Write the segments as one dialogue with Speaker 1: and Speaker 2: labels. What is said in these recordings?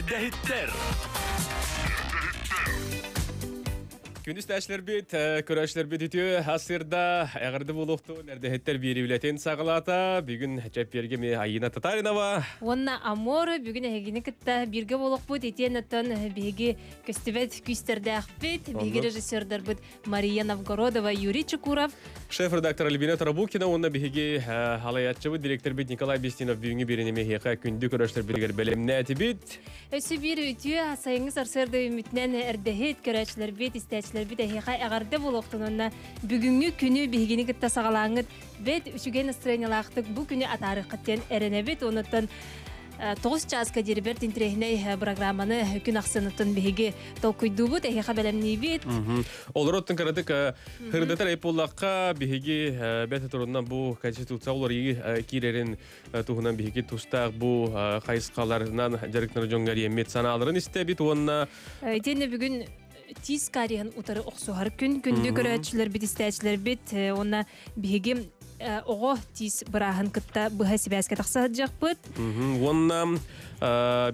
Speaker 1: Эрдэһиттэр.
Speaker 2: Күндүс тәшлербит, көрөшлербит үтүө асырда эҕэрдэ буолуохтун эрдэһиттэр биэри үлэтин саҕалаата. Бүгүн чэппиэргэ ми Айина Татаринова.
Speaker 3: Уонна Амор бүгүн эһигини кытта бииргэ буолуохпут итиэн оттон биһиги көстүбэт күүстэрдээхпит. Биһиги режиссердарбыт Мария Новгородова, Юрий Чекуров.
Speaker 2: Шеф-редактор Альбина Тарабукина уонна биһиги халаяччыбыт директорбит Николай Бестинов бүгүҥҥү биэриини миһиэхэ күндү көрөөччүлэрбитигэр бэлэмнээтибит.
Speaker 3: Өссө биир үтүө сайыҥҥы сарсыарда үүммүтүнэн эрдэһит көрөөччүлэрбит, истээччилэрбит эһиэхэ эҕэрдэ буолуохтун уонна бүгүҥҥү күнү биһигини кытта саҕалааҥҥыт бэт үчүгэй настроениялаахтык бу күнү атаарыаххыт диэн эрэнэбит. Онуттан 9 чааска диэри бэрт интэриэһинэй программаны күн ахсыныттан биһиги толкуйдуубут, эһиэхэ бэлэмниибит.
Speaker 2: Олороттон кыратык хырдатар эйпуллахха биһиги бэт турунан бу конституция уларыйыы киирэрин туһунан биһиги тустаах бу хайысхаларынан дьарыктанар дьоҥҥо эриэммит санааларын истэбит уонна
Speaker 3: Итиэннэ бүгүн тиис кариһын утары охсуһар күн күндү көрөөччүлэрбит истээччилэрбит уонна биһиги оҕо тиис бырааһын кытта быһа сибээскэ тахса сылдьыахпыт.
Speaker 2: Уонна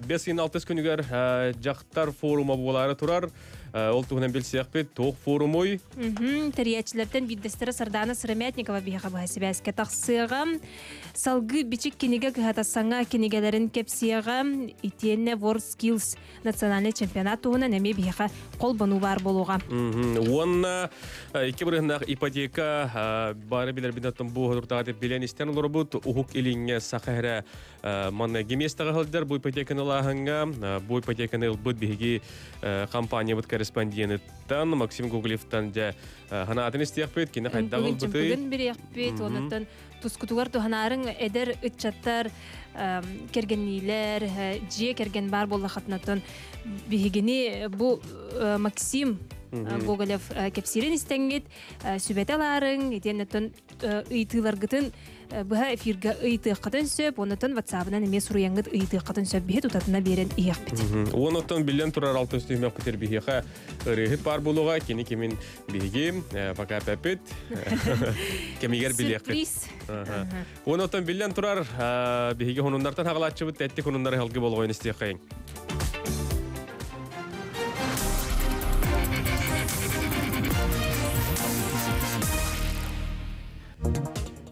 Speaker 2: бес ыйын алтыс күнүгэр дьахтар форума буолаары турар. Ол туһунан билсиэхпит. Туох форумуй?
Speaker 3: Тэрийээччилэртэн биирдэстэрэ Сардаана Сыромятникова биһиэхэ быһа сибээскэ тахсыаҕа. Салгыы Бичик кинигэ кыһата саҥа кинигэлэрин кэпсиэҕэ. Итиэннэ WorldSkills национальный чемпионат туһунан эмиэ биһиэхэ холбонуу баар буолуоҕа.
Speaker 2: Уонна икки бырыһыннаах ипотека бары билэрбин оттон бу туртаҕа билэн истэн олоробут Уһук Илиҥҥэ саха эрэ манна миэстэҕэ сылдьар бу ипотеканы ылааһыҥҥа бу ипотеканы ылбыт биһиги компаниябыт корреспондентыттан Максим Гоголевтан дьэ ханаатын истиэхпит кини хайдах ылбытый
Speaker 3: бүгүн бириэхпит онуттан тускутугар туһанаарыҥ эдэр ыччаттар кэргэнниилэр дьиэ кэргэн баар буоллаххытына биһигини бу Максим Гоголев кэпсиирин истэҥҥит сүбэтэ ылаарыҥ итиэннэ ыйытыыларгытын быһа эфиргэ ыйытыаххытын сөп оннотон ватсабынан эмиэ суруйаҥҥыт ыйытыаххытын сөп биһи тутатына биэрэн иһиэхпит
Speaker 2: Уонуттан биллэн турар алтыс түһүмэхпитир биһиэхэ ырыаһыт баар буолуоҕа кини кимин биһиги пока пэппит кэмигэр билиэхпит
Speaker 3: сюрприз
Speaker 2: Уонуттан биллэн турар биһиги хонуннартан хаҕалааччыбыт тэттик хонуннары халгы болҕойун истиэххэйиҥ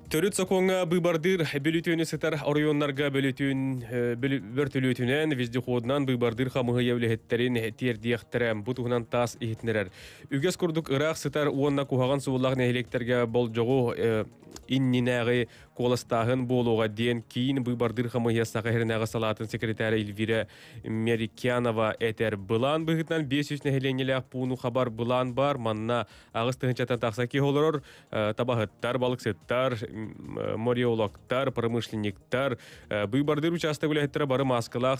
Speaker 2: Төрүт сокуоҥҥа быыбардыыр бүлүтүөнү сытар оройуоннарга бөлүтүн бөртөлүөтүнэн, вездеходунан быыбардыыр хамыһыйа үлэһиттэрин тиэрдиэхтэрэ. Бу туһунан таас иһитиннэрэр. Үгэс курдук ыраах сытар уонна куһаҕан суоллаах нэһилиэктэргэ болдьоҕу иннинээҕи куоластааһын буолуоҕа диэн киин быыбардыыр хамыыһыйа Саха сиринээҕи салаатын секретаря Эльвира Мерикянова этэр. Былаан быһыытынан 500 нэһилиэнньэлээх пууну хабар былаан бар. Манна аҕыс тыһыынчаттан тахса киһи олорор. Табаһыттар, балыксыттар, мореологтар, промышленниктар, быыбардыыр учаастак үлэһиттэрэ бары мааскалаах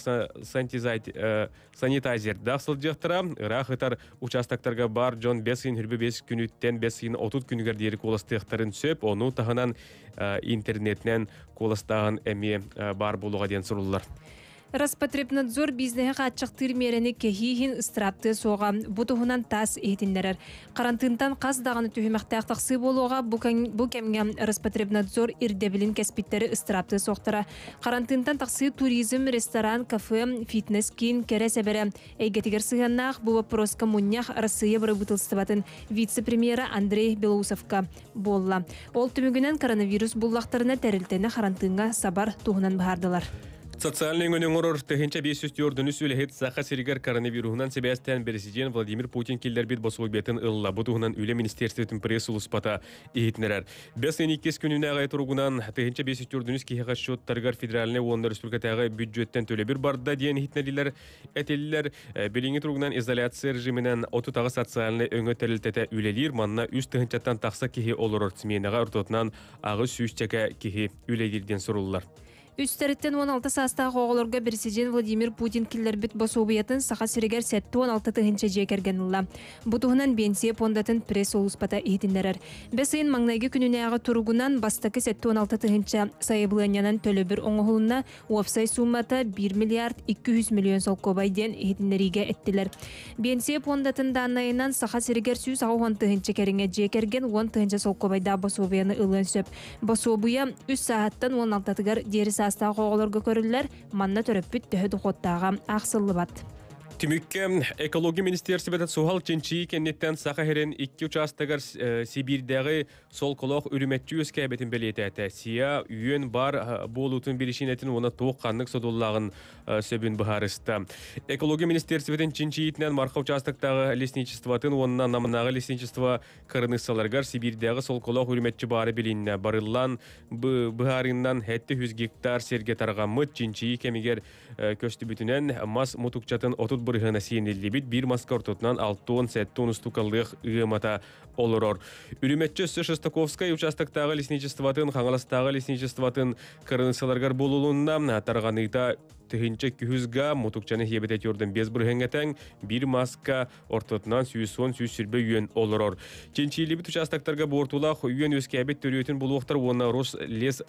Speaker 2: санитайзердаах сылдьыахтара. Ыраах ытар участоктарга бар дьон бес ыйын хүрбэ бес күнүттэн бес ыйын отут күнүгэр диэри куоластыахтарын сөп. Ону таһынан интернетинэн куоластааһын эмиэ баар буолуоҕа диэн суруллар.
Speaker 3: Роспотребнадзор бизнеһи хааччахтыыр миэрэни кэһии иһин ыстырааптыа суоҕа. Бу туһунан ТАСС иһитиннэрэр. Харантыынтан хас даҕаны түһүмэхтээх тахсыы буолуоҕа. Бу, бу кэмҥэ Роспотребнадзор ирдэбилин кэспиттэри ыстырааптыа суохтара. Харантыынтан тахсыы туризм, ресторан, кафе, фитнес-киин, кэрэ сэбэрэ эйгэтигэр сыһыаннаах бу боппуруоска мунньах Арассыыйа бырабыыталыстыбатын вице-премьера Андрей Белоусовка буолла. Ол түмүгүнэн коронавирус буллахтарына тэрилтэни харантыыҥҥа сабар туһунан быһаардылар.
Speaker 2: Социальнай өҥөнү оҥорор 1504 үлэһит Саха сиригэр коронавируһунан сибээстээн бэрэсидьиэн Владимир Путин киллэрбит босуобуйатын ылла. Бу туһунан Үлэ министиэристибэтин пресс-сулууспата иһитиннэрэр. Бэс ыйын иккис күнүнээҕи туругунан 1504 киһиэхэ счеттарыгар федеральнай уонна республикатааҕы бүддьүөттэн төлөбүр барда диэн иһитиннэрдилэр. Этиллэр, билиҥҥи туругунан изоляция режиминэн 38 социальнай өҥө тэрилтэтэ үлэлиир. Манна үс тыһыынчаттан тахса киһи олорор сменаҕа ортотунан аҕыс сүүсчэкэ киһи үлэлиир диэн суруллар.
Speaker 3: Үстэриттэн 16 саастаах оҕолорго Президент Владимир Путин киллэрбит босуобуйатын Саха сиригэр 76 тыһыынча дьиэ кэргэн ылла. Бу туһунан Биэнсийэ пуондатын пресс-сулууспата иһитиннэрэр. Бэс ыйын маҥнайгы күнүнээҕи туругунан бастакы 76 тыһыынча сайабылыанньанан төлөбүр оҥоһулунна, уопсай суумата 1 миллиард 200 миллион солкуобай диэн иһитиннэриигэ эттилэр. Биэнсийэ пуондатын дааннайынан Саха сиригэр 180 тыһыынча кэриҥэ дьиэ кэргэн 10 тыһыынча солкуобайдаах босуобуйаны ылыан сөп. Босуобуйа үс сааһыттан уон алтатыгар диэри саас саастаах оҕолорго көрүллэр, манна төрөппүт төһө дохуоттааҕа аахсыллыбат.
Speaker 2: Түмүккэ экология министиэрсибэтэ суһал чинчийии кэнниттэн Саха сирин икки учаастагар Сибиирдээҕи солколоох үрүмэччи үөскээбитин бэлиэтээтэ. СИА үөн баар буолуутун биричиинэтин уонна туох ханнык содуллааҕын сөбүн быһаарыста. Экология министиэрсибэтин чинчийиитинэн Марха учаастактааҕы лесничествотын уонна Намнааҕы лесничество кырыныссаларыгар Сибиирдээҕи солколоох үрүмэччи баара билиннэ. Барыллаан быһаарыынан 700 гектар сиргэ тарҕаммыт чинчийии кэмигэр көстүбүтүнэн мас мутукчатын 30 бырыһыана сиэниллибит биир маска ортотунан 67 устукалыах ыамата олорор. Үрүмэччи өссө Шестаковскай участоктааҕы лесничествотын, Хаҥаластааҕы лесничествотын кырыныссаларыгар булулунна. Тарҕаныыта 1200 га мутукчаны хиэбитэ тюрден 5 бырыһыаҥҥа тэҥ биир маска ортотунан 110-120 үөн олорор. Чинчиилибит участоктарга буортулаах үөн үөскээбит төрүөтүн булуохтар уонна Рослес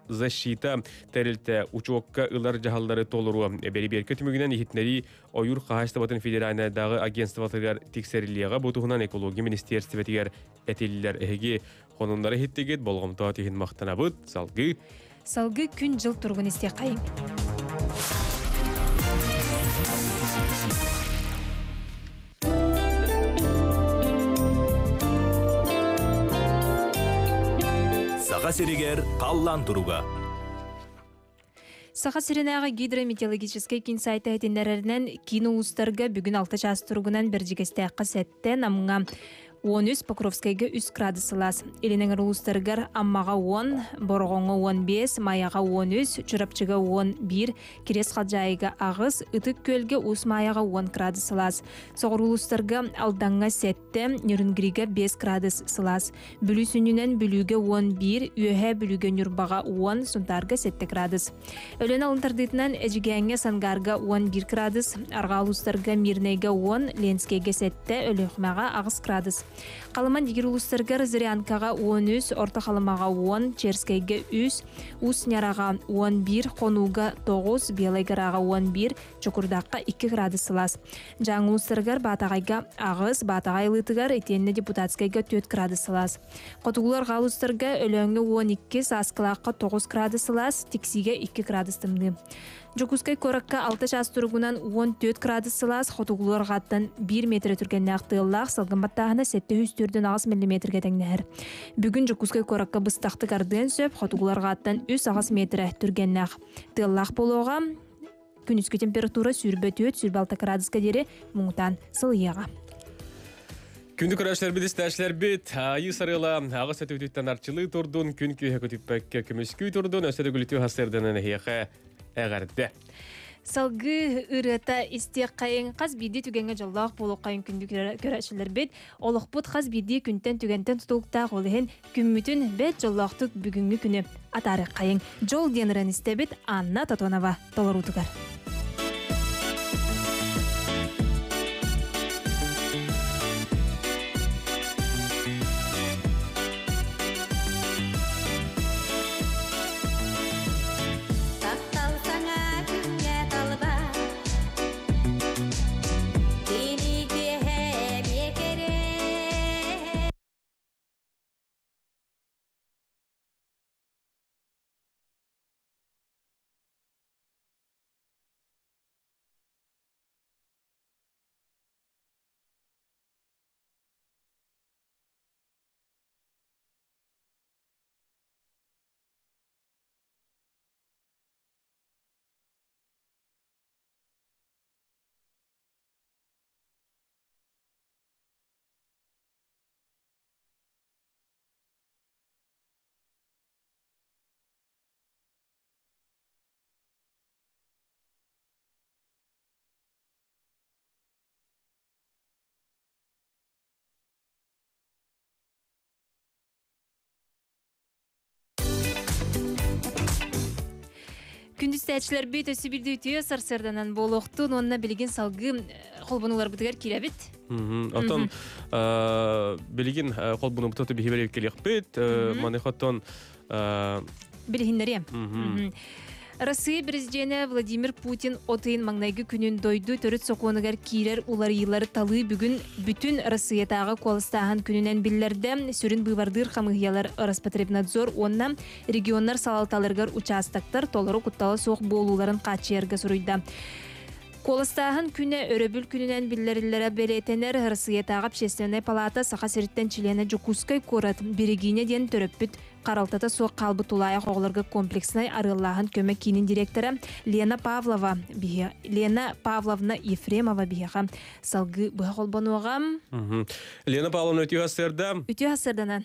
Speaker 2: защита тэрилтэ учуокка ылар дьаһаллары толоруо. Бэрибиэркэ түмүгүнэн иһитиннэрии ойуур хаһаайыстыбатын федеральнайдааҕы агентствотыгар тиксэриллиэҕэ. Бу туһунан экология министиэрстибэтигэр этиллэр. Эһиги хонуннары иһиттигит, болҕомто иһин махтанабыт. Салгыы.
Speaker 3: Салгыы күн-дьыл туругун истиэххэйиҥ.
Speaker 1: Саха сиригэр халлаан туруга.
Speaker 3: Саха сиринээҕи гидрометеорологическай киин сайта иһитиннэрэринэн киин улуустарга бүгүн 6 чаас туругунан Бэрдьигэстээххэ 7, Намҥа 13, Покровскайга 3 градус сылаас. Илин эҥэр улуустарыгар Аммаҕа 10, Бороҕоҥҥо 15, Майаҕа 13, Чурапчыга 11, Кириэс Халдьаайыга 8, Ытык Күөлгэ Уус Маайаҕа 10 градус сылаас. Соҕуруу улуустарга Алдаҥҥа 7, Нерюнгрига 5 градус сылаас. Бүлүү сүнньүнэн Бүлүүгэ 11, Үөһээ Бүлүүгэ Ньурбаҕа 10, Сунтаарга 7 градус. Өлөөн алын тардыытынан Эдьигээҥҥэ Сангаарга 11 градус, Арҕаа улуустарга Мирнэйгэ 10, Ленскэйгэ 7, Өлүөхүмэҕэ 8 градус. Халыма Дигир улуустарыгар Зырянкаҕа 13, Орто Халымаҕа 10, Черскэйгэ 3, Уус Ньараҕа 11, Хонууга 9, Белай Гораҕа 11, Чокурдаахха 2 градус сылаас. Дьааҥы улуустарыгар Баатаҕайга 8, Баатаҕай ылыытыгар итиэннэ Депутатскайга 4 градус сылаас. Хотугулар улуустарга Өлөөҥҥө 12, Сааскылаахха 9 градус сылаас, Тиксиигэ 2 градус тымныы. Дьокуускай куоракка 6 чаас туругунан 14 градус сылаас, хотугулуу арҕааттан 1 метр түргэннээх тыаллаах, салгын баттааһына 748 миллиметргэ тэҥнэһэр. Бүгүн Дьокуускай куоракка быстахтык ардыан сөп, хотугулуу арҕааттан 3-8 метрэ түргэннээх тыаллаах буолуоҕа. Күнүскү температура 24-26 градуска диэри муҥутаан сылыйыаҕа.
Speaker 2: Күндү көрөөччүлэрбит, истээччилэрбит, айыы сарыала аҕыс өтүтүттэн арчылыы турдун, күн күүһэ көтүппэккэ көмүскүү турдун, өссө да күлүтүү хасырданан эһиэхэ эҕэрдэ.
Speaker 3: Салгыы ырыата истиэххэйиҥ, хас биирдии түгэҥҥэ дьоллоох буолуоххайыҥ күндү көрөөччүлэрбит. Олохпут хас биирдии күнтэн түгэнтэн тутулуктаах, ол иһин күммүтүн бэрт дьоллоохтук бүгүҥҥү күнү атаарыаххайыҥ. Дьол диэн ырыаны истэбит Анна Тотонова толоруутугар.
Speaker 4: Таптал саҥа күҥҥэ талба Кини киэһэ эмиэ кэрэ
Speaker 3: Күндүстээччилэрбит өссө биирдэ үтүө сарсыарданан буолуохтун уонна билигин салгыы холбонуларбытыгар киирэбит.
Speaker 2: Оттон билигин холбонубуту биһибэр кэлиэхпит. Маны хотон
Speaker 3: билиһиннэриэм. Россия президенэ Владимир Путин от ыйын маҥнайгы күнүн дойду төрүт сокуонугар киирэр уларыйыылары талыы бүгүн бүтүн Россиятааҕы куоластааһын күнүнэн биллэрдэ. Сүрүн быыбардыыр хамыыһыйалар Роспотребнадзор уонна регионнар салалталарыгар участоктар толору куттала суох буолууларын хааччыйарга суруйда. Куоластааһын күнэ өрөбүл күнүнэн биллэриллэрэ бэлиэтэнэр. Россиятааҕы общественнай палата Саха сириттэн чилиэнэ Дьокуускай куорат Берегиня диэн төрөппүт харалтата суох хаалбыт тулаайах оҕолорго комплекснай арыаллааһын көмө киинин директора Лена Павлова Лена Павловна Ефремова биһиэхэ салгыы быһа холбонуоҕа.
Speaker 2: Лена Павловна үтүө сарсыарда.
Speaker 3: Үтүө сарсыарданан.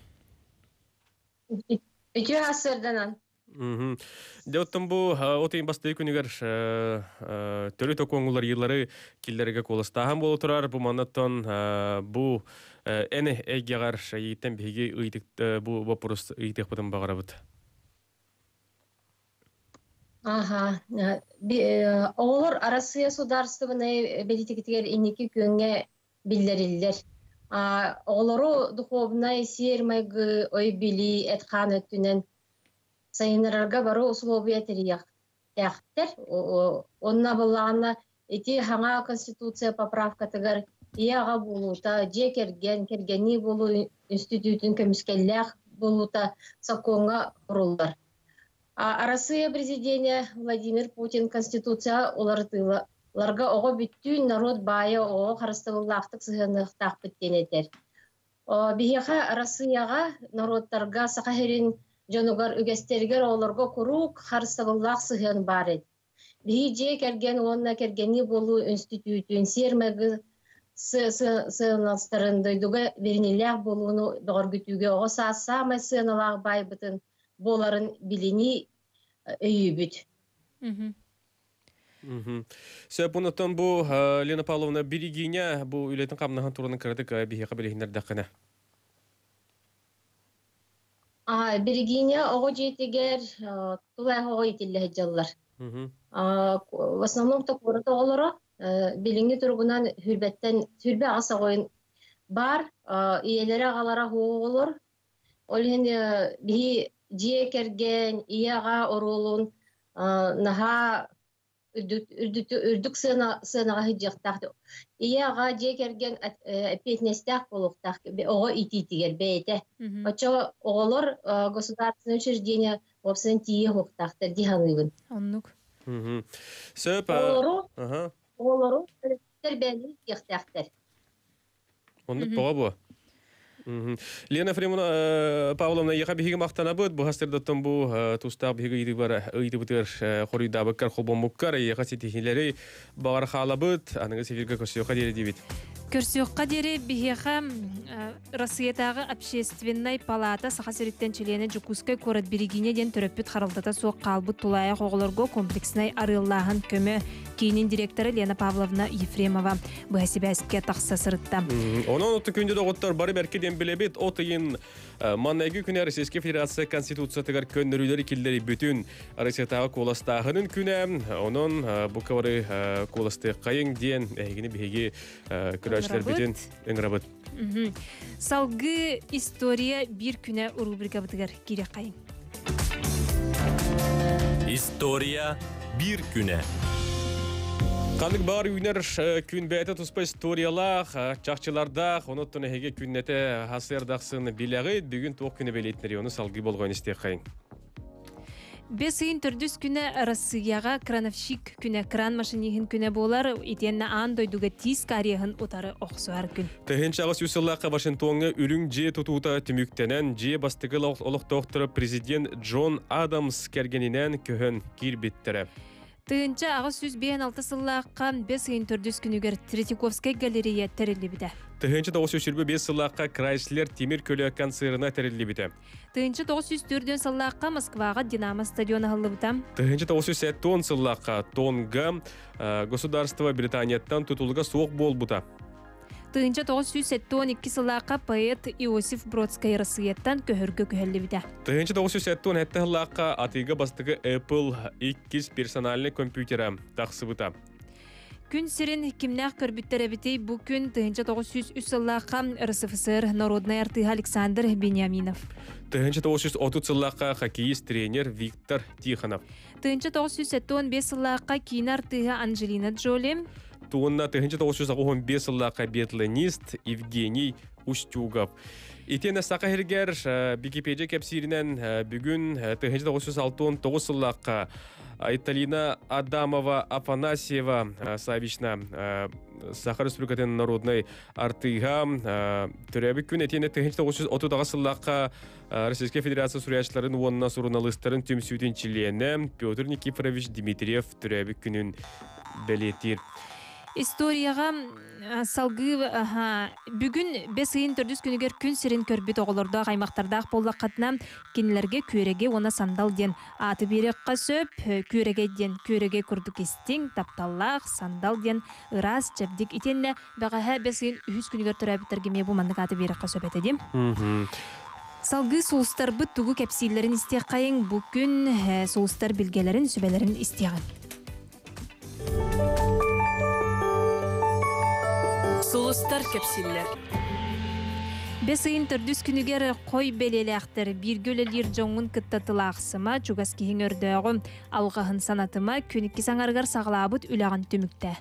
Speaker 5: Үтүө сарсыарданан.
Speaker 2: Дьэ оттон бу от ыйын бастакы күнүгэр төрүт окуоҥулар йыллары киллэргэ куоластааһын буола турар. Бу маннаттан бу эн эйгэҕэр эйииттэн биһиги ыйытык бу боппурус ыйытыахпытын баҕарабыт.
Speaker 5: Аха. Оҕолор Арассыыйа судаарыстыбаннай бэлиитикэтигэр инники күөҥҥэ биллэриллэр. Оҕолору духуобунай сиэр-майгы, өй-билии, эт-хаан өттүнэн сайыннарарга бары усулуобуйа тэрийиэхтээхтэр. Онно былаана ити хаҥа Конституция поправкатыгар ийэ-аҕа буолуута, дьиэ кэргэн, кэргэнии буолуу институтун көмүскэллээх буолуута сокуоҥҥа куруллар. Арассыыйа президенэ Владимир Путин Конституция уларытыыларга оҕо бүттүүн норуот баайа оҕо харыстабыллаахтык сыһыаныахтаахпыт диэн этэр. Биһиэхэ Арассыыйаҕа норуоттарга Саха сирин дьонугар үгэстэригэр оҕолорго куруук харыстабыллаах сыһыан баар эбит. Биһи дьиэ кэргэн уонна кэргэннии буолуу үнстүтүүтүн сиэр-майгы сыаннастарын дойдуга бэриниилээх буолууну бөҕөргүтүүгэ оҕо саас саамай сыаналаах баайбытын буоларын билинии өйүүбүт.
Speaker 2: Сөп, онтон бу Лена Павловна Берегиня бу үлэтин хамнаһын туруnan кыратык биһиэхэ билиһиннэрдэххинэ.
Speaker 5: Берегиня оҕо дьиэтигэр тулаайах оҕо иитиллэ сылдьаллар. В основном то куорат оҕолоро билиҥҥи туругунан сүүрбэттэн 28 оҕойун баар, ийэлэрэ аҕалара оҕолор. Ол иһин биһи дьиэ кэргэн, ийэ-аҕа оруолун наһаа үрдүк сыанаҕа сылдьыахтаах. Ийэ-аҕа дьиэ кэргэн эппиэтинэстээх буолуохтаах оҕо иитиитигэр бэйэтэ. Оччо оҕолор государственное учреждение уопсайынан тиийэ уһуктаахтар дии саныыбын.
Speaker 3: Оннук.
Speaker 2: Сөп.
Speaker 5: Оҕолору оҕолору төрөппүттэр бэйэлэрин иитиэхтээхтэр.
Speaker 2: Оннук тоҕо буо? Лена Ефремовна Павловна, яха биһиги махтанабыт, бу хастырдаттан бу тустаах биһиги ыйытыыбар ыйытыбытыгар хоруйдаабыккар холбоммуккар эйиэхэ ситиһиилэри баҕар хаалабыт, аныгы эфиргэ көрсүөххэ диэри диибит.
Speaker 3: Көрсүөххэ диэри биһиэхэ Россиятааҕы общественнай палата Саха сириттэн чилиэнэ Дьокуускай куорат Берегиня диэн төрөппүт харалтата суох хаалбыт тулаайах оҕолорго комплекснай арыаллааһын көмө киинин директора Лена Павловна Ефремова быһа сибээскэ тахса сырытта.
Speaker 2: Онон оту күндү доҕоттор бары бэркэ диэн билэбит от ыйын маннайгы күнэ Российскай Федерация Конституциятыгар көннөрүүлэри киллэри бүтүн Россиятааҕы куоластааһынын күнэ. Онон бу кыбары куоластыаххайыҥ диэн эһигини биһиги көрөөччүлэрбитин ыҥырабыт.
Speaker 3: Салгыы история биир күнэ рубрикабытыгар киириэххэйиҥ.
Speaker 1: История биир күнэ.
Speaker 2: Ханнык баар үүнэр күн бэйэтэ туспа историялаах, чахчылардаах, онуттан эһиги күннэтэ хасыардахсын билэҕит, бүгүн туох күнэ бэлиэтинэри ону салгыы болҕойон истиэххэйиҥ.
Speaker 3: Бэс ыйын төрдүс күнэ Россияҕа крановщик күнэ, кран машиниһын күнэ буолар, итиэннэ аан дойдуга тиис кариеһын утары охсуһар күн.
Speaker 2: 1800 сыллаахха Вашингтоҥҥа үрүҥ дьиэ тутуута түмүктэнэн, дьиэ бастакы олохтоохторо президент Джон Адамс кэргэнинээн көһөн киирбиттэрэ.
Speaker 3: 1856 сыллаахха бэс ыйын төрдүс күнүгэр Третьяковскай галерея тэриллибитэ.
Speaker 2: 1925 сыллаахха Крайслер тимир көлө концерна тэриллибитэ.
Speaker 3: 1904 сыллаахха Москваҕа Динамо стадион аһыллыбыта.
Speaker 2: 1970 сыллаахха Тонга государство Британияттан тутулуга суох буолбута.
Speaker 3: 1972 сыллаахха поэт Иосиф Бродскай Россияттан көһөргө күһэллибитэ.
Speaker 2: 1977 сыллаахха атыыга бастакы Apple иккис персональный компьютера тахсыбыта.
Speaker 3: Күн сирин кимнээх көрбүттэр эбитий? Бу күн 1903 сыллаахха РСФСР народнай артыыһа Александр Бениаминов.
Speaker 2: 1930 сыллаахха хоккеист тренер Виктор Тихонов.
Speaker 3: 1975 сыллаахха киинэ артыыһа Анджелина Джоли.
Speaker 2: Туонна 1985 сыллаахха биатлонист Евгений Устюгов. Итиэннэ Саха сиригэр Википедия кэпсииринэн бүгүн 1969 сыллаахха Айталина Адамова Афанасьева Савична Саха Республикатын народнай артыыһа төрөөбүт күн этиэнэ 1939 сыллаахха Российскай Федерация суруйааччыларын уонна суруналыыстарын түмсүүтүн чилиэнэ Петр Никифорович Дмитриев төрөөбүт күнүн бэлиэтиир.
Speaker 3: Историяҕа салгыы бүгүн бэс ыйын төрдүс күнүгэр күн сирин көрбүт оҕолордоох аймахтардаах буоллаххытына, кинилэргэ күөрэги уонна сандал диэн ааты биэриэххэ сөп. Күөрэгэй диэн күөрэгэй курдук истиҥ, тапталлаах, сандал диэн ыраас, чэбдик. Итиэннэ бэҕэһээ бэс ыйын үһүс күнүгэр төрөөбүттэргэ эмиэ бу маннык ааты биэриэххэ сөп этэ дии. Салгыы сулустарбыт тугу кэпсииллэрин истиэххэйиҥ. Бу күн сулустар билгэлэрин, сүбэлэрин истиэҕиҥ.
Speaker 6: Сулустар кэпсииллэр.
Speaker 3: Бэс ыйын төрдүс күнүгэр хой бэлиэлээхтэр бииргэ үлэлиир дьоҥҥун кытта тылаахсыма, чугас киһиҥ өрдөөҕү алҕаһын санатыма, күн иккис аҥарыгар саҕалаабыт үлэҕин түмүктээ.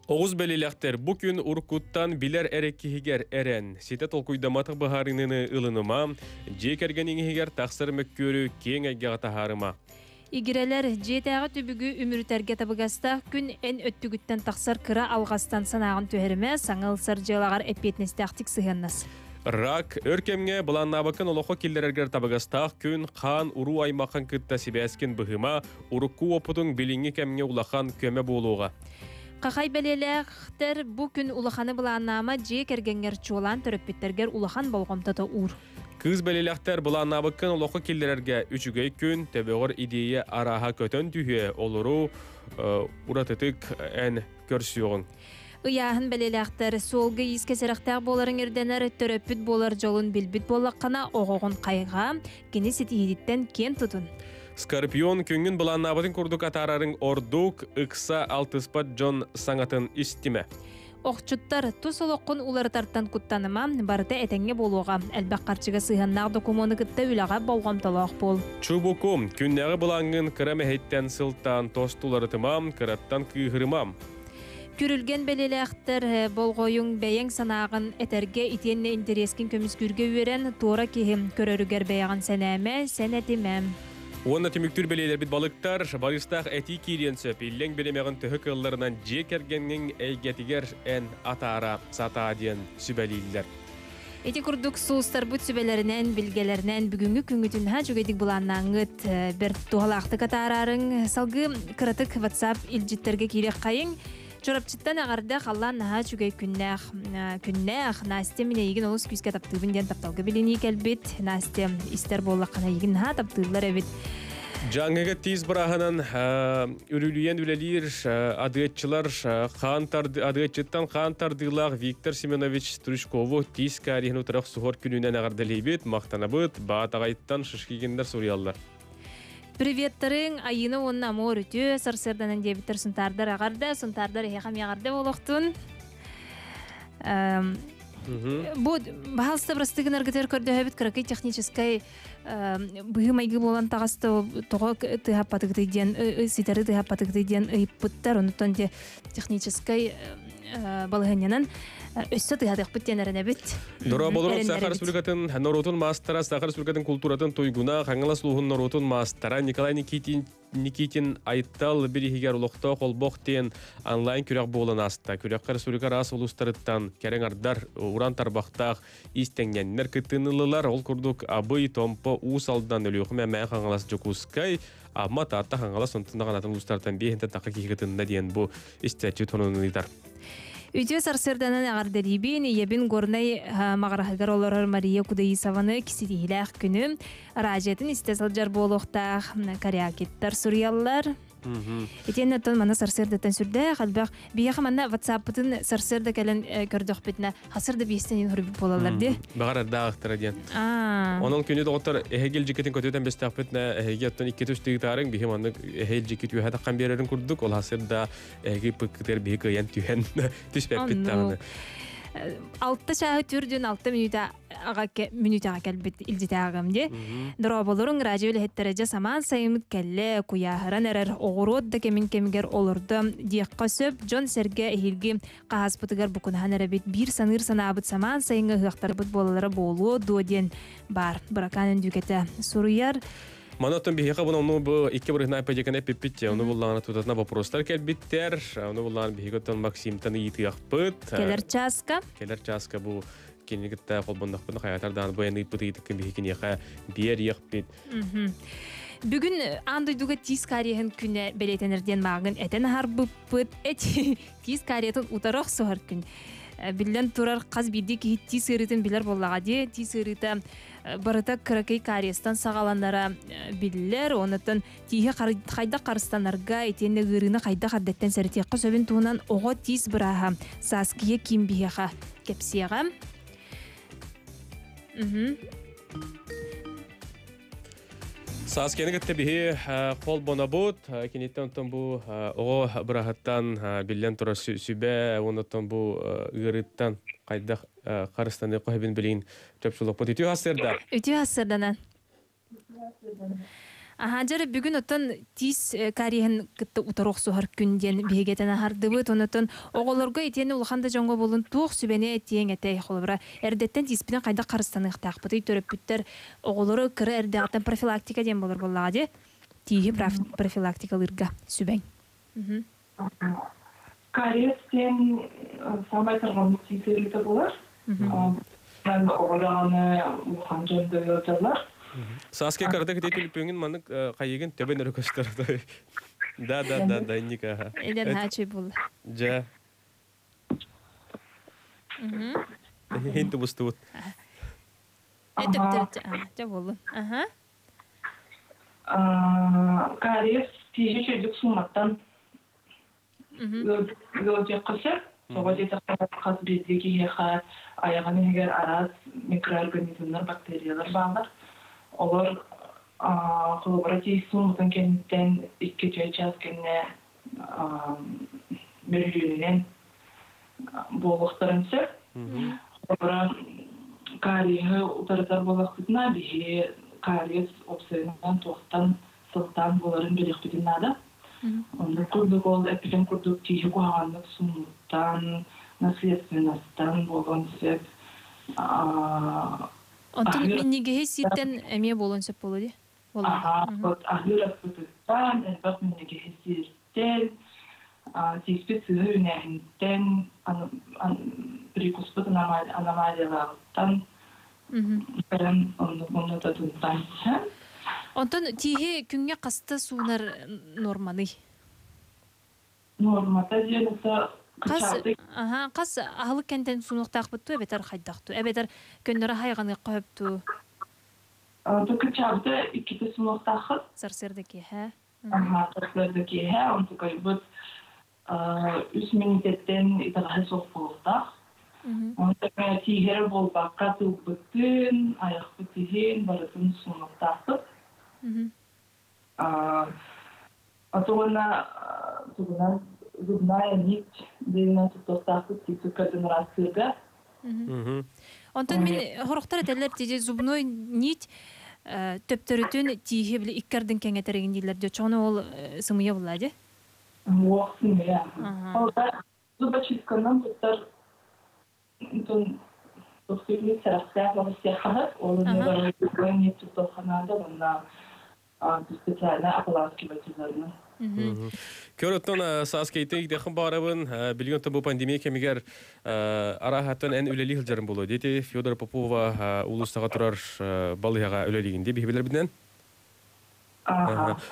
Speaker 2: Оҕус бэлиэлээхтэр бу күн уруккуттан билэр эрэ киһигэр эрэн, ситэ толкуйдамматах быһаарыныыны ылыныма, дьиэ кэргэниҥ иһигэр тахсар мөккүөрү киэҥ эйгэҕэ таһаарыма.
Speaker 3: Игирэлэр, дьиэтээҕи түбүгү үмүрүтэргэ табыгастаах күн эн өттүгүттэн тахсар кыра алҕастан санааҕын түһэримэ, саҥа ылсар дьыалаҕар эппиэтинэстээхтик сыһыаннас.
Speaker 2: Рак, өр кэмҥэ былааннаабаккын олоххо киллэрэргэр табыгастаах күн, хаан уруу аймаххын кытта сибээскин быһыма, урукку уопутуҥ билиҥҥи кэмҥэ улахан көмө буолуоҕа.
Speaker 3: Хахай бэлиэлээхтэр бу күн улаханы былааннаама, дьиэ кэргэҥҥэр чуолаан төрөппүттэргэр улахан болҕомтото уур.
Speaker 2: Кыыс бэлиэлэхтэр былааннаабыккын олоххо киллэрэргэ үчүгэй күн, төбөҕөр идиэйэ арааһа көтөн түһүө, олору уратытык эн көрсүөҕүҥ.
Speaker 3: Ыйааһын бэлиэлээхтэр суолга иискэ сэрэхтээх буоларыҥ ирдэнэр, төрөппүт буолар дьолун билбит буоллаххына, оҕоҕун хайҕаа, кини ситиһиититтэн киэн тутун.
Speaker 2: Скорпион күҥҥүн былааннаабытын курдук атаарарыҥ ордук, ыкса алтыспат дьон саҥатын истимэ.
Speaker 3: Охчуттар, тус олоххун уларытартан куттаныма, барыта этэҥҥэ буолуоҕа. Элбэх харчыга сыһыаннаах докумуону кытта үлэҕэ болҕомтолоох буол.
Speaker 2: Чубуку, күннээҕи былааҥҥын кыра мэһэйтэн сылтаан тосту уларытыма, кыраттан кыыһырыма.
Speaker 3: Күрүлгэн бэлиэлээхтэр болҕойуҥ бэйэҥ санааҕын этэргэ итиэннэ интэриэскин көмүскүүргэ үөрэн, туора киһи көрөрүгэр бэйэҕин сэнээмэ, сэнэтимэ.
Speaker 2: Уонна түмүктүүр бэлиэлэрбит балыктар, барыстаах этии киириэн сөп. Иллэҥ биримэҕин төһө кыалларынан дьиэ кэргэҥҥин эйгэтигэр эн атаара сатаа диэн сүбэлииллэр.
Speaker 3: Ити курдук сулустарбыт сүбэлэринэн, билгэлэринэн бүгүҥҥү күҥҥүтүн наһаа үчүгэйдик былааннааҥҥыт, бэрт туһалаахтык атаараарыҥ. Салгыы кыратык WhatsApp илдьиттэргэ киириэххэйиҥ. Чурапчыттан эҕэрдэ халлаан наһаа үчүгэй күннээх күннээх Настя мин эйигин олус күүскэ таптыыбын диэн тапталга билинии кэлбит Настя истэр буоллаххына эйигин наһаа таптыыллар эбит
Speaker 2: Дьааҥыга тиис бырааһынан үрүлүйэн үлэлиир адыаччылар хаан адыаччыттан хаан тардыылаах Виктор Семенович Стручкову тиис кариһын утары охсуһар күнүнэн эҕэрдэлиибит, махтанабыт, Баатаҕайттан Шишкигиннэр суруйаллар.
Speaker 3: Приветтарыҥ Айыына уонна Амур үтүө сарсыарданан диэбиттэр сунтаардар аҕарда, сунтаардар эһиэхэ эмиэ аҕарда буолуохтун. Бу баһалста бырастыы гынаргытыгар көрдөһөбүт кыракый техническай быһыы-майгы буолан таҕыста тоҕо тыһаппатыгытый диэн ситэри тыһаппатыгытый диэн ыйыппыттар онуттан де техническай балаһыанньанан өссө тыһатыахпыт диэн эрэнэбит.
Speaker 2: Дорооболорун Саха Республикатын норуотун маастара, Саха Республикатын культуратын туйгуна, Хаҥалас улууһун норуотун маастара Николай Никитин Никитин Айтал бириһигэр олохтоох олбох диэн онлайн күрэх буолан ааста. Күрэххэ республика араас улуустарыттан кэрэҥ ардар, уран тарбахтаах истэҥнэннэр кыттыыны ыллылар. Ол курдук Абый, Томпо, Уус Алдан, Өлүөхүмэ, Мэҥэ Хаҥалас, Дьокуускай, Амма, Таатта, Хаҥалас, онтон атын улуустартан биэһинтэн тахха киһи кытынна диэн бу истээччи тонун ыытар.
Speaker 3: Үтүө сарсыарданан эҕэрдэлиибин, ийэбин Горнай Маҕараһыгар олорор Мария Кудаисованы ситиһиилээх күнү, араадьыйатын истэ сылдьар буолуохтаах Корякиттар суруйаллар. Итиэннэ оттон манна сарсыардаттан сүрдээх элбэх биһиэхэ манна WhatsApp-пытын сарсыарда кэлэн көрдөхпүтүнэ хасыр да биэстэн хоруйбут буолаллар дии.
Speaker 2: Баҕар эрдээх диэн. Онон күнү доҕоттор эһиги илдьиккитин көтүтэн бэстэхпитинэ эһиги оттон икки түстүгүтаарыҥ биһи маннык эһи илдьиккит үөһэ таххан биэрэрин курдук ол хасыр да эһиги пыккытыгар биһи кыайан түһэн түспэппит даҕаны.
Speaker 3: 6 чааһы түрдүн 6 мүнүүтэ аҕа мүнүүтэҕэ кэлбит илдьитээҕим дии. Дорооболоруҥ радио үлэһиттэрэ дьэ самаан сайыммыт кэллэ, куйааһыран эрэр, оҕуруот да кэмин кэмигэр олордо диэххэ сөп. Дьон-сэргэ эһиилги хаһааспытыгар букунаһан эрэбит. Биир саныыр санаабыт самаан сайыҥҥа ыһыахтарбыт буолалара буолуо дуо диэн баар. Быракаан Өндүүкэтэ суруйар.
Speaker 2: Маны оттон биһиэхэ бу ону бу икки бырыһына ипотеканы эппиппит, ону буллаҕына тутатына вопростар кэлбиттэр. Ону буллаҕына биһиги оттон Максимтан ыйытыахпыт.
Speaker 3: Кэлэр чааска.
Speaker 2: Кэлэр чааска бу кинини кытта холбоннохпутуна хайатар даҕаны бу эн ыйыппыт ыйытыккын биһи киниэхэ биэриэхпит.
Speaker 3: Бүгүн аан дойдуга тиис кариеһын күнэ бэлиэтэнэр диэн мааҕын этэн аһарбыппыт. Эти тиис кариетын утары охсуһар күн. Биллэн турар, хас биирдии киһи тиис ыарыытын билэр буоллаҕа дии. Тиис ыарыыта барыта кыракый кариестан саҕаланара биллэр. Онуттан тииһи хайдах харыстанарга, итиэннэ ыарыыны хайдах эрдэттэн сэрэтиэххэ сөбүн туһунан оҕо тиис бырааһа Сааския Ким биһиэхэ кэпсиэҕэ.
Speaker 2: Сааскияны кытта биһи холбонобут, киниттэн оттон бу оҕо быраһыттан биллэн турар сүбэ, онуттан бу ыарыыттан хайдах харыстаныы хоһобин билин чопчулукпут. Үтүө сарсыарда.
Speaker 3: Үтүө сарсыарданан. Аха, дьэ бүгүн оттон тиис кариеһын кытта утары охсуһар күн диэн биһигэтэн аһардыбыт. Онотон оҕолорго итиэннэ улахан да дьоҥҥо буолун туох сүбэни этиэҥ этэй? Холобура, эрдэттэн тииспитин хайдах харыстаныахтаахпытый? Төрөппүттэр оҕолору кыра эрдэҕиттэн профилактика диэн буолар буоллаҕа дии. Тииһи профилактикалыырга сүбэҥ.
Speaker 7: Кариес диэн саамай тарҕаммыт тиис ыарыыта буолар. Оҕо даҕаны, улахан дьон да ыалдьаллар.
Speaker 2: Сааскы карата кити түлпүҥүн маннык хайыгын төбөн өрө көстөр. Да, да, да, да, инника.
Speaker 3: Элен хаачый буолла.
Speaker 2: Дьэ. Хин тубустубут.
Speaker 3: Этэптер дьэ буоллун. Аха.
Speaker 7: Кариес тииһи үчүгэйдик суумматтан ыалдьыахха сөп. Тоҕо диэтэххэ, хас биирдии киһиэхэ айаҕын иһигэр араас микроорганизмнар, бактериялар бааллар. Олор холобура тиис сууммутун кэнниттэн 2-4 чаас кэннэ мөлүйүөнүнэн буолуохтарын сөп. Холобура, кариеһы утарытар буоллахпытына, биһи кариес уопсайынан туохтан сылтаан буоларын билиэхпитин наада. Оннук курдук ол эппитим курдук тииһи куһаҕаннык сууммуттан, наследственностан буолуон сөп.
Speaker 3: Онтон минньигэһи сииртэн эмиэ буолуон сөп буолуо дии?
Speaker 7: Аха, вот аһыыр аспытыттан, элбэх минньигэһи сииртэн, тииспит сыыһа үүнээһинтэн, прикуспут аномалиялааҕыттан кэлэн оннук онно татынтан.
Speaker 3: Онтон тииһи күҥҥэ хаста суунар норманый?
Speaker 7: Нормата диэн это
Speaker 3: Хас, аха, хас аһылык кэнтэн суунуохтаахпыт туу эбэтэр хайдах туу? Эбэтэр көннөрө хайҕаныахха сөп туу?
Speaker 7: Кычаабыта иккитэ суунуохтааххыт.
Speaker 3: Сарсыарда киэһэ.
Speaker 7: Аха, сарсыарда киэһэ, онтукайбыт 3 мүнүүтэттэн итэҕэһэ суох буолуохтаах. Онтон тииһэрэ буолбакка тылбытын, айахпыт иһин барытын суунуохтаахпыт. Уонна тугунан зубная нить диэнинэн туттуохтаахпыт тиис көрдөн ыраастыырга.
Speaker 3: Онтон мин хорохтор этэллэр тизи зубной нить төптөрүтүн тииһи били иккардын кэҥэтэригин дииллэр дьэ чону ол сымыйа булла дии.
Speaker 7: Уох сымыйа. Ол да зубочистканан туттар онтон тохсуйбут сэрэхтээх баҕыстыаххаһыт ол оннугар зубной нить туттуохха наада уонна специально ополаскивателларынан.
Speaker 2: Көр оттон сааскейтин идехан баарабын билигин оттон бу пандемия кэмигэр арааһаттан эн үлэлии сылдьарын буолуо диэти Федора Попова улуустаҕа турар балыыһаҕа үлэлиигин дии биһибилэрбинэн.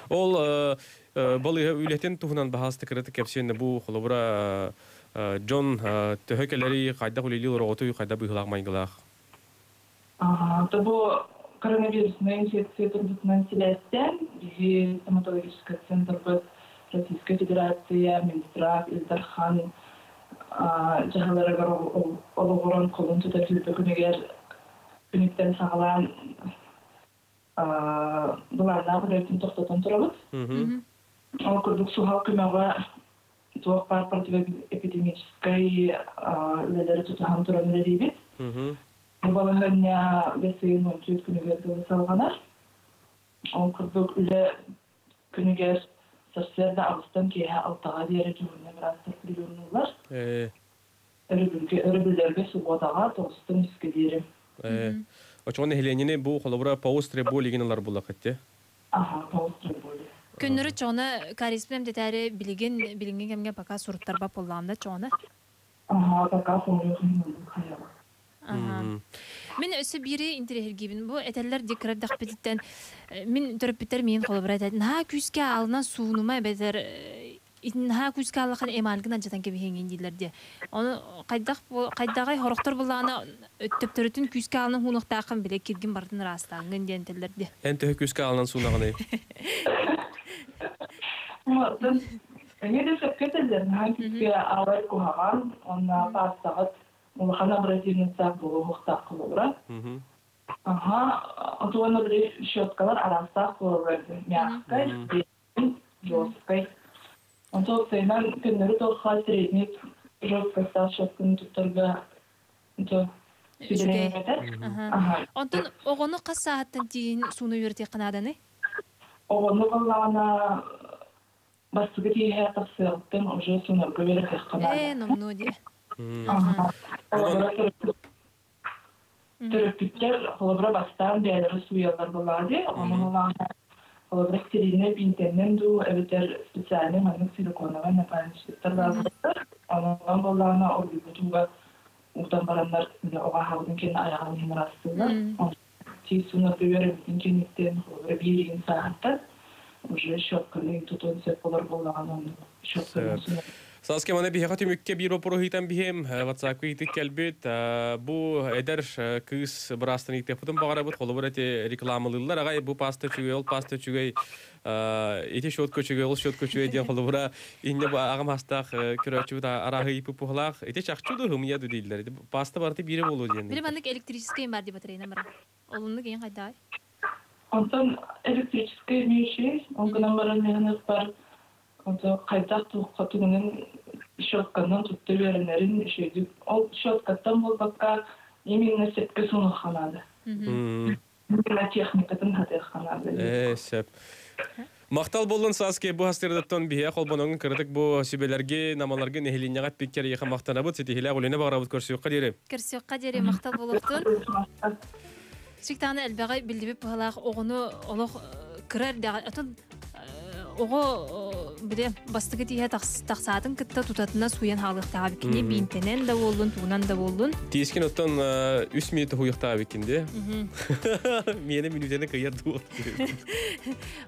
Speaker 2: Ол балыыһа үлэтин туһунан баһаалыста кыратык кэпсиэн бу холобура дьон төһө кэлэрий, хайдах үлэлии олороҕутуй, хайдах быһыылаах майгылаах?
Speaker 7: То бу коронавирусная инфекция турбутунан сибээстээн биһи стоматологическай центрбыт Российская Федерация, Минздрав, Ил Дархан дьаһалларыгар олоҕуран кулун тутар сүүрбэ күнүгэр күнүттэн саҕалаан былааннаах үлэбитин тохтотон турабыт. Ол курдук суһал көмөҕө туох баар противоэпидемическай үлэлэри тутуһан туран үлэлиибит. Бу балаһыанньа бэс ыйын 14 күнүгэр дылы салҕанар. Ол курдук үлэ күнүгэр сарсыарда 8-тан киэһэ 6-ҕа диэри дьуһунна быраастар приемнууллар. Өрөбүлгэ өрөбүллэргэ субуотаҕа 9-тан 3-кэ диэри.
Speaker 2: Очоҕо нэһилиэнньэни бу холобура пауз треболи гин ылар буллахыт те?
Speaker 7: Аха, пауз треболи.
Speaker 3: Көннөрү чоҕуна кариеспын эмтэтээри билигин билиҥҥи кэмҥэ пока суруттарбат буоллаҕым да чоҕуна.
Speaker 7: Аха, пока хомуйуох хайаҕа.
Speaker 3: Мин өссө биири интэриэһиргиибин. Бу этэллэр дии кыра эрдэхпититтэн мин төрөппүттэр миигин холобура этэ наһаа күүскэ аалынан суунума эбэтэр наһаа күүскэ ааллаххына эмальгын алдьатан кэбиһиэҥин дииллэр диэ. Ону хайдах хайдаҕай хорохтор буллаҕына төптөрүтүн күүскэ аалынан хуунуохтааххын билэ киргин барытын ыраастааҥҥын диэн этэллэр диэ.
Speaker 2: Эн төһө күүскэ аалынан суунаҕыный?
Speaker 7: Эмиэ да сөпкө этэллэр, наһаа күүскэ аалар куһаҕан, уонна паастаҕыт улахан абразивностаах буолуохтаах холобура. Аха, отуонна били щеткалар араастаах буолаллар мягкай, жесткай. Онтон уопсайынан көннөрү туохха средний жесткостаах щетканы туттарга
Speaker 3: Үчүгэй. Онтон оҕону хас сааһыттан тиийин сууну үөрэтиэххэ нааданый?
Speaker 7: Оҕону баллаҕына бастакы тииһэ тахсыаҕыттан уже сунарга үөрэтиэххэ наада.
Speaker 3: Ээ, номнуо дии.
Speaker 7: Төрөппүттэр холобура бастаан бэйэлэрэ сууйаллар буоллаҕа дии. Ону ылаҕына холобура стерильнай биинтэннэн дуу эбэтэр специальный маннык силиконовай напальничниктар бааллар. Онон буоллаҕына оргуйбут ууга уутан бараннар оҕо аһаабытын кэннэ айаҕын иһин ыраастыыллар. Тиис сунарга үөрэммитин кэнниттэн холобура биир ыйын сааһыттан уже щетканы тутуон сөп болор буоллаҕына оннук щетканы сунар.
Speaker 2: Сааскы маны биһиэхэ түмүккэ биир боппуруоһу ыытан биһиэм WhatsApp-ка ыытык кэлбит. Бу эдэр кыыс быраастан ыытыахпытын баҕарабыт. Холобур эти рекламалыыллар аҕай бу паста үчүгэй, ол паста үчүгэй, ити щетка үчүгэй, ол щетка үчүгэй диэн холобура инньэ аҕам астаах көрөөччүбүт арааһы ыйыппыт буһалаах. Ити чахчы дуу, ымыйа дуу дииллэр. Ити паста барыта биирэ буолуо диэн.
Speaker 3: Били маннык электрическэй бар дии батарейна барар. Олуннук иин хайдаай?
Speaker 7: Онтон электрическэй мүчүй, ол гынан баран миэхэ бар Ото хайдах туохха тугунан щетканан тутта үөрэнэрин үчүгэйдик ол щеткаттан буолбакка именно сөпкө суунуохха наада. Именно техникатын хатыахха наада.
Speaker 2: Ээ, сөп. Махтал боллун Сааскы бу хастырдаттан биһиэ холбоноҥун кыратык бу сүбэлэрги, намаларгы нэһилиэнньэҕэ эппиккэр эйиэхэ махтанабыт, ситиһилээх үлэни баҕарабыт көрсүөххэ диэри.
Speaker 3: Көрсүөххэ диэри махтал буолуохтун. Сиктааны элбэҕи биллибит быһалаах оҕону олох кыра эрдэҕэ отон оҕо бile бастакы тииһэ тахсаатын кытта тутатына сууйан хаалыахтааҕа биккини биинтэнэн да буоллун тугунан да буоллун
Speaker 2: Тиискин оттон үс минута хуйахтааҕа биккин де миэнэ мүнүүтэни кыйар дуу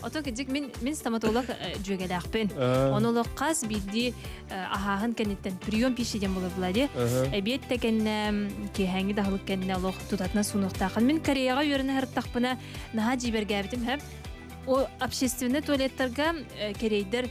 Speaker 3: Отон кырдьык мин мин стоматолог дьүөгэлээхпин. Ону олох хас биирдии аһааһын кэнниттэн прием пищи диэн буолар була дии. Эбиэт да кэннэ, киэһээҥҥи да аһылык кэннэ олох тутатына суунуохтааххын. Мин Кореяҕа үөрэнэ сырыттахпына наһаа дьиибэргээбитим һэ. О общественный туалеттарга кэриэйдэр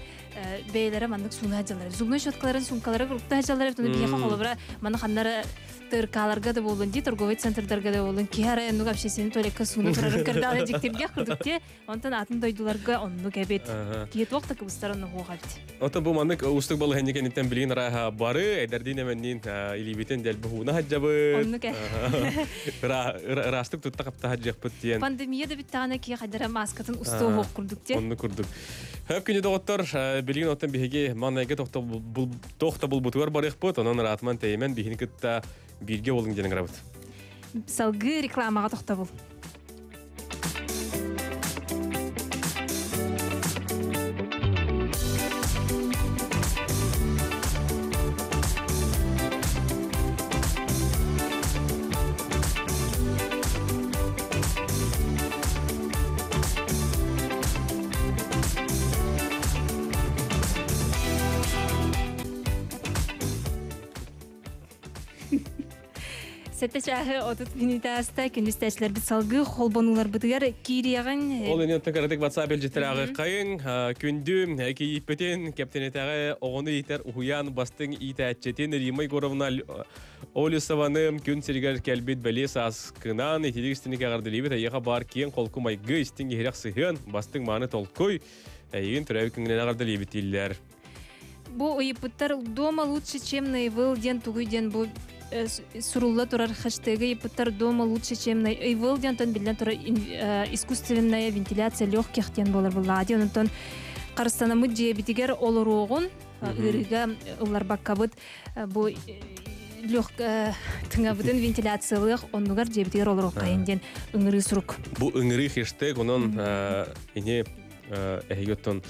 Speaker 3: бэйэлэрэ маннык сууна сылдьаллар. Зубной щеткаларын суумкалары курукта сылдьаллар. Туну биһиэхэ холобура маны ханнары ТРК-ларга да буоллун дии, торговый центрдарга да буоллун, киһи арай оннук общественный туалекка сууна турарын көрдөҕүнэ дьиктиргэх курдук дии. Онтон атын дойдуларга оннук эбит. Киһи туох да кыбыстар онно суох эбит.
Speaker 2: Оттон бу маннык уустук балаһыанньа кэнниттэн билигин арааһа бары эдэрдиин эмэнниин илиибитин дэлби ууна сылдьабыт.
Speaker 3: Оннук э.
Speaker 2: Ыраастык тутта хапта сылдьыахпыт диэн.
Speaker 3: Пандемия да бүттэҕинэ киһи хайдара мааскатын устуо суох курдук диэн.
Speaker 2: Оннук курдук. Хөп күнү доҕоттор, билигин оттон биһиги манайга тохтобулбутугар барыахпыт, онон ыраатыман тэйимэн биһини кытта бииргэ буолуҥ диэн ыҥырабыт.
Speaker 3: Салгыы рекламаҕа тохтобул. Сэтэ чааһы 30 мүнүүтэ ааста, күндү истээччилэрбит салгыы холбонууларбытыгар киириэҕиҥ.
Speaker 2: Ол иннинэ кыратык WhatsApp илдьиттэри кайын күндү кийииппитин кэптэнэтээҕи оҕону иитэр уһуйаан бастыҥ иитээччитин Римма Егоровна Олесованы күн сиригэр кэлбит бэлиэ сааскынан итилик истиник эҕэрдэлиибит. Эйиэхэ баар киэҥ холку майгы, истиҥ иһирэх сыһыан, бастыҥ мааны толкуй эйигин төрөөбүт күҥҥүнэн эҕэрдэлиибит дииллэр.
Speaker 3: Бу ыйыппыттар «Дома лучше, чем на ИВЛ» диэн тугуй диэн бу сурулла турар хэштеги ыйыппыттар. «Дома лучше, чем на ИВЛ» диэн онтон биллэн турар искусственная вентиляция легких диэн буолар буллаҕа диэн, онтон харыстанаммыт дьиэбитигэр олоруоҕун, ыарыыга ылларбаккабыт бу лег тыҥабытын вентиляциялыах оннугар дьиэбитигэр олоруоххайын диэн ыҥырыы сурук.
Speaker 2: Бу ыҥырыы хэштег онон ини эһиги оттон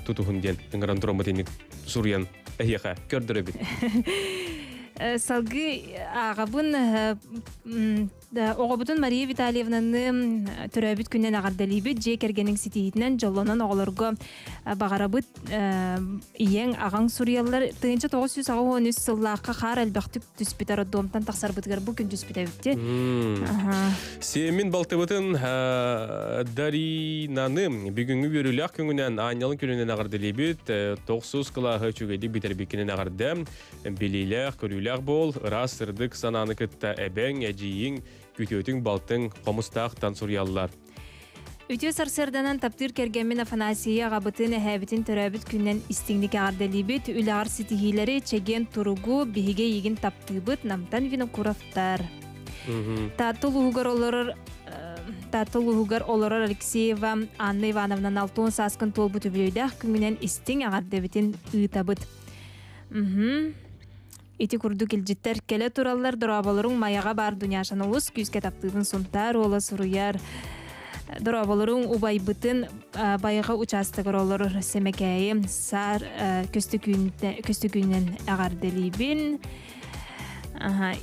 Speaker 2: тутуһун диэн ыҥыран тураммыт инник суруйан эһиэхэ көрдөрөбүт.
Speaker 3: Салгыы ааҕабын. Оҕобутун Мария Витальевнаны төрөөбүт күнүнэн эҕэрдэлиибит, дьиэ кэргэниҥ ситиһиитинэн дьоллонон оҕолорго баҕарабыт, ийэҥ, аҕаҥ суруйаллар. 1983 сыллаахха хаар элбэхтик түспүтэ, роддомтан тахсарбытыгар бу күн түспүт эбит.
Speaker 2: Сиэммин балтыбытын Даринаны бүгүҥҥү үөрүүлээх күҥүнэн, аанньалын күнүнэн эҕэрдэлиибит. Тохсус кылааһы үчүгэйдик бүтэрбиккинэн эҕэрдэ. Билиилээх, көрүүлээх буол, ыраас сырдык санааны кытта эбэҥ, эдьиийиҥ, күтүөтүҥ, балтыҥ хомустаахтан суруйаллар.
Speaker 3: Үтүө сарсыарданан таптыыр кэргэммин Афанасийы, аҕабытын, эһээбитин төрөөбүт күнүнэн истиҥник эҕэрдэлиибит. Үлэҕэр ситиһиилэри, чэгиэн туругу, биһиги эйигин таптыыбыт, Намтан Винокуровтар. Таатта улууһугар олорор Таатта улууһугар олорор Алексеева Анна Ивановна 60 сааскын туолбут үбүлүөйдээх күҥүнэн истиҥ эҕэрдэбитин ыытабыт. Ити курдук илдьиттэр кэлэ тураллар. Дорооболоруҥ, Майаҕа баар Дуняшаны олус күүскэ таптыыбын, Сунтаар уола суруйар. Дорооболоруҥ, убайбытын Байҕа учаастагар олорор Сэмэкээйи Саар көстөкүүнэн эҕэрдэлиибин.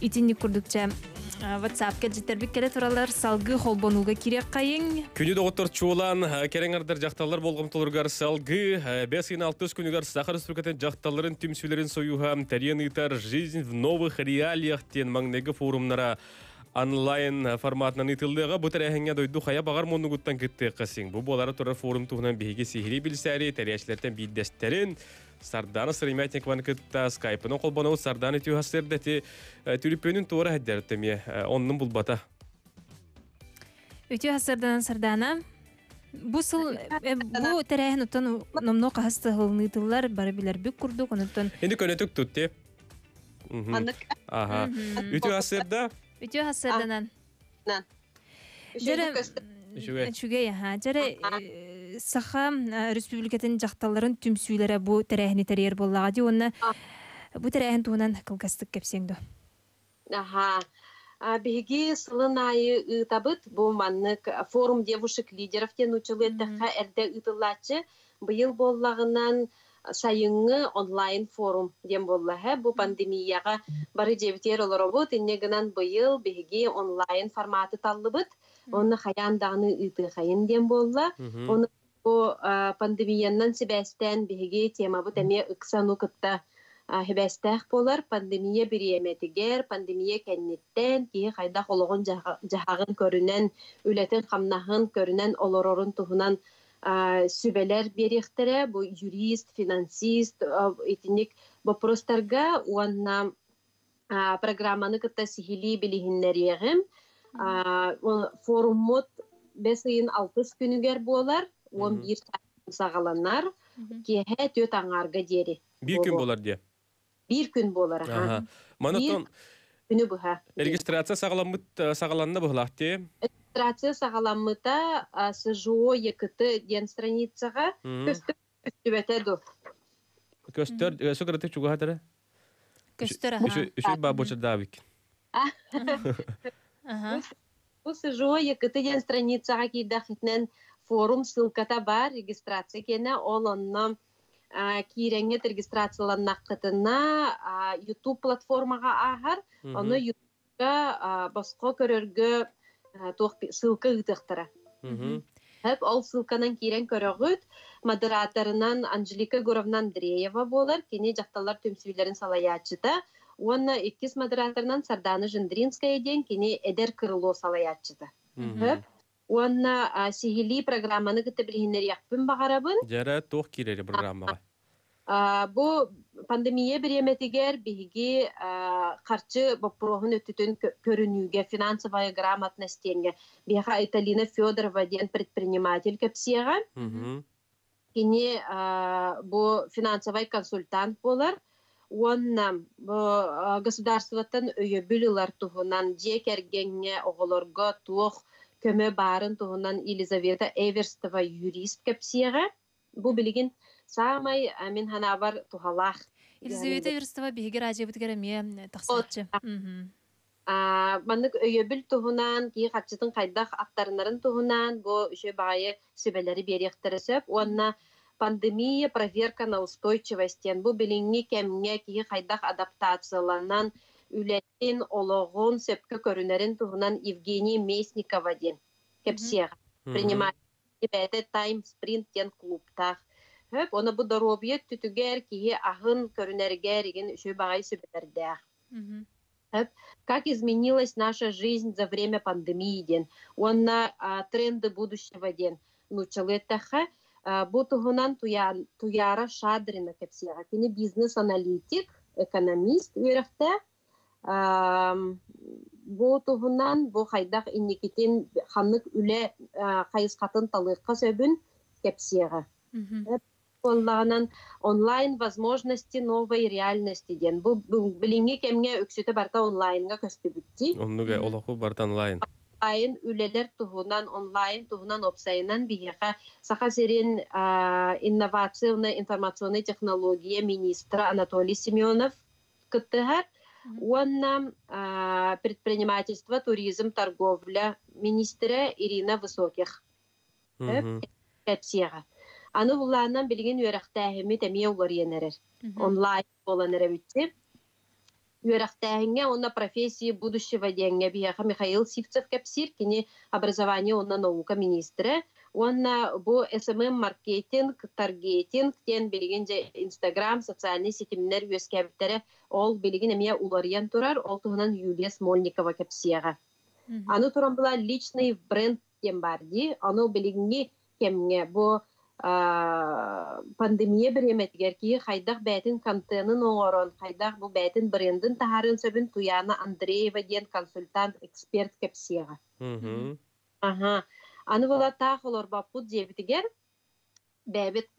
Speaker 3: Итинник курдук чэ WhatsApp кэлдьиттэрбит кэлэ тураллар, салгыы холбонууга кириэххэйиҥ.
Speaker 2: Күнү доҕоттор, чуолаан кэрэҥ ардар дьахталлар болҕомтолоругар салгыы 5 ыйын 6 күнүгэр Саха Республикатын дьахталларын түмсүүлэрин союһа тэрийэн ыытар «Жизнь в новых реалиях» диэн маҥнайгы форумнара онлайн форматынан ыытыллыаҕа. Бу тэрээһиҥҥэ дойду хайа баҕар муннугуттан кыттыахха син. Бу буолары турар форум туһунан биһиги сиһилии билсээри тэрийээччилэртэн биирдэстэрин Сардана Сыромятникованы кытта скайпынан холбонобут. Сардана, үтүө сарсыардати. Түлүпүөнүн туора сылдьар эмиэ оннун булбата.
Speaker 3: Үтүө сарсыарданан, Сардана. Бу сыл бу тэрээһин оттон номнуо хаһыс сылын ыытыллар, бары билэрбит курдук, онуттан
Speaker 2: Инди көнөтүк тутти. Аха. Үтүө сарсыарда.
Speaker 3: Үтүө сарсыарданан. Дьэрэ үчүгэй аха. Дьэрэ Саха Республикатын дьахталларын түмсүүлэрэ бу тэрээһини тэрийэр буоллаҕа дии уонна бу тэрээһин туһунан кылгастык кэпсиэҥ дуо?
Speaker 5: Аха. Биһиги сылын аайы ыытабыт бу маннык форум девушек лидеров диэн нууччалыы эттэххэ эрдэ ыытыллааччы. Быйыл буоллаҕынан сайыҥҥы онлайн форум диэн буолла. Бу пандемияҕа бары дьиэбитигэр олоробут. Инньэ гынан быйыл биһиги онлайн форматы таллыбыт. Онно хайаан даҕаны ыытыахайын диэн буолла. Оны бу пандемиянан сибээстээн биһиги темабыт эмиэ ыкса ону кытта сибээстээх буолар. Пандемия бириэмэтигэр, пандемия кэнниттэн киһи хайдах олоҕун дьаһаҕын көрүнэн, үлэтин хамнаһын көрүнэн олорорун туһунан сүбэлэр биэриэхтэрэ. Бу юрист, финансист итинник вопростарга уонна программаны кытта сиһилии билиһиннэриэҕим. Форуммут 5 ыйын 6 күнүгэр буолар, 11 саҕаланар, киэһэ 4 аҥаарга диэри.
Speaker 2: Биир күн буолар дии.
Speaker 5: Биир күн буолар, аха.
Speaker 2: Манатон
Speaker 5: күнү быһа.
Speaker 2: Регистрация саҕаламмыт саҕаланна быһыылаах дии.
Speaker 5: Регистрация саҕаламмыта СЖО ЕКТ диэн страницаҕа. Көстөр көстүбэтэ ду?
Speaker 2: Көстөр, өссө кыратык чугаһатара.
Speaker 3: Көстөр аха.
Speaker 2: Үчүгэй баа буочардаабык.
Speaker 5: Бу СЖО ЕКТ диэн страницаҕа киирдэххитинэн форум ссылката бар, регистрация киэнэ, ол онно киирэҥҥит регистрацияланнаххытына YouTube платформаҕа ааһар. Ону YouTube-ка босхо көрөргө туох ссылка ыытыахтара. Хеп ол ссылканан киирэн көрөҕүт. Модераторынан Анжелика Егоровна Андреева буолар. Кини дьахталлар түмсүүлэрин салайааччыта. Уонна иккис модераторынан Сардана Жендринская диэн кини эдэр крыло салайааччыта. Хөп. Уонна сиһилии программаны кытта билиһиннэриэхпин баҕарабын.
Speaker 2: Дьэрэ туох киирэри программаҕа?
Speaker 5: Бу пандемия бириэмэтигэр биһиги харчы боппуруоһун өттүтүн көрүнүүгэ финансовая грамотность диэҥҥэ биһиэхэ Айталина Федорова диэн предприниматель кэпсиэҕэ. Кини бу финансовай консультант буолар уонна бу государствоттан өйөбүл ылар туһунан дьиэ кэргэҥҥэ оҕолорго туох көмө баарын туһунан Елизавета Эверстова юрист кэпсиэҕэ. Бу билигин саамай мин санаабар туһалаах.
Speaker 3: Елизавета Эверстова биһиги радиобытыгар эмиэ тахсааччы.
Speaker 5: Маннык өйөбүл туһунан, киһи харчытын хайдах аттарынарын туһунан бу үчүгэй баҕайы сүбэлэри биэриэхтэрэ сөп. Уонна пандемия, проверка на устойчивость диэн бу билиҥҥи кэмҥэ киһи хайдах адаптацияланан үлэтин, олоҕун сөпкө көрүнэрин туһунан Евгения Местникова диэн кэпсиэҕэ. Принимать бэйэтэ Time Sprint диэн клубтаах. Хөп, оны бу доруобуйа өттүтүгэр киһи аһын көрүнэригэр игин үчүгэй баҕайы сүбэлэрдээх. Хөп, как изменилась наша жизнь за время пандемии диэн уонна тренды будущего диэн нууччалыы эттэххэ, бу туһунан Туяра Шадрина кэпсиэҕэ. Кини бизнес-аналитик, экономист үөрэхтээх. Бу туһунан бу хайдах инникитин ханнык үлэ хайысхатын талыахха сөбүн кэпсиэҕэ. Буоллаҕынан онлайн возможности новой реальности диэн бу билиҥҥи кэмҥэ үксүтэ барыта онлайнҥа көстүбүттии.
Speaker 2: Оннук олоху барыта онлайн.
Speaker 5: Онлайн үлэлэр туһунан, онлайн туһунан уопсайынан биһиэхэ Саха сирин инновационнай информационнай технология министра Анатолий Семенов кыттыһар уонна предпринимательство, туризм, торговля министрэ Ирина Высоких кэпсиэҕэ. Аны булааннан билигин үөрэхтээһиммит эмиэ уларыйан эрэр. Онлайн буолан эрэбитти. Үөрэхтээһиҥҥэ уонна профессии будущего диэҥҥэ биһиэхэ Михаил Сивцев кэпсиир. Кини образование уонна наука министрэ. Уонна бу SMM маркетинг, таргетинг диэн билигин дьэ Инстаграм, социальнай ситимнэр үөскээбиттэрэ. Ол билигин эмиэ уларыйан турар. Ол туһунан Юлия Смольникова кэпсиэҕэ. Аны туран була личный бренд диэн баар дии. Ону билиҥҥи кэмҥэ бу пандемия бириэмэтигэр киһи хайдах бэйэтин контенын оҥорон, хайдах бу бэйэтин брендин таһаарыан сөбүн Туяна Андреева диэн консультант, эксперт кэпсиэҕэ. Аха. Аны була таах олорбоппут дьиэбитигэр бэйэбит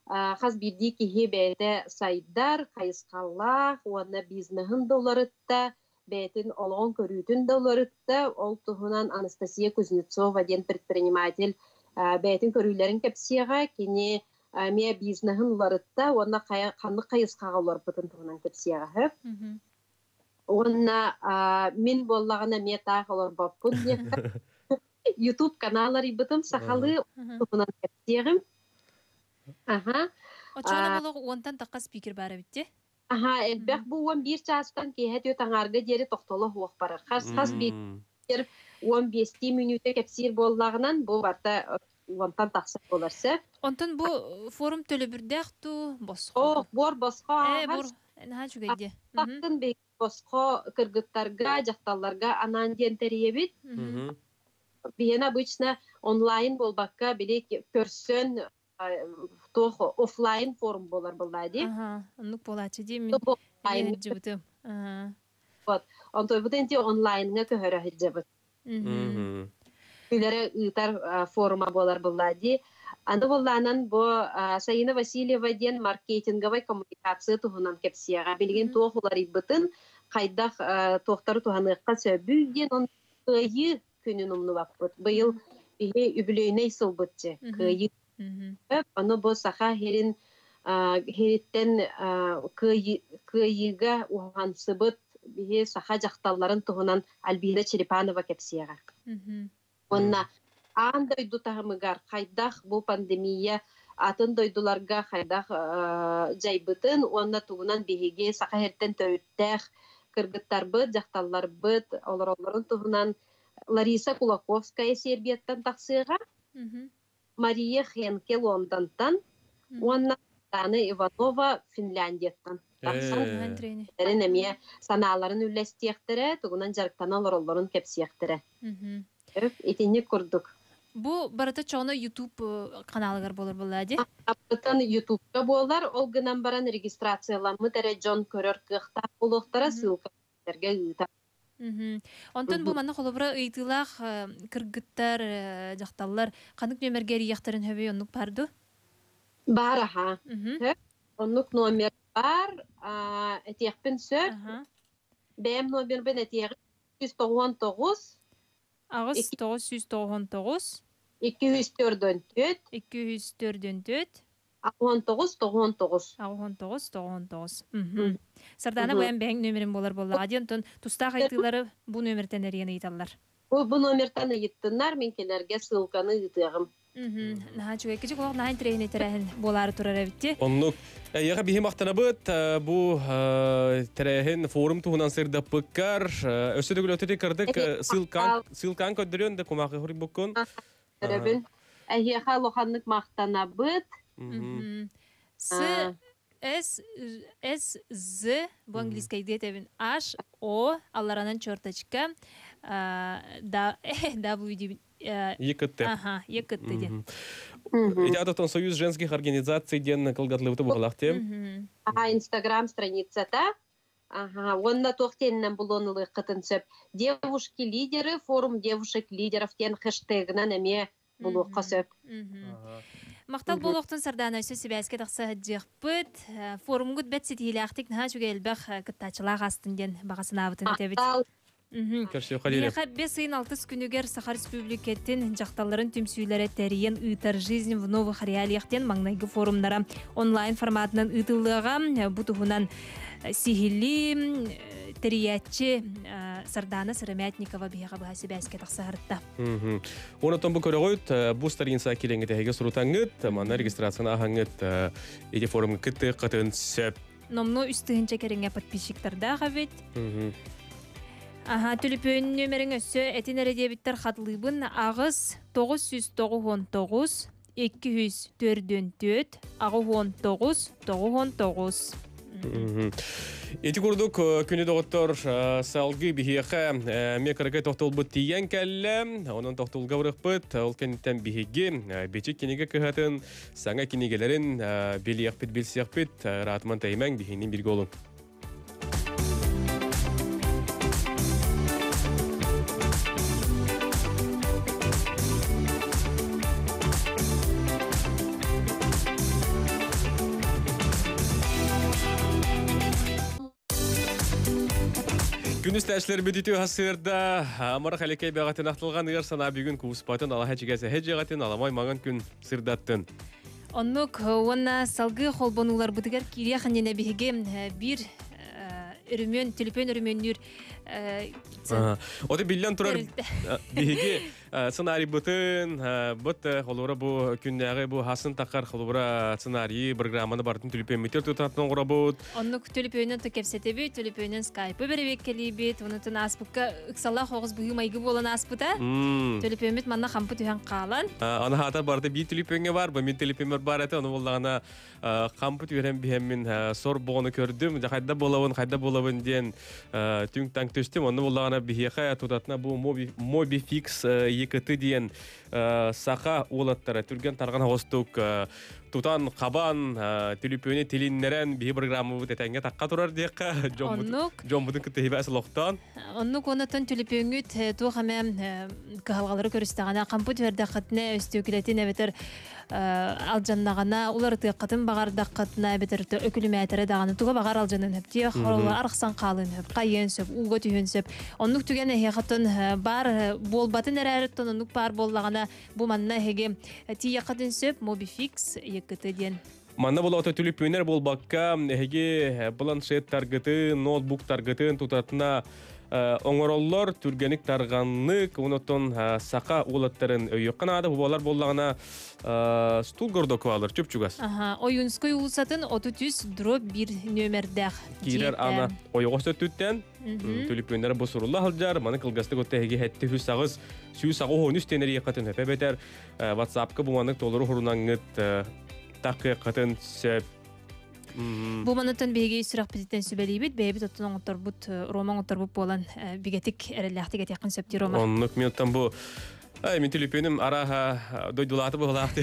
Speaker 5: хас биирдии киһи бэйэтэ сайдар, хайысхалаах уонна бизнеһын да уларытта, бэйэтин олоҕун көрүүтүн да уларытта. Ол туһунан Анастасия Кузнецова диэн предприниматель бэйэтин көрүүлэрин кэпсиэҕэ. Кини эмиэ бизнеһын уларытта уонна ханнык хайысхаҕа уларыппытын туһунан кэпсиэҕэ сөп. Уонна мин буоллаҕына эмиэ таах олорбоппун диэххэ. YouTube канал арыйбытым сахалыы туһунан кэпсиэҕим. Аха.
Speaker 3: Оччоҕуна буолуох уонтан тахха спикер баар эбит дии.
Speaker 5: Аха, элбэх бу 11 чаастан киэһэ түөрт аҥаарга диэри тохтоло суох барар. Хас биир 15 мүнүүтэ кэпсиир буоллаҕынан бу барыта уонтан тахса буолар сөп.
Speaker 3: Онтон бу форум төлөбүрдээх дуу, босхо?
Speaker 5: Оо, буор босхо
Speaker 3: Ээ,
Speaker 5: ааһар.
Speaker 3: буор наһаа үчүгэй дии.
Speaker 5: Тахтын босхо кыргыттарга, дьахталларга анаан диэн тэрийэбит. Биһиэнэ обычно онлайн буолбакка, били көрсөн туох офлайн форум буолар буоллаа дии.
Speaker 3: Аха, оннук буолааччы дии мин сылдьыбытым.
Speaker 5: Вот. Онтойбут инти онлайнҥа көһөрө сылдьабыт. Үлэрэ ыытар форума буолар буоллаа дии. Аны буоллаанан бу Саина Васильева диэн маркетинговай коммуникация туһунан кэпсиэҕэ. Билигин туох уларыйбытын, хайдах туохтары туһаныахха сөбүй диэн он кыайыы күнүн умнубаппыт. Быйыл биһи үбүлүөйнэй сылбытчы кыайыы. Ону бу саха сирин сириттэн кыайыыга уһансыбыт биһи саха дьахталларын туһунан Альбина Черепанова кэпсиэҕэ. Уонна аан дойду таһымыгар хайдах бу пандемия атын дойдуларга хайдах дьайбытын уонна тугунан биһиги саха сириттэн төрүттээх кыргыттарбыт, дьахталларбыт олороллорун туһунан Лариса Кулаковская Сербияттан тахсыаҕа, Мария Хенке Лондонтан уонна Светлана Иванова Финляндияттан тахсан эрин эмиэ санааларын үллэстиэхтэрэ, тугунан дьарыктана олороллорун кэпсиэхтэрэ. Итинник курдук.
Speaker 3: Бу барыта чоҕуна YouTube каналыгар буолар буолла дии?
Speaker 5: Абытан YouTube-ка буолар, ол гынан баран регистрацияламмыт эрэ дьон көрөр кыахтаах буолуохтара, ссылкаларга ыыта.
Speaker 3: Онтон бу манна холобура ыйытыылаах кыргыттар, дьахталлар ханнык нүөмэргэ эрийиэхтэрин сөбүй, оннук баар дуу?
Speaker 5: Баар аха. Оннук номер бар, этиэхпин сөп. Бэйэм номербин этиэҕим 199
Speaker 3: 8 999
Speaker 5: 244
Speaker 3: 244
Speaker 5: 19 99.
Speaker 3: 99 99. Сардаана бэйэм бэйэҥ нөмерин буолар буоллаҕа дии, онтон тустаах ыйытыылары бу нөмертэн эрийэн ыйыталлар.
Speaker 5: Бу номертан ыйыттыннар, мин кинилэргэ ссылканы ыытыаҕым.
Speaker 3: Наһаа үчүгэй. Кичик олох наһаа интэриэһинэй тэрээһин буолаары турар эбит.
Speaker 2: Оннук. Эйиэхэ биһи махтанабыт бу тэрээһин форум туһунан сырдаппыккар. Өссө да күлөтү кырдык ссылкан ссылкан көрдөрүөн да кумаахы хуруйбуккун.
Speaker 5: Көрөбүн. Эһиэхэ улаханнык махтанабыт.
Speaker 3: С С С З бу английскайдыы этэбин H О алларанан черточка да W диибин
Speaker 2: ЕКТ.
Speaker 3: Аха, ЕКТ диэн.
Speaker 2: Ити ататон Союз женских организаций диэн кылгатлыбыты буоллах тем.
Speaker 5: Аха, Инстаграм страницата. Ага, уонна туох диэнинэн булуон ылыаххытын сөп. Девушки-лидеры, форум девушек-лидеров диэн хэштегынан эмиэ булуохха сөп.
Speaker 3: Махтал буолуохтун Сардаана өссө сибээскэ тахса сылдьыахпыт. Форумгут бэт ситиһиилээхтик наһаа үчүгэй элбэх кыттааччылаах астын диэн баҕа санаабытын этэбит.
Speaker 2: Көрсүөххэ
Speaker 3: Биэс ыйын алтыс күнүгэр Саха Республикатын дьахталларын түмсүүлэрэ тэрийэн ыытар «Жизнь в новых реалиях» диэн маҥнайгы форумнара онлайн форматынан ыытыллыаҕа. Бу туһунан сиһилии тэрийээччи Сардаана Сыромятникова биһиэхэ быһа сибээскэ тахсаһарытта.
Speaker 2: Онотон бу көрөҕүт, бу страница кириҥҥит эһиги сурутаҥҥыт, манна регистрацияны аһаҥҥыт, ити форумҥа кыттыаххытын сөп.
Speaker 3: Номнуо үс тыһыынча кэриҥэ подписчиктардаах эбит. Аха, төлөпүөн нүөмэриҥ өссө этин эрэ диэбиттэр хатылыыбын аҕыс 999 244 89 99.
Speaker 2: Ити курдук күнү доҕоттор салгыы биһиэхэ эмиэ кыракый тохтолбут тиийэн кэллэ. Онон тохтолго барыахпыт. Ол кэнниттэн биһиги Бичик кинигэ кыһатын саҥа кинигэлэрин билиэхпит, билсиэхпит. Ыраатыман тэйимэҥ, биһигинин бииргэ олуҥ. Күнүс тәшлер бүтүтү хасырда амара халекей бәғатын ақтылған ығыр сана бүгін куспатын алаха чигәсі хәжеғатын аламай маңын күн сырдаттын.
Speaker 3: Оннук уонна салгыы холбонууларбытыгар киириэх иннинэ биһиги биир өрөмүөн төлөпүөн өрөмүөннүүр
Speaker 2: Оты биллэн турар биһиги сценарийбытын быт холура бу күннээҕи бу хасын тахар холура сценарийы программаны бартын түлүпүөммүтүр тутатын оҥоробут.
Speaker 3: Оннук төлөпүөнүн то кэпсэтэбит, төлөпүөнүн скайпы бэрэбиэккэлиибит, онутун ааспыкка ыксалаах оҕус быһыы майгы буолан ааспыта. Төлөпүөммүт манна хампы түһэн хаалан.
Speaker 2: Аны хаатар барыта биир төлөпүөҥҥэ бар, бу мин төлөпүөммэр бар этэ, ону буллаҕына хампы түһэрэн биһэммин сор боҕону көрдүм, дьэ хайда буолабын, хайда буолабын диэн түҥ-таҥ түстүм. Онно буллаҕына биһиэхэ тутатына бу Mobifix ЕКТ диэн саха уолаттара түргэн тарҕан оҕустук тутан, хабан, түлүпүөнү тилиннэрэн биһи программабыт этэҥҥэ тахха турар диэххэ дьоммутун кытта хибээс олохтоон.
Speaker 3: Оннук оннуттан түлүпүөҥҥүт туох эмэ кыһалҕалары көрүстэҕинэ, хампы түһэрдэххитинэ, өстүөкүлэтин эбэтэр алдьаннаҕына, уларытыаххытын баҕардаххытына, эбэтэр өкүлүмээтэрэ даҕаны туга баҕар алдьанын сөп, тиэх арахсан хаалыан сөп, хайыан сөп, ууга түһүөн сөп. Оннук түгэн эһиэхэтин баар буолбатын эрээриттэн оннук баар буоллаҕына, бу манна эһиги тиийэххитин сөп, Mobifix ЕКТ диэн.
Speaker 2: Манна болоото түлүппүнэр буолбакка, эһиги планшет таргытын, ноутбук таргытын тутатына оҥороллор, түргэник тарҕаннык, онотон саха уолаттарын өйүөххэ наада, буолар буоллаҕына стул гордоквалар чуп-чугас.
Speaker 3: Аха, Ойуунскай уулуссатын 33 дробь 1 нүөмэрдээх.
Speaker 2: Киирэр ана ойоҕос өттүттэн түлүпүөннэр бу сурулла сылдьар, маны кылгастык отто эһиги хэтти хүс аҕыс 183 тенериэххитин өпө бэтэр WhatsApp-ка бу маннык толору хурунаҥҥыт такыаххытын сөп.
Speaker 3: Бу манытын биһиги сүрэхпититтэн сүбэлиибит, бэйэбит оттон оҥотторбут, Рома оҥотторбут буолан бигэтик эрэллээхтик этиэххин сөп дии Рома.
Speaker 2: Оннук минуттан бу Ай, мин түлүпүнүм араха дойдулааты быһылаахты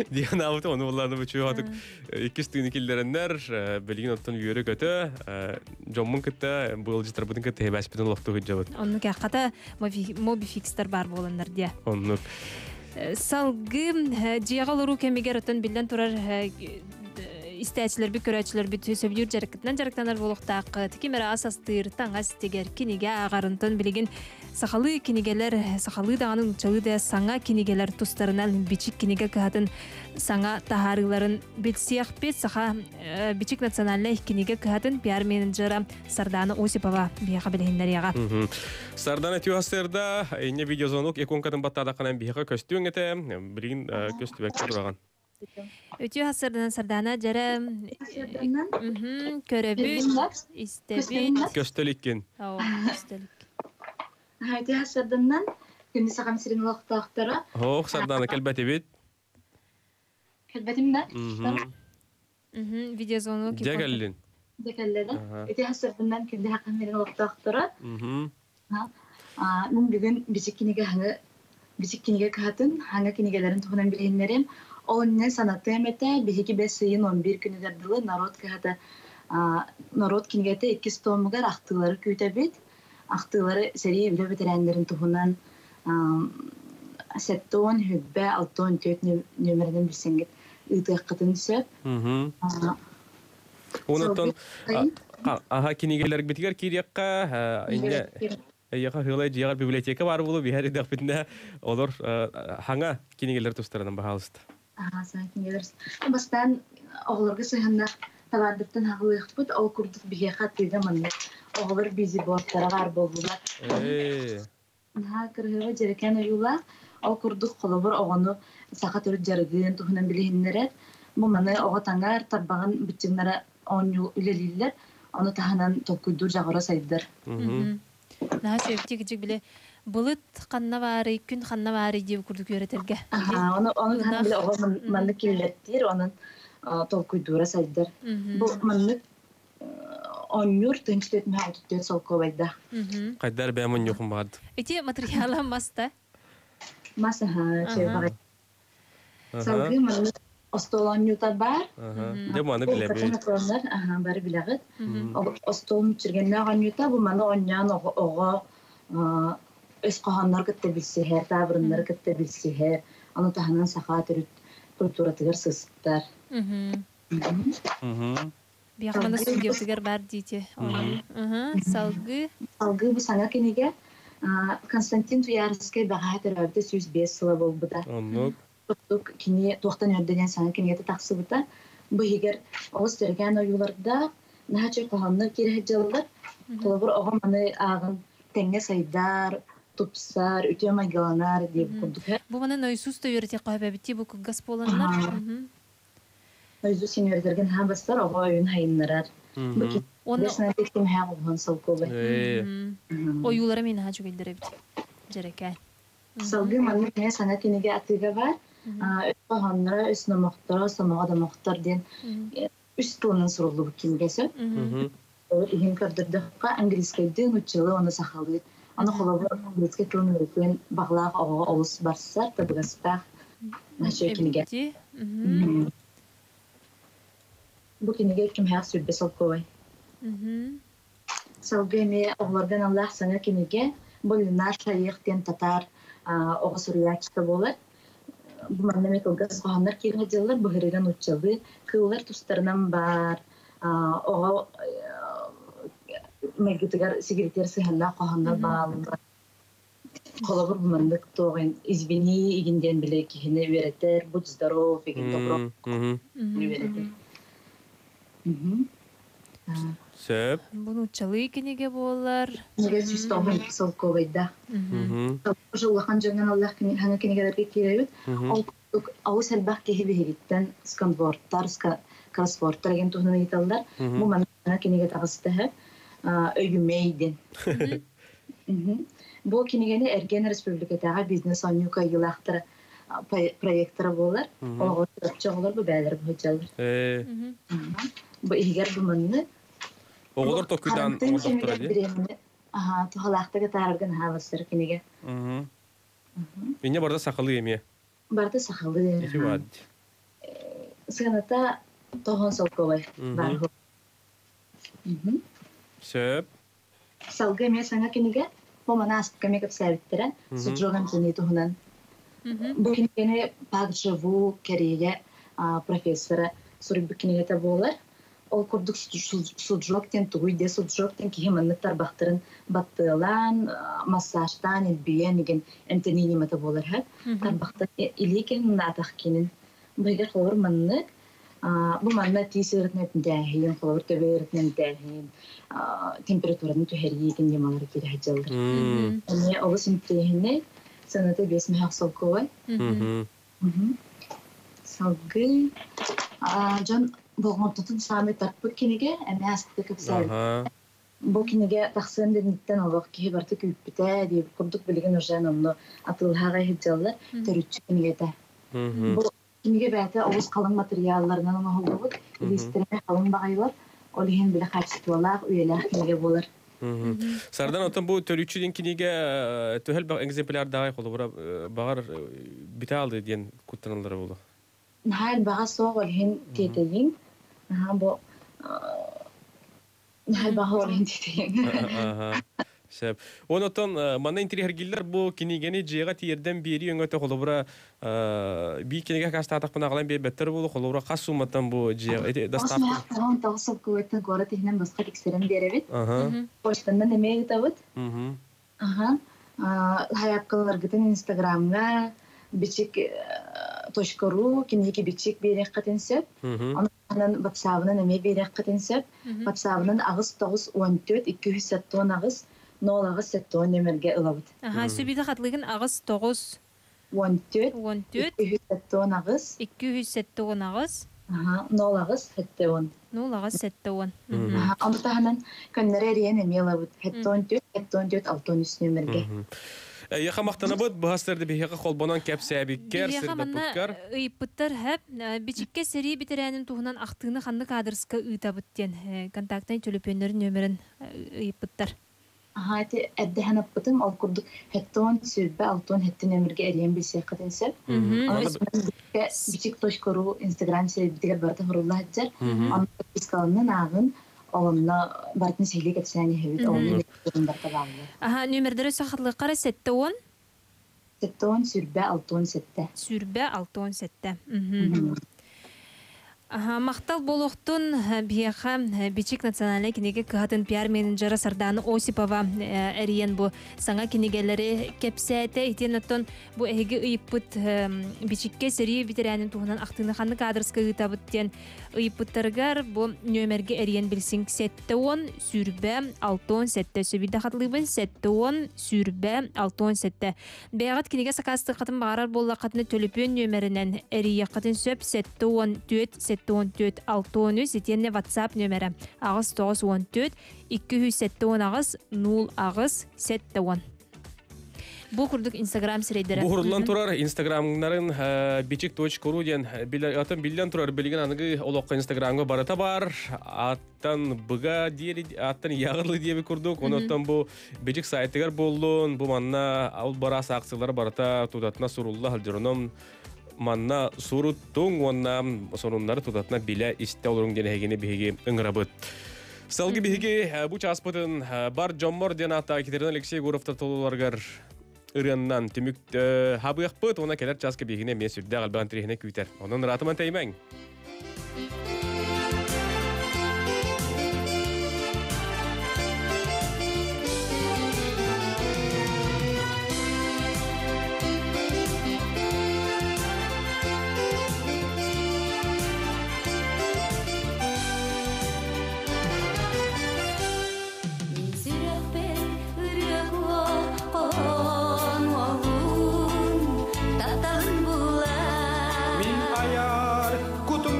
Speaker 2: диэн аабыты ону буллааны бу чуотук иккис тыыны киллэрэннэр билигин оттон үөрэ көтө дьоммун кытта быылдьытарбытын кытта хэбээспитин олохтуу сылдьабыт.
Speaker 3: Оннук хата мобификстар баар буоланнар диэ.
Speaker 2: Оннук.
Speaker 3: Салгыы дьиэҕэ олоруу кэмигэр оттон биллэн турар истээчилэрбит, көрөөччүлэрбит сөбүлүүр дьарыккытынан дьарыктанар буолуохтаах. Ким эрэ ас астыыр, таҥас тигэр, кинигэ ааҕарынтан билигин сахалыы кинигэлэр, сахалыы даҕаны нууччалыы да саҥа кинигэлэр тустарынан Бичик кинигэ кыһатын саҥа таһаарыыларын билсиэхпит. Саха Бичик национальнай кинигэ кыһатын пиар-менеджера Сардана Осипова биһиэхэ билиһиннэриэҕэ.
Speaker 2: Сардана түһастырда, инне видеозвонок иконкатын баттаадаххынан биһиэхэ көстүөҥ этэ, билигин көстүбэккэ тураҕын.
Speaker 3: Үтүө хасырданан Сардана дьэрэ көрөбүт, истэбит.
Speaker 2: Көстөлүккин.
Speaker 3: Көстөлүк.
Speaker 8: Үтүө хасырданан күндү сахам сирин олохтоохторо.
Speaker 2: Ох, Сардана кэлбэтибит.
Speaker 8: Кэлбэтим да?
Speaker 3: Видеозвонок.
Speaker 2: Дьэ кэллин.
Speaker 8: Дьэ кэллэ Үтүө хасырданан күндү сахам сирин олохтоохторо. Мин бүгүн бичик кинигэ Бичик кинигэ кыһатын хаҥа кинигэлэрин туһунан билиһиннэрим. Ол иннинэ санатыам этэ, биһиги бэс ыйын 11 күнүгэр дылы норуот кыһата норуот кинигэтэ иккис томугар ахтыылары күүтэбит. Ахтыылары сэрии үлэ бэтэрээннэрин туһунан 70 хүббэ 64 нүөмэринэн билсэҥҥит ыытыаххытын сөп.
Speaker 2: Онтон аха кинигэлэрбитигэр киириэххэ инне Эйиэхэ Хыылай дьиэҕэр библиотека баар буолуо биһэр идэхпитинэ олор хаҥа кинигэлэр тустарынан баһаалыста.
Speaker 8: Аха, саҥа кинигэлэр. Бастаан оҕолорго сыһыаннаах табаардартан хаҕылыахпыт. Ол курдук биһиэхэ атыыга маннык оҕолор бизибордтара баар буоллулар. Наһаа кырыһыба дьэрэкээн ойуулаах. Ол курдук холобур оҕону саха төрүт дьарыгын туһунан билиһиннэрэр. Бу маны оҕо таҥар, тарбаҕын быччыҥнара оонньуу үлэлииллэр. Ону таһынан толкуйдуур дьаҕыра сайдар.
Speaker 3: Наһаа сөптик ичик биле былыт ханна баарый, күн ханна баарый диэбит курдук үөрэтэргэ.
Speaker 8: Оны оны таһынан биле оҕо маннык киллэртиир, онон толкуйдуура сайдар. Бу маннык оонньуур тыынч 434 солкуобайдаах.
Speaker 2: Хайдар бэйэм онньуохум баҕард.
Speaker 3: Ити материала маста.
Speaker 8: Мас аха, чебаҕай. Салгыы маннык остуол оонньуута баар.
Speaker 2: Дьэ маны билэбит.
Speaker 8: Аха, бары билэҕит. Остуол мүччүргэннээх оонньуута бу маны оонньоон оҕо өс хоһооннор кытта билсиһэр, таабырыннары кытта билсиһэр, ону таһынан саха төрүт культуратыгар сыстар.
Speaker 3: Биэхмана студиятыгар бар диити. Салгыы.
Speaker 8: Салгыы бу саҥа кинигэ Константин Туйаарыскай бэҕэһээ төрөөбүтэ 105 сыла буолбута.
Speaker 2: Оннук.
Speaker 8: Курдук кини туохтан өрдөнөн саҥа кинигэтэ тахсыбыта. Бу иһигэр олус дьэрэкээн ойуулардаах, наһаа үчүгэй хоһооннор киирэ сылдьаллар. Холобур, оҕо маны ааҕан тэҥҥэ сайдар, тупсар, үтүө майгыланар диэбит курдук.
Speaker 3: Бу маны Нойсуус да үөрэтиэххэ сөп бу кылгас буоланнар.
Speaker 8: Нойсуус үөрэтэргэ наһаа бастар, оҕо өйүн хайыннарар. Бу
Speaker 3: Ойуулара мин наһаа үчүгэйдэр эбит. Дьэрэкээн.
Speaker 8: Салгыы маннык эмиэ саҥа кинигэ атыыга баар. Өс хоһоонноро, өс номохторо, сомоҕо домохтор диэн үс тылынан суруллубут кинигэ сөп. Иһин көрдөрдөххө, английскайдыы, нууччалыы уонна сахалыы. Аны холобур, английскай тылын үөрэтиэн баҕалаах оҕоҕо олус барсар, табыгастаах наһаа кинигэ. Бу кинигэ кимһээх сүрбэ солкуобай. Салгыы эмиэ оҕолорго аналлаах саҥа кинигэ бу Ленар Шаих диэн татаар оҕо суруйааччыта буолар. Бу манна эмиэ кылгас хоһооннор киирэн дьыллар быһырыыга нууччалыы кыыллар тустарынан баар оҕо майгытыгар сигиритигэр сыһыаннаах хоһооннор бааллар. Холобур, маннык туоҕун извини игин диэн били киһини үөрэтэр, будь здоров игин добро үөрэтэр.
Speaker 2: Сөп.
Speaker 3: Бу нууччалыы кинигэ буолар.
Speaker 8: Кинигэ 192 солкуобайдаах. Уже улахан дьоҥҥо аллах хаҥа кинигэлэргэ киирэбит. Ол курдук олус элбэх киһи биһигиттэн сканвордтар, кроссвордтар деген туһунан ыйыталлар. Бу манна кинигэ таҕыста Өйүмэй диэн. Бу кинигэни Эрген Республикатааҕы бизнес оонньуу кыайыылаахтара проектора буолар. Оҕо оҕолор бу бээлэр бу. Бу иһигэр бу манны.
Speaker 2: Оҕолор токудан оҥордохторо дии.
Speaker 8: Аха, тухалаахтыга таараргын хаалыстар кинигэ.
Speaker 2: Инне барда сахалыы эмиэ.
Speaker 8: Барда сахалыы.
Speaker 2: Ити баар.
Speaker 8: Сыаната тохон солковай бар.
Speaker 2: Сөп.
Speaker 8: Салгы эмиэ саҥа кинигэ. Бу мана астыка эмиэ кэпсээбиттэрэ. Суджоган тини туһунан. Бу кинигэни Пак Джаву Корея профессора суруйбут кинигэтэ буолар. Ол курдук суджок тен тугуй де суджок тен киһи маннык тарбахтарын баттыалаан, массажтаан, илбийэн igen эмтэнии ньымата буолар һэ. Тарбахтан илии киһин наатах кинин. Быһыгар холобур маннык бу манна тиис ыарытын эмтээһин, холобур төбө ыарытын эмтээһин, температураны түһэрии итин ньымалары киирэ сылдьаллар. Эмиэ олус интириэһинэй, сыаната 5 мөһөөх солкуобай. Салгыы дьон болҕомтотун саамай тарпыт кинигэ эмиэ астык кэпсээбит. Бу кинигэ тахсыан дэнниттэн олох киһи барыта күүппүтэ диэбит курдук билигин уже онно атыылаһаҕа иһдьаллар төрүччү кинигэтэ. Бу кинигэ бэйэтэ олус халыҥ материалларынан оҥоһуллубут, илиистэрэ халыҥ баҕайылар, ол иһин бile качестволаах, үйэлээх кинигэ буолар.
Speaker 2: Сардан оттон бу төрүччү диэн кинигэ төһөл экземплярдааҕай холобура баҕар бүтэ алды диэн куттаналлара буолуо.
Speaker 8: Наһаа элбэҕэ суох, ол иһин тиэтэйиҥ. Наһаа бу наһаа элбэҕэ ол иһин тиэтэйиҥ.
Speaker 2: Сөп. Онотон манна интириэһиргииллэр бу кинигэни дьиэҕэ тиэрдэн биэрии өҥөтө холобура биир кинигэ хастаатахпына аҕалан биэрбэттэр буолу холобура хас сууматтан бу дьиэҕэ доставка?
Speaker 8: 9 солкуойтан куорат иһинэн босхо тиксэрэн биэрэбит. Почтанан эмиэ ыытабыт. Аха. Хайапкаларгытын Инстаграмҥа бичик .ру киниги бичик биэриэххитин сөп. Онон WhatsApp-ынан эмиэ биэриэххитин сөп. WhatsApp-ынан 8 9 14 278 0 8 70 нөмерге ылабыт.
Speaker 3: Аха, сүбүтэ хатлыгын 8 9
Speaker 8: 14
Speaker 3: 14
Speaker 8: 278
Speaker 3: 278
Speaker 8: Аха, 0 8 70.
Speaker 3: 0 8 70.
Speaker 8: Аха, ону таһынан көннөрө эриэн эмиэ ылабыт. 74 74 63 нөмерге.
Speaker 2: Яха мактанабыт быһастарды биһиэхэ холбонон кэпсээбиккэр,
Speaker 3: Биһиэхэ манна
Speaker 2: сырдаппыккар.
Speaker 3: ыйыппыттар хэп бичикке сэрии битэрээнин туһунан ахтыыны ханнык аадырыска ыытабыт диэн контактнай төлөпүөннөрүн нөмерин ыйыппыттар.
Speaker 8: Аха, ити эрдэһэн аппытым, ол курдук 70 сүрбэ 67 нөмерге эриэн билсиэххитин сөп. Оны бичик.ру Инстаграм сирэйбитигэр барыта хурулла сылдьар. Онно подпискаланын ааҕын, олонно барытын сиһилии кэпсээн иһэбит, оҕону барыта бааллар.
Speaker 3: Аха, нөмердери сахатлыккара 70
Speaker 8: 70 сүрбэ 67.
Speaker 3: Сүрбэ 67. Аха, мактал болуохтун биһиэхэ бичик национальнай кинигэ кыһатын пиар-менеджера Сардана Осипова эриен бу саҥа кинигэлэри кэпсээтэ. Итиэн оттон бу эһиги ыйыппыт бичикке сэрии ветеранин туһунан ахтыыны ханнык аадырыска ыытабыт диэн ыйыппыттарыгар бу нөмерге эриен билсиҥ 70 сүрбэ 67 сөбүйдэ хатылыыбын 70 сүрбэ 67. Бэйэҕит кинигэ сакаастыаххытын баҕарар буоллаххытына төлөпүөн нөмеринэн эрийиэххитин сөп 74 74 63 итиэннэ WhatsApp нөмерэ 8 9 14 278 0 8 70. Бу курдук Инстаграм сирэйдэрэ.
Speaker 2: Бу хуруллан турар Инстаграмнарын бичик.ру диэн атын биллэн турар билигин аныгы олоххо Инстаграмга барыта бар. Аттан быга диэри аттан яғырлы диэби курдук. Онуттан бу бичик сайтыгар боллун, бу манна ол бара сааксылар барыта тудатына сурулла халдьороном манна суруттуң уонна сонуннары тудатына билэ истэ олоруҥ диэн эһигини биһиги ыҥырабыт. Салгыы биһиги бу чааспытын бар дьоммор диэн ааттаах Екатерина Алексей Егоровтар толуларгар ырыаннан түмүк хабыахпыт, уонна кэлэр чааска биһигини эмиэ сүрдээх элбэх интэриэһинэй күүтэр. Онон ыраатыман тэйимэҥ.
Speaker 4: Мин сүрэхпэр ырыа хоһоон уолун тапталын булар.
Speaker 9: Мин айар кутум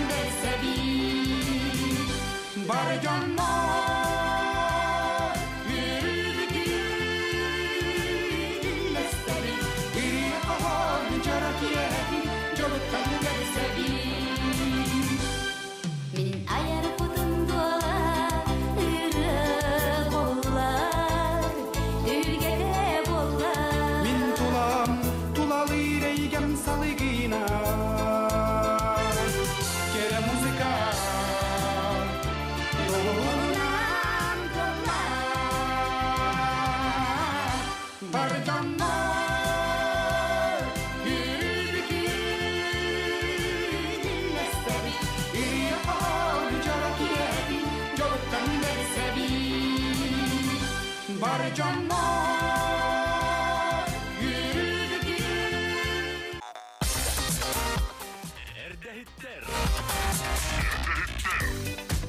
Speaker 4: бэрсэбит. Бар дьоннор үөрүүбүтүн үллэстэбит. Ырыа хоһоон дьоро киэһэтин дьолуттан бэрсэбит. Мин айар кутум дуола ырыа буоллар, үлгэтэ буоллар. Мин тулам тулалыыр эйгэм салыгына кэрэ музыка доҕуһуолунан туоллар. Бар дьоннор үөрүүбүтүн үллэстэбит. Ырыа хоһоон дьоро киэһэтин дьолуттан бэрсэбит. Бар дьоннор үөрүүбүтүн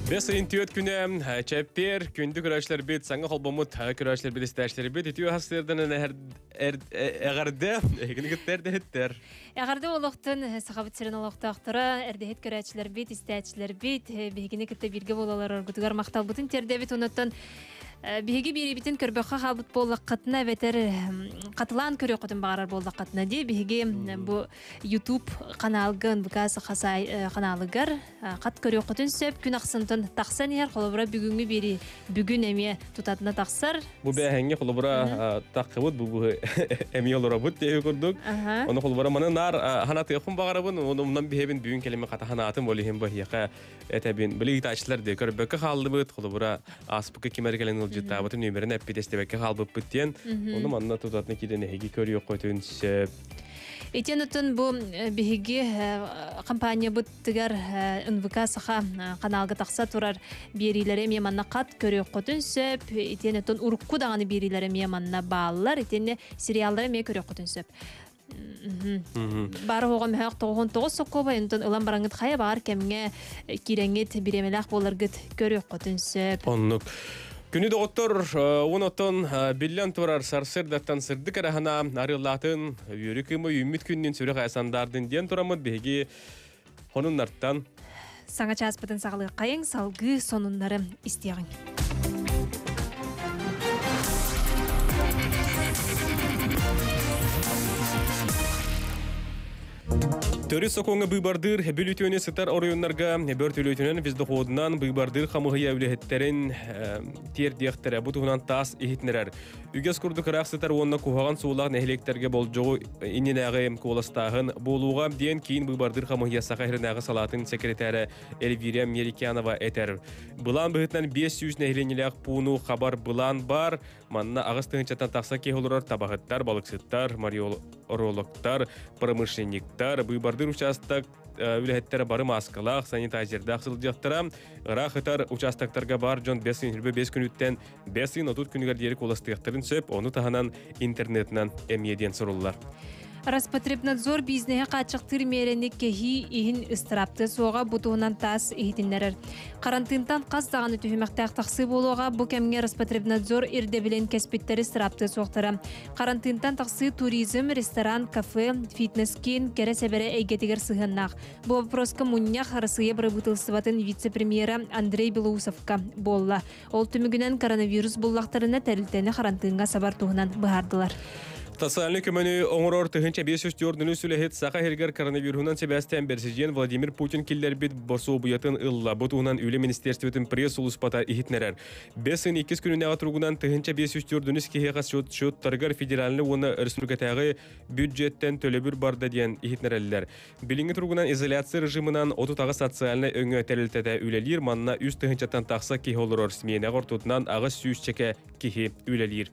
Speaker 2: Бес ыйын түөрт күнэ чэппиэр күндү көрөөччүлэрбит, саҥа холбоммут көрөөччүлэрбит, истээччилэрбит үтүө хастыырдан эҕэрдэ эһигини кытта эрдэһиттэр.
Speaker 3: Эҕэрдэ олохтун Сахабыт сирин олохтоохторо, эрдэһит көрөөччүлэрбит, истээччилэрбит биһигини кытта бииргэ буолалар оргутугар махталбытын тиэрдэбит. Онуттан Биһиги биэриибитин көрбөххө хаалбыт буоллаххытына эбэтэр хатылаан көрүөххүтүн баҕарар буоллаххытына дии биһиги бу YouTube каналга НВК Саха каналыгар хат көрүөххүтүн сөп күн ахсынтан тахсан иһэр холобура бүгүҥҥү биэрии бүгүн эмиэ тутатына тахсар
Speaker 2: Бу бээһэҥҥэ холобура таххыбыт бу бу эмиэ олоробут диэби курдук. Ону холобура маны наар ханатыахпын баҕарабын, ону умнан биһэбин бүгүн кэлимэ хата ханаатым ол иһин баһиэхэ этэбин. Били ыытааччылар дии көрбөккө хааллыбыт, холобура ааспыкка ким эрэ кэлэн ыалдьыттаабытын нүөмэрин эппит истибэккэ хаалбыппыт диэн. Ону манна тутатына киирэн эһиги көрүөххүтүн сөп.
Speaker 3: Итиэн оттон бу биһиги компаниябытыгар НВК Саха каналга тахса турар биэриилэри эмиэ манна хат көрүөххүтүн сөп. Итиэн оттон урукку даҕаны биэриилэр эмиэ манна бааллар. Итиэннэ сериаллары эмиэ көрүөххүтүн сөп. Бары оҕо мөһөөх 99 сокуоба онтон ылан бараҥҥыт хайа баар кэмҥэ киирэҥҥит бириэмэлээх буоларгыт көрүөххүтүн сөп.
Speaker 2: Оннук. Күнү доҕоттор, уон оттон биллэн турар сарсыардаттан сырдык араһана арыаллаатын үөрү кыымы үүммүт күннүн сүрэх сандаардын диэн тураммыт биһиги хонуннартан
Speaker 3: Саҥа чааспытын саҕалыаххайыҥ, салгыы сонуннары истиэҕиҥ.
Speaker 2: Төрүт сокуоҥҥа быыбардыыр бүлүтүөнү сытар оройуоннарга бөртөлүөтүнэн вездеходунан быыбардыыр хамыһыйа үлэһиттэрин тиэрдиэхтэрэ. Бу туһунан таас иһитинэрэр. Үгэс курдук ыраах сытар уонна куһаҕан суулаах нэһилиэктэргэ болдьоҕу иннинээҕи куоластааһын буолууга диэн киин быыбардыыр хамыһыйа Саха сиринээҕи салаатын секретарэ Эльвира Мерикянова этэр. Былаан быһыытынан 500 нэһилиэнньэлээх пууну хабар былаан баар. Манна аҕыс тыһыынчаттан тахса киһи олорор табаһыттар, балыксыттар, мариорологтар, промышленниктар, быыбардыыр учаастак үлэһиттэрэ бары мааскалаах, санитайзердаах сылдьыахтара. Ыраах ытар участоктарга баар дьон 5 күнүттэн 5 ыйын 30 күнүгэр диэри куоластыахтарын сөп, ону таһынан интернетынан эмиэ диэн суруллар.
Speaker 3: Роспотребнадзор бизнеһи хааччахтыыр миэрэни кэһии иһин ыстырааптыа суоҕа бу туһунан ТАСС иһитиннэрэр. Харантыынтан хас даҕаны түһүмэхтээх тахсыы буолуоҕа бу кэмҥэ Роспотребнадзор ирдэбилин кэспиттэри ыстырааптыа суохтара. Харантыынтан тахсыы туризм, ресторан, кафе, фитнес-киин, кэрэ сэбэрэ эйгэтигэр сыһыаннаах. Бу вопроска мунньах Арассыыйа бырабыыталыстыбатын вице-премьера Андрей Белоусовка буолла. Ол түмүгүнэн коронавирус буллахтарына тэрилтэни харантыыҥҥа сабар туһунан быһаардылар.
Speaker 2: Социальнай көмөнү оҥорор 1504 үлэһит Саха сиригэр коронавируһунан сибээстээн бэрэсидьиэн Владимир Путин киллэрбит босуобуйатын ылла. Бу туһунан Үлэ министерствотын пресс-сулууспата иһитинэрэр. Бэс ыйын иккис күнүнээҕи туругунан 1504 киһиэхэ счеттарыгар федеральнай уонна республикатааҕы бюджеттэн төлөбүр барда диэн иһитинэрэллэр. Билиҥҥи туругунан изоляция режимынан 38 социальнай өҥө тэрилтэтэ үлэлиир, манна үс тыһыынчаттан тахса киһи олорор, сменэҕэ ортотунан 800 чэкэ киһи үлэлиир.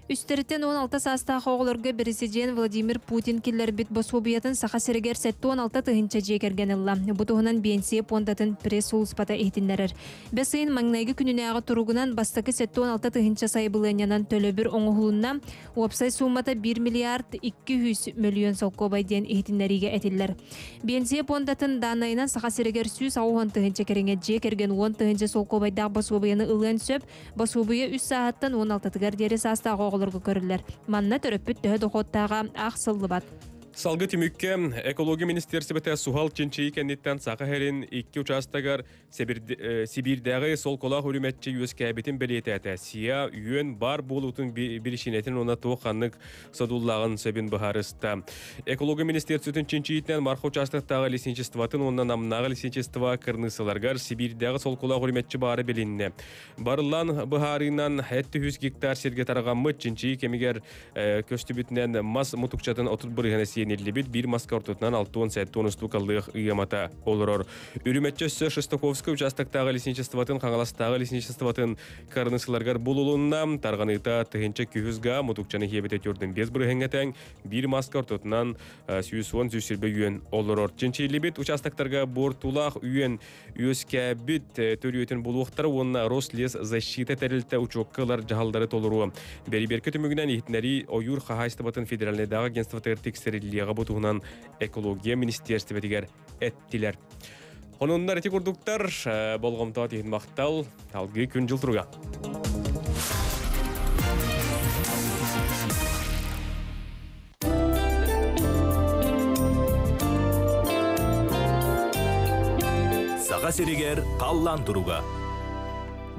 Speaker 3: Үстэриттэн 16 саастаах оҕолорго бэрэсидьиэн Владимир Путин киллэрбит босуобуйатын Саха сиригэр 76 тыһыынча дьиэ кэргэн ылла. Бу туһунан Биэнсийэ пуондатын пресс-сулууспата иһитиннэрэр. Бэс ыйын маҥнайгы күнүнээҕи туругунан бастакы 76 тыһыынча сайабылыанньанан төлөбүр оҥоһулунна. Уопсай суумата 1 миллиард 200 мөлүйүөн солкуобай диэн иһитиннэриигэ этиллэр. Биэнсийэ пуондатын дааннайынан Саха сиригэр 160 тыһыынча кэриҥэ дьиэ кэргэн 10 тыһыынча солкуобайдаах босуобуйаны ылыан сөп. Босуобуйа үс сааһыттан 16-тыгар диэри саастаах оҕолорго көрүллэр. Манна төрөппүт төһө дохуоттааҕа аахсыллыбат.
Speaker 2: Салгы түмүккэ экология министиэрсибэтэ суһал чинчийии кэнниттэн Саха сирин икки учаастагар Сибиирдээҕи солколоох үрүмэччи үөскээбитин бэлиэтээтэ. СИА үөн баар буолуутун биричиинэтин уонна туох ханнык содуллааҕын сөбүн быһаарыста. Экология министиэрсибэтин чинчийиитинэн Марха учаастактааҕы лесничествотын уонна Намнааҕы лесничество кырныысаларыгар Сибиирдээҕи солколоох үрүмэччи баара билиннэ. Барыллаан быһаарыынан эт 100 гектар сиргэ тарҕаммыт чинчийии кэмигэр көстүбүтүнэн мас мутукчатын 30 бырыһына сиэниллибит биир маска ортотунан 67 устуукаллыах ыамата олорор. Үрүмэччи өссө Шестаковскай участоктааҕы лесничествотын Хаҥаластааҕы лесничествотын кырнысыларгар булулунна. Тарҕаныыта 1100 га мутукчаны хиэбитэ 45 бырыһыҥҥа тэҥ биир маска ортотунан 110-120 үөн олорор. Чинчийиллибит участоктарга буортулаах үөн үөскээбит төрүөтүн булуохтара уонна Рослесзащита тэрилтэ учуокка ылар дьаһаллары толоруо. Бэрибиэркэ түмүгүнэн иһитиннэрии ойуур хаһаайыстыбатын федеральнайдааҕы агентствотыгар тиксэриллиэҕэ бу туһунан экология министиэрстибэтигэр эттилэр. Хонуннар ити курдуктар, болҕомтоҕо иһин махтал, алгыы күн-дьыл туруга.
Speaker 1: Саха сиригэр халлаан туруга.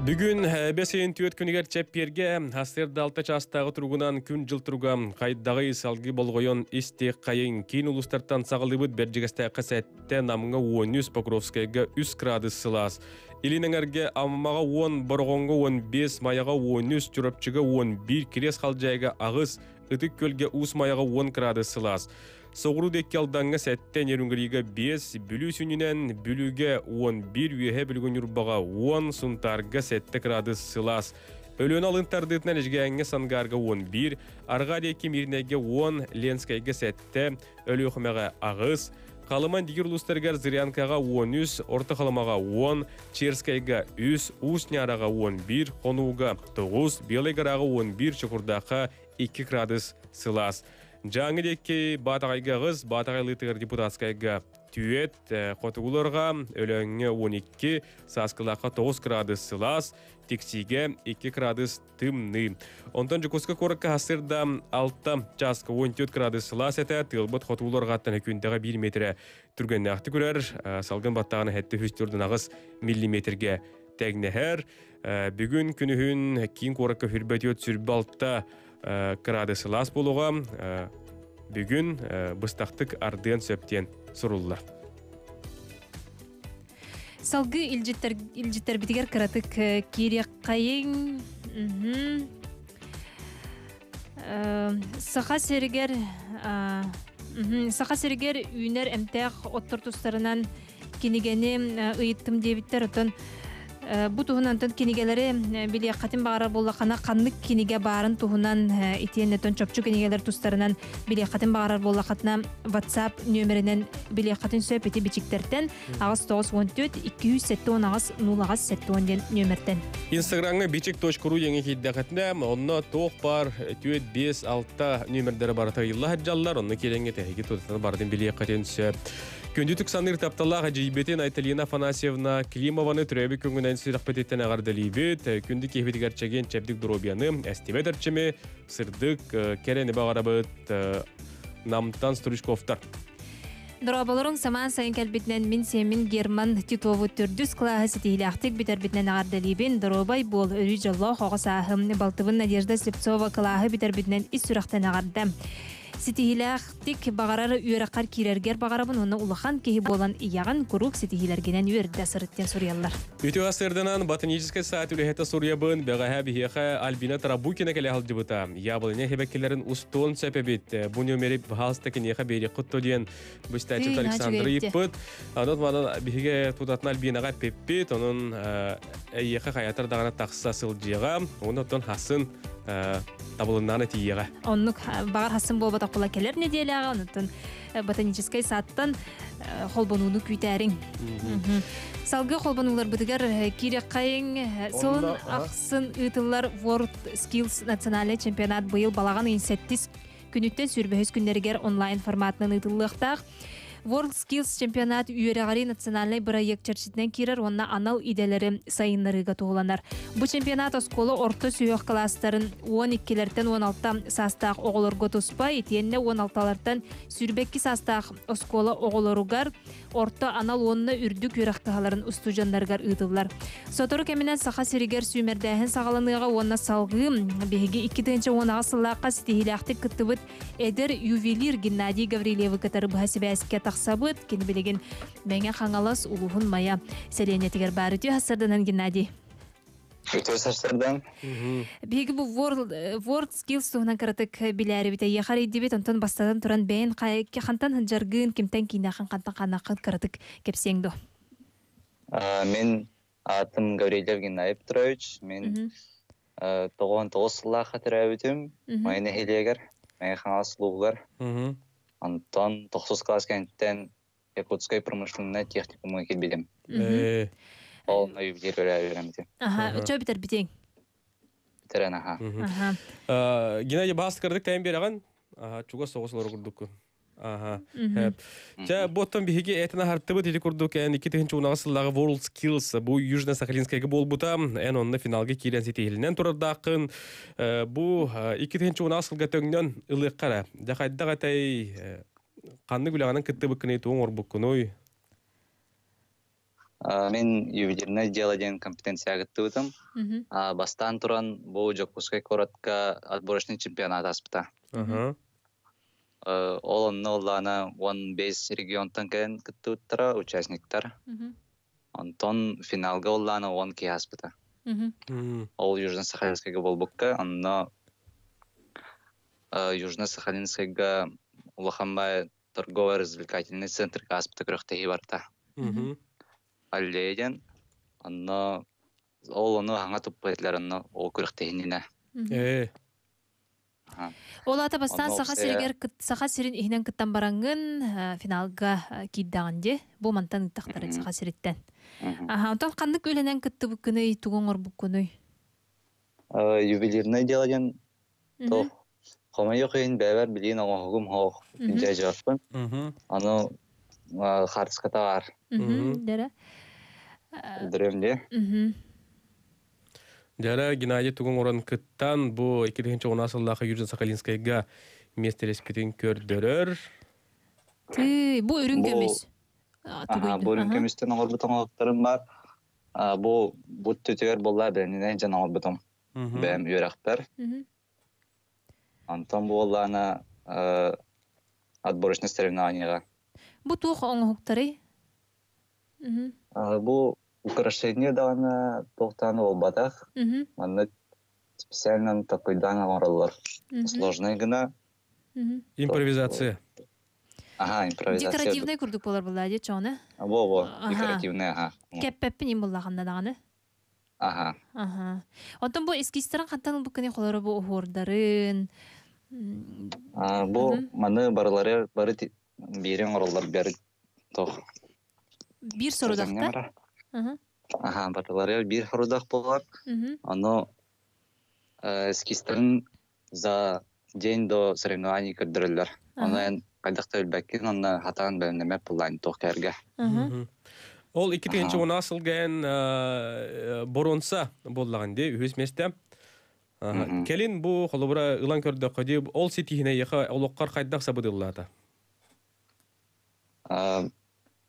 Speaker 2: Бүгүн бэс ыйын түөрт күнүгэр чэппиэргэ сарсыарда алта чаастааҕы туругунан күн-дьыл туруга хайдаҕый салгыы болҕойон истиэх хайыҥ киин улуустартан саҕалыыбыт Бэрдьигэстээххэ сэттэ, Намҥа 13, Покровскайга 3 градус сылаас. Илин эҥэргэ Аммаҕа 10, Бороҕоҥҥо 15, Майаҕа 13, Чурапчыга 11, Кириэс Халдьаайыга 8, Ытык Күөлгэ Уус Майаҕа 10 градус сылаас. Соҕуруу диэки Алдаҥҥа 7, Нерюнгрига 5, Бүлүү сүнньүнэн Бүлүүгэ 11, Үөһээ Бүлүүгэ Ньурбаҕа 10, Сунтаарга 7 градус сылаас. Өлүөнэ алын тардыытынан Эдьигээҥҥэ Сангаарга 11, Арҕаа диэки Миирнэйгэ 10, Ленскэйгэ 7, Өлүөхүмэҕэ 8, Халыма Индигир улуустарыгар Зырянкаҕа 13, Орто Халымаҕа 10, Черскэйгэ 3, Уус Ньаараҕа 11, Хонууга 9, Белай Гораҕа 11, Чокурдаахха 2 градус сылаас. Дьааҥы диэки Баатаҕайга аҕыс, Баатаҕай Лыытыгар Депутатскайга түөт, Хотугуларга Өлөөҥҥө 12, Сааскылаахха 9 градус сылаас, Тиксиигэ 2 градус тымныы. Онтон Дьокуускай куоракка сарсыарда 6 чааска 14 градус сылаас этэ, тыалбыт хотугуларгаттан күндэҕэ 1 метрэ түргэннээхтик үрэр, салгын баттаҕына 748 миллиметргэ тэҥнэһэр. Бүгүн күнүһүн киин куоракка хүрбэтиот сүрбэ алта градус сылаас буолуоҕа. Бүгүн быстахтык ардыан сөп диэн суруллар.
Speaker 3: Салгыы илдьиттэр, илдьиттэрбитигэр кыратык киириэххэйиҥ. Саха сиригэр Саха сиригэр үүнэр эмтээх оттор тустарынан кинигэни ыйыттым диэбиттэр. Оттон бу туһунан кинигэлэри билиэххитин баҕарар буоллаххына ханнык кинигэ баарын туһунан итиэннэ чопчу кинигэлэр тустарынан билиэххитин баҕарар буоллаххытына WhatsApp нүөмэринэн билиэххитин сөп ити бичиктэртэн 8 94 278 08 70 диэн нүөмэртэн.
Speaker 2: Инстаграмҥа бичик.ру диэҥи киирдэххитинэ, онно туох баар 4, 5, 6 нүөмэрдэрэ барыта ыйылла сылдьаллар, онно киирэҥҥэ тэһиги тутатына барытын билиэххитин сөп. Күндү саныыр тапталлаах эдьиийбитин Айталина Афанасьевна Климованы төрөөбүт күҥҥүнэн сүрэхпититтэн эҕэрдэлиибит. Күндү киһибитигэр чэгиэн чэбдик доруобуйаны, эстибэт эрчими, сырдык, кэрэни баҕарабыт. Намтан Стручковтар.
Speaker 3: Дорооболоруҥ самаан сайын кэлбитинэн мин сиэммин Герман Титову төрдүс кылааһы ситиһиилээхтик бүтэрбитинэн эҕэрдэлиибин. Доруобай буол, өрүү дьоллоох оҕо сааһым. Балтыбын Надежда Слепцова кылааһы бүтэрбитинэн ис сүрэхтэн эҕэрдэ. Ситиһиилээхтик баҕарар үөрэххэр киирэргэр баҕарабын уонна улахан киһи буолан ийэҕин куруук ситиһиилэргинэн үөрдэ сырыт диэн суруйаллар.
Speaker 2: Үтүө сарсыарданан ботаническай саад үлэһитэ суруйабын. Бэҕэһээ биһиэхэ Альбина Тарабукина кэлэ сылдьыбыта. Яблоня хэбэккилэрин устуон сөп эбит. Бу нүөмэри баһаалыста киниэхэ биэриэххит то диэн быстааччыт Александр ыйыппыт. Онон манан биһиги тутатына Альбинаҕа эппиппит. Онон эйиэхэ хайатар даҕаны тахса сылдьыаҕа. Онон оттон хасын табылыннаан тиийиэҕэ.
Speaker 3: Оннук баҕар хасын буолбатах була кэлэр нэдиэлэҕэ онуттан ботаническай сааттан холбонууну күүтээриҥ. Салгыы холбонууларбытыгар киириэххэйиҥ. Сылын ахсын ыытыллар World Skills национальный чемпионат быйыл балаҕан ыйын сэттис күнүттэн сүүрбэһис күннэригэр онлайн форматынан ыытыллыахтаах. World Skills чемпионат үөрэҕирии национальнай бырайыак чэрчитинэн киирэр уонна анал идэлэри сайыннарыыга туһуланар. Бу чемпионат оскуола орто сүһүөх кылаастарын 12-лэртэн 16 саастаах оҕолорго туспа, итиэннэ 16-лартан 22 саастаах оскуола оҕолоругар орто анал уонна үрдүк үөрэх кыһаларын устудьуоннарыгар ыытыллар. Сотору кэминэн Саха сиригэр сүүмэрдээһин саҕаланыаҕа уонна салгыы биһиги 2018 сыллаахха ситиһиилээхтик кыттыбыт эдэр ювелир Геннадий Гаврильевы кытары быһа сибээскэ тахсабыт. Кини билигин Мэҥэ Хаҥалас улууһун Майа сэлиэнньэтигэр баар. Үтүө сарсыарданан Геннадий.
Speaker 9: Үтүө сарсыардан.
Speaker 3: Биһиги бу World Skills туһунан кыратык билээрибит эйиэхэ арыйдыбыт. Онтон бастатан туран бэйэн хантан сылдьаргын, кимтэн кииннээххин, хантан хааннааххын кыратык кэпсиэҥ дуо?
Speaker 9: Мин аатым Гаврильев Геннадий Петрович. Мин 99 сыллаахха төрөөбүтүм. Майа нэһилиэгэр, Мэҥэ Хаҥалас улууһугар. Онтон тохсус кылаас кэнниттэн Якутскай промышленнай техникумҥа киирбитим. Ол ювелир үөрэммитим.
Speaker 3: Аха, өчө бүтэрбитиҥ.
Speaker 9: Бүтэрэн аха.
Speaker 2: Геннадий баастыкардык тайын биэрэҕин? Аха, чугас соҕус олору курдуккун. Аха. Чэ, бу оттон биһиги этин аһартыбыт ити курдук эн 2010 сыллааҕы World Skills бу Южно-Сахалинскайга буолбута. Эн онно финалга киирэн ситиһилинэн турардааххын. Бу 2010 сылга төҥнөн ылыахха эрэ. Дьэ хайдах этэй ханнык үлэҕинэн кыттыбыккыный, тугу оҥорбуккунуй?
Speaker 9: Мин ювелирное дело диэн компетенцияҕа кыттыбытым. Бастаан туран бу Дьокуускай куоратка отборочный чемпионат ааспыта. Ол онно оллаана 15 регионтан кэлэн кыттыбыттара участниктар. Онтон финалга оллаана 10 киһи ааспыта. Ол Южно-Сахалинскайга буолбукка, онно Южно-Сахалинскайга улахан баай торгово-развлекательный центр ааспыта күрэхтэһии барта. Аллея диэн. Онно ол ону хаҥа туппут этилэр онно ол күрэхтэһиининэ.
Speaker 3: Ол аата бастаан Саха сиригэр Саха сирин иһинэн кыттан бараҥҥын финалга киирдэҕин дии. Бу мантан ыттахтарын Саха сириттэн. Аха, онтон ханнык үлэнэн кыттыбыккыный, тугу оҥорбуккунуй?
Speaker 9: Ювелирное дело диэн туох хомойуох иһин бэйэбэр билигин оҥоһугум суох дьэ Аны хаартыската баар.
Speaker 3: Дэрэ.
Speaker 9: Дрем дии.
Speaker 2: Дьара Геннадий тугун оҥорон кыттан бу 2010 сыллаахы Южно Сахалинскайга миэстэлэспитин көрдөрөр.
Speaker 3: Ты бу үрүҥ көмүс.
Speaker 9: Бу үрүҥ көмүстэн оҥорбут оҥоһуктарым бар. Бу бу түтүгэр буолла бэнинэн дьон оҥорбутум. Бэйэм үөрэхпэр. Онтон буоллаана отборочный соревнованияҕа.
Speaker 3: Бу туох оҥоһуктарый?
Speaker 9: Бу украшение даҕаны туохтаан буолбатах. Маннык специально такойдаан оҥороллор. Сложный гына.
Speaker 2: Импровизация.
Speaker 9: Ага, импровизация.
Speaker 3: Декоративный курдук болар буолла дии чоҕуна.
Speaker 9: Во-во, декоративный, ага.
Speaker 3: Кэппэппин им буллаҕында даҕаны.
Speaker 9: Ага.
Speaker 3: Ага. Онтон бу эскизтарын хантан ылбыккыный холоро бу оһуордарын?
Speaker 9: Бу маны барылары бары биири оҥороллор бары тох.
Speaker 3: Биир сорудахта?
Speaker 9: Аха, барылары биир сорудах буолар. Ону эскизтарын за день до соревнований көрдөрөллөр. Ону эн хайдах да билбэккин, онно хатаан бэлэмнэмэт буллаан туох кэргэ.
Speaker 2: Ол 2010 сылга эн боруонса буоллаҕын дии, үһүс миэстэ. Кэлин бу холобура ылан көрдөххө дии, ол ситиһинэ эйиэхэ олоххор хайдах сабыдыллаата?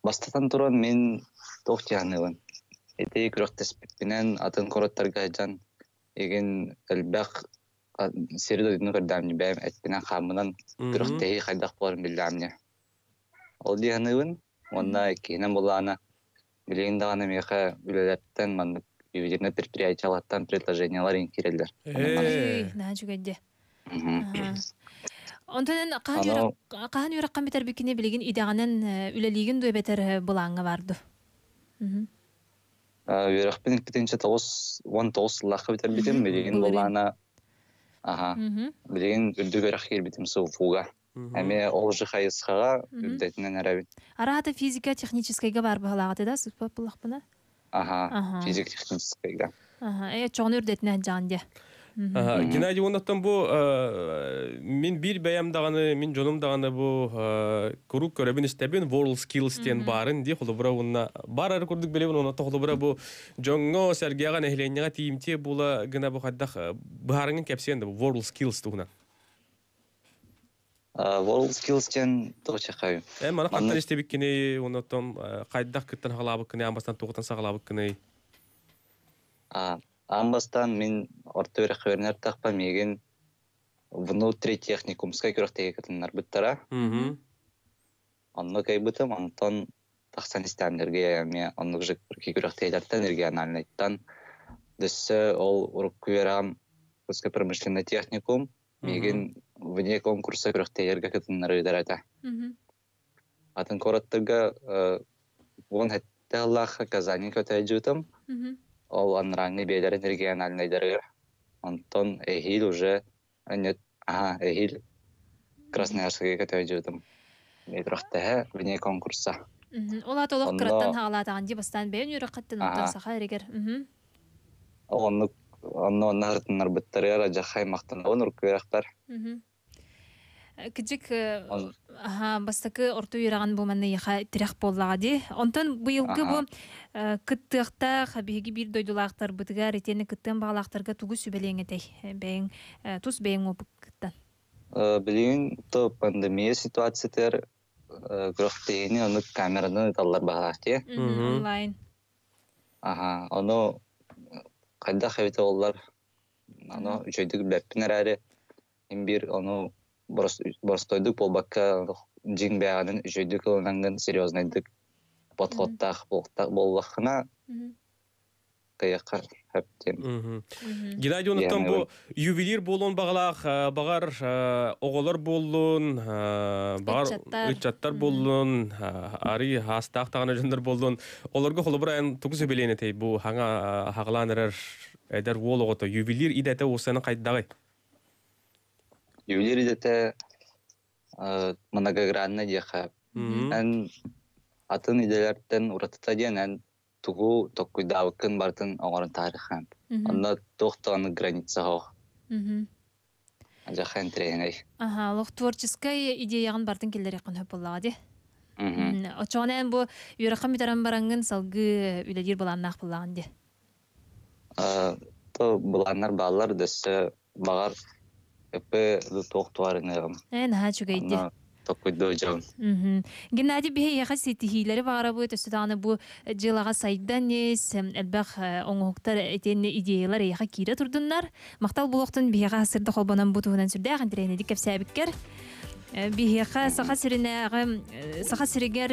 Speaker 9: Бастатан туран мин туох дьаһаныыбын. Ити күрэхтэспиппинэн атын куораттарга сылдьан игин элбэх сири-дойдуну көрдөөннү бэйэм эппинэн-хааммынан күрэхтэһии хайдах буоларын биллээмньэ. Ол дии саныыбын уонна иккиһинэн буллаҕына билигин даҕаны миэхэ үлэлэртэн маннык ювелирнай предприятиелартан предложениелар киирэллэр.
Speaker 3: Наһаа үчүгэй Онтон эн хаһан үөрэххин бүтэрбиккини билигин идэҕинэн үлэлиигин дуо эбэтэр былааҥҥа бар дуу?
Speaker 9: Үөрэхпин 2009 сыллаахха бүтэрбитим. Билигин былаана аха билигин үрдүк үөрэх киирбитим СУФУга. Эмиэ ол же хайысхаҕа үрдэтинэн эрэбин.
Speaker 3: Араата физика техническайга бар баһалааҕыты да сыппат буллахпына?
Speaker 9: Аха, физика техническайга.
Speaker 3: Аха, э чоҕун үрдэтинэн дьаҕан дьэ.
Speaker 2: Геннадий оннуттан бу мин биир бэйэм даҕаны, мин дьонум даҕаны бу куруук көрөбүн истэбин World Skills диэн баарын дии холобура уонна баар эрэ курдук билэбин онно холобура бу дьоҥҥо сэргээҕэ нэһилиэнньэҕэ тиийимтиэ буола гына бу хайдах быһаарыҥын кэпсиэн да бу World Skills туһунан.
Speaker 9: World Skills диэн туох чахай.
Speaker 2: Маны хантан истибиккиний, оннуттан хайдах кыттан хаалаабыккыный, аан бастаан туохтан саҕалаабыккыный?
Speaker 9: Аан бастаан мин орто үөрэххэ үөрэнэр тахпа миигин внутри техникумскай күрэхтэһиигэ кытыннарбыттара. Онно кыайбытым, онтон тахсан истээмнэргэ эмиэ оннук же күрэхтэһиилэртэн региональнайтан өссө ол урукку үөрэҕим промышленный техникум миигин вне конкурса күрэхтэһиилэргэ кытыннарыылар этэ. Атын куораттарга 17 сыллаахха Казани көтөөдьүүтүм. Ол анарааҥҥы биэлэрин региональнайдарыгар. Онтон эһиил уже эһиил Красноярскайга көтөөдьүүтүм. Күрэхтэһэ вне конкурса.
Speaker 3: Ол аата олох кыраттан хаалаатаҕын дии бастаан бэйэн үөрэххиттэн онтон саха эригэр.
Speaker 9: Оннук онно онно ырытыннарбыттарыгар адьаххай махтанабын урукку үөрэхпэр.
Speaker 3: Кыдьык бастакы орто үөрэҕин бу манна эйиэхэ тирэх буоллаҕа дии. Онтон быйылгы бу кыттыахтаах биһиги биир дойдулаахтарбытыгар итиэннэ кыттыан баҕалаахтарга тугу сүбэлиэҥ этэй бэйэҥ тус бэйэҥ опыккыттан?
Speaker 9: Билигин то пандемия ситуациятыгар күрэхтэһиини ону камеранан ыталлар баһаах дии.
Speaker 3: Онлайн.
Speaker 9: Аха, ону хайдах эбитэ буоллар, ону үчүгэйдик билбэппин эрээри, мин биир ону боростуойдук буолбакка, дьиҥ бэйэҕинэн үчүгэйдик ылынаҥҥын серьезнайдык подходтаах буоллаххына, кыайыахха сөп диэн.
Speaker 2: Геннадий онуттан бу ювелир буолуон баҕалаах баҕар оҕолор буоллун, баҕар ыччаттар буоллун, арый хаастаах даҕаны дьоннор буоллун, олорго холобур эн тугу сөбүлээн этэй бу хаҥа хаҕалаан эрэр эдэр уол оҕото ювелир идэтэ уусаны хайдаҕый?
Speaker 9: Ювелир идэтэ многогранна диэхэ. Эн атын идэлэртэн уратыта диэн эн тугу токкуйдаабыккын барытын оҥорон таһаарыаххын. Онно туох даҕаны граница суох. Дьахан интэриэһинэй.
Speaker 3: Аха, олох творческай идеяҕын бартын киллэриэххин сөп буоллаҕа дии. Оччоҕуна эн бу үөрэххин бүтэрэн бараҥҥын салгыы үлэлиир былааннаах буоллаҕын дии.
Speaker 9: То былааннар бааллар дөссө баҕар ып туох туарыныаҕым.
Speaker 3: Ээ, наһаа үчүгэй дии.
Speaker 9: Токкуйдуу дьон.
Speaker 3: Геннадий биһиэхэ ситиһиилэри баҕарабыт, өссө даҕаны бу дьыалаҕа сайдан ис, элбэх оҥоһуктар итиэннэ идеялар эйиэхэ киирэ турдуннар. Махтал буолуохтун биһиэхэ сырда холбонон бу туһунан сүрдээх интэриэһинэйдик кэпсээбиккэр. Биһиэхэ Саха сиринээҕи Саха сиригэр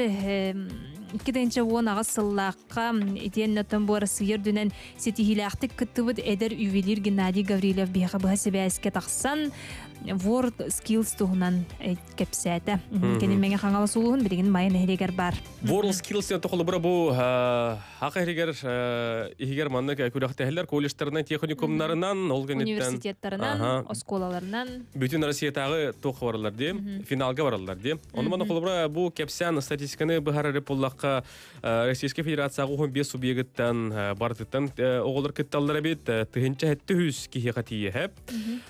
Speaker 3: 2018 сыллаахха итиэннэ оттон бу Арассыыйа үрдүнэн ситиһиилээхтик кыттыбыт эдэр ювелир Геннадий Гаврильев биһиэхэ быһа сибээскэ тахсан World Skills туһунан кэпсээтэ. Кини Мэҥэ Хаҥалас улууһун билигин Майа нэһилиэгэр баар.
Speaker 2: World Skills диэн холобура бу хака иһигэр иһигэр маннык күрэхтэһэллэр колледжтарынан, техникумнарынан, ол кэнниттэн
Speaker 3: университеттарынан, оскуолаларынан
Speaker 2: бүтүн Россиятааҕы туох бараллар дии, финалга бараллар дии. Ону маны холобура бу кэпсээн статистиканы быһарары буллахха Российскай Федерацияҕа 15 субъегыттан барытыттан оҕолор кытталлар эбит 1700 киһиэхэ тиийэ.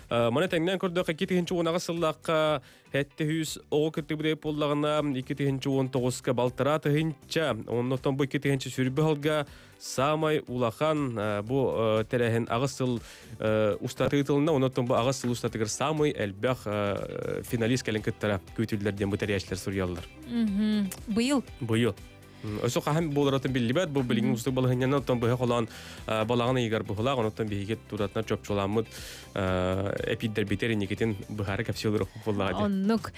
Speaker 2: Маны тэҥнээн көрдөххө 2010 сыллаахха 700 оҕо кыттыбыт буоллаҕына 2019-ка балтараа тыһыынча, оннуттан бу 2000 сүрбэ сылга саамай улахан бу тэрээһин аҕыс сыл устата ыытылынна, оннуттан бу аҕыс сыл устатыгар саамай элбэх финалист кэлин кыттара күүтүллэр диэн бу тэрийээччилэр суруйаллар.
Speaker 3: Быйыл?
Speaker 2: Быйыл. Өсө хаһан буоларатын биллибэт, бу билигин устук балаһынньанан оттон быһа холоон балаҕан ыйыгар быһылаах, онуттан биһиги туратынан чопчуламмыт эпиддэрбитер инникитин быһаары кэпсиэлэр буоллаҕа.
Speaker 3: Оннук.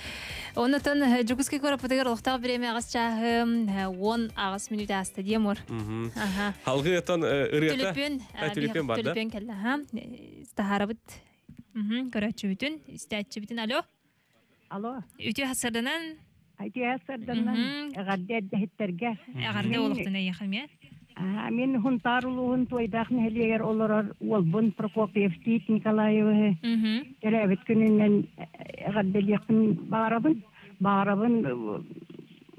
Speaker 3: Оннотон Дьокуускай куораппытыгар олохтоох бириэмэ аҕыс чааһы 10 мүнүүтэ ааста диэм уор.
Speaker 2: Халгы оттон ырыата.
Speaker 3: Төлөпүөн.
Speaker 2: Төлөпүөн бар да?
Speaker 3: Төлөпүөн кэллэ. Таһаарабыт. Көрөөччүбүтүн, истээччибитин. Алло.
Speaker 10: Алло.
Speaker 3: Үтүө хасырданан.
Speaker 10: Үтүө хасырданан. Эҕэрдэ эрдэһиттерге.
Speaker 3: Эҕэрдэ олохтун эйиэхэ эмиэ.
Speaker 10: Мин Хунтаар улууһун Туойдаах нэһилиэгэр олорор уолбун Прокопьев Тит Николаевиһы төрөөбүт күнүнэн эҕэрдэлиэхпин баҕарабын. Баҕарабын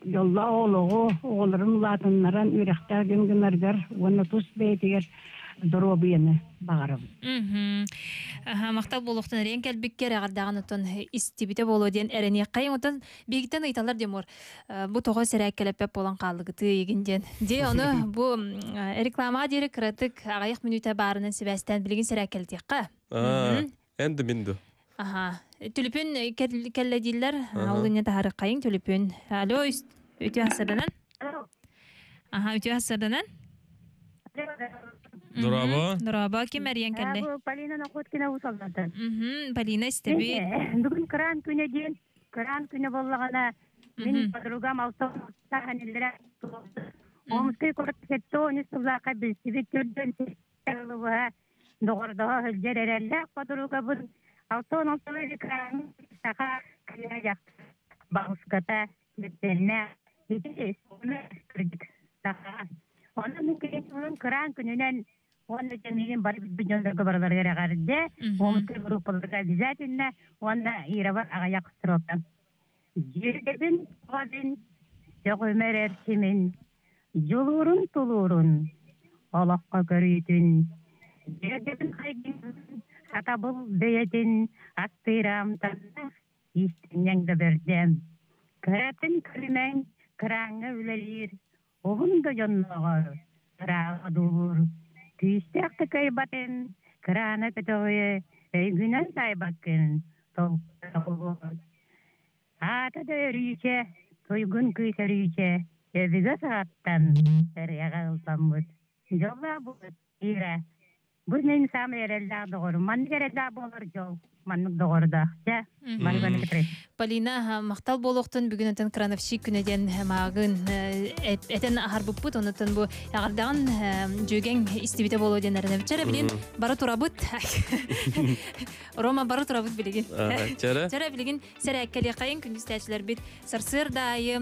Speaker 10: дьоллоох олоҕу, оҕолорун улаатыннаран үөрэхтээх дьон гынаргар уонна тус бэйэтигэр. Доруобуйаны баҕарабын.
Speaker 3: Аха, махтал буолуохтун эриэн кэлбиккэр эҕэрдэҕин оттон истибитэ буолуо диэн эрэниэххэйиҥ. Оттон биһигиттэн ыйыталлар диэн бу тоҕо сэрээккэлэппэт буолан хааллыгытыы игин диэн. Дии ону бу рекламаҕа диэри кыратык аҕыйах мүнүүтэ баарынан сибээстээн билигин сэрээккэлэтиэххэ.
Speaker 2: Эн да мин да.
Speaker 3: Аха. Түлүпүн кэллэ дииллэр. Ол инньэ таһарыккайыҥ түлүпүн. Алло, үтүө хассарданан. Аха, үтүө хассарданан.
Speaker 2: Дорообо.
Speaker 3: Дорообо, ким эрийэн кэллэ?
Speaker 11: Полина Находкина Усаллантан.
Speaker 3: Полина истэбит.
Speaker 11: Бүгүн кыраан күнэ диэн, кыраан күнэ боллаҕына, мин подругам алтан таһаниллere Омскай куорат 73 сыллаахха билсибит төрдөн сыллыбыһа доҕордоһо сылдьар эрэллээх подругабын 66 экран саха кыыһа баҕыската бүттэннээх ити кырдьык саха онон мин кыраан күнүнэн уонна дьэ бары билбит дьоннорго барыларыгар эҕэрдэ Омскай группаларга обязательно уонна Ирабар аҕыйах строка дьүөгэбин оҕобун сөҕүмэр эрчимин дьулуурун тулуурун олоххо көрүүтүн дьүөгэбин хайгын сатабыл бэйэтин астыыра амтаннаах иистэнньэҥ да бэрдэ кыратын көрүмэҥ кырааҥҥа үлэлиир уһун да дьоннооҕор ырааҕа дуулуур күүстээх да кыайбатын кыраана көтөҕүө өйгүнэн таайбаккын толкуйдуур Аата да өрүүчэ, туйгун кыыс өрүүчэ, өбүгэ саҕаттан ырыаҕа ылламмыт. Дьоллоох буолут, Ира. Бу мин саамай эрэллээх доҕорум. Маннык эрэллээх буолар дьол. Маннык доҕордоох. Дьэ, Марина Петровна.
Speaker 3: Полина, махтал буолуохтун бүгүн онтон крановщик күнэ диэн маагын этэн аһарбыппыт. Онуттан бу эҕэрдэҕин дьүөгэҥ истибитэ буолуо диэн эрэнэбит. Чэрэ билин бары турабыт. Рома бары турабыт билигин.
Speaker 2: Чэрэ.
Speaker 3: Чэрэ билигин сэрээккэлиэхэйин күндүстээчилэрбит сарсыарда аайы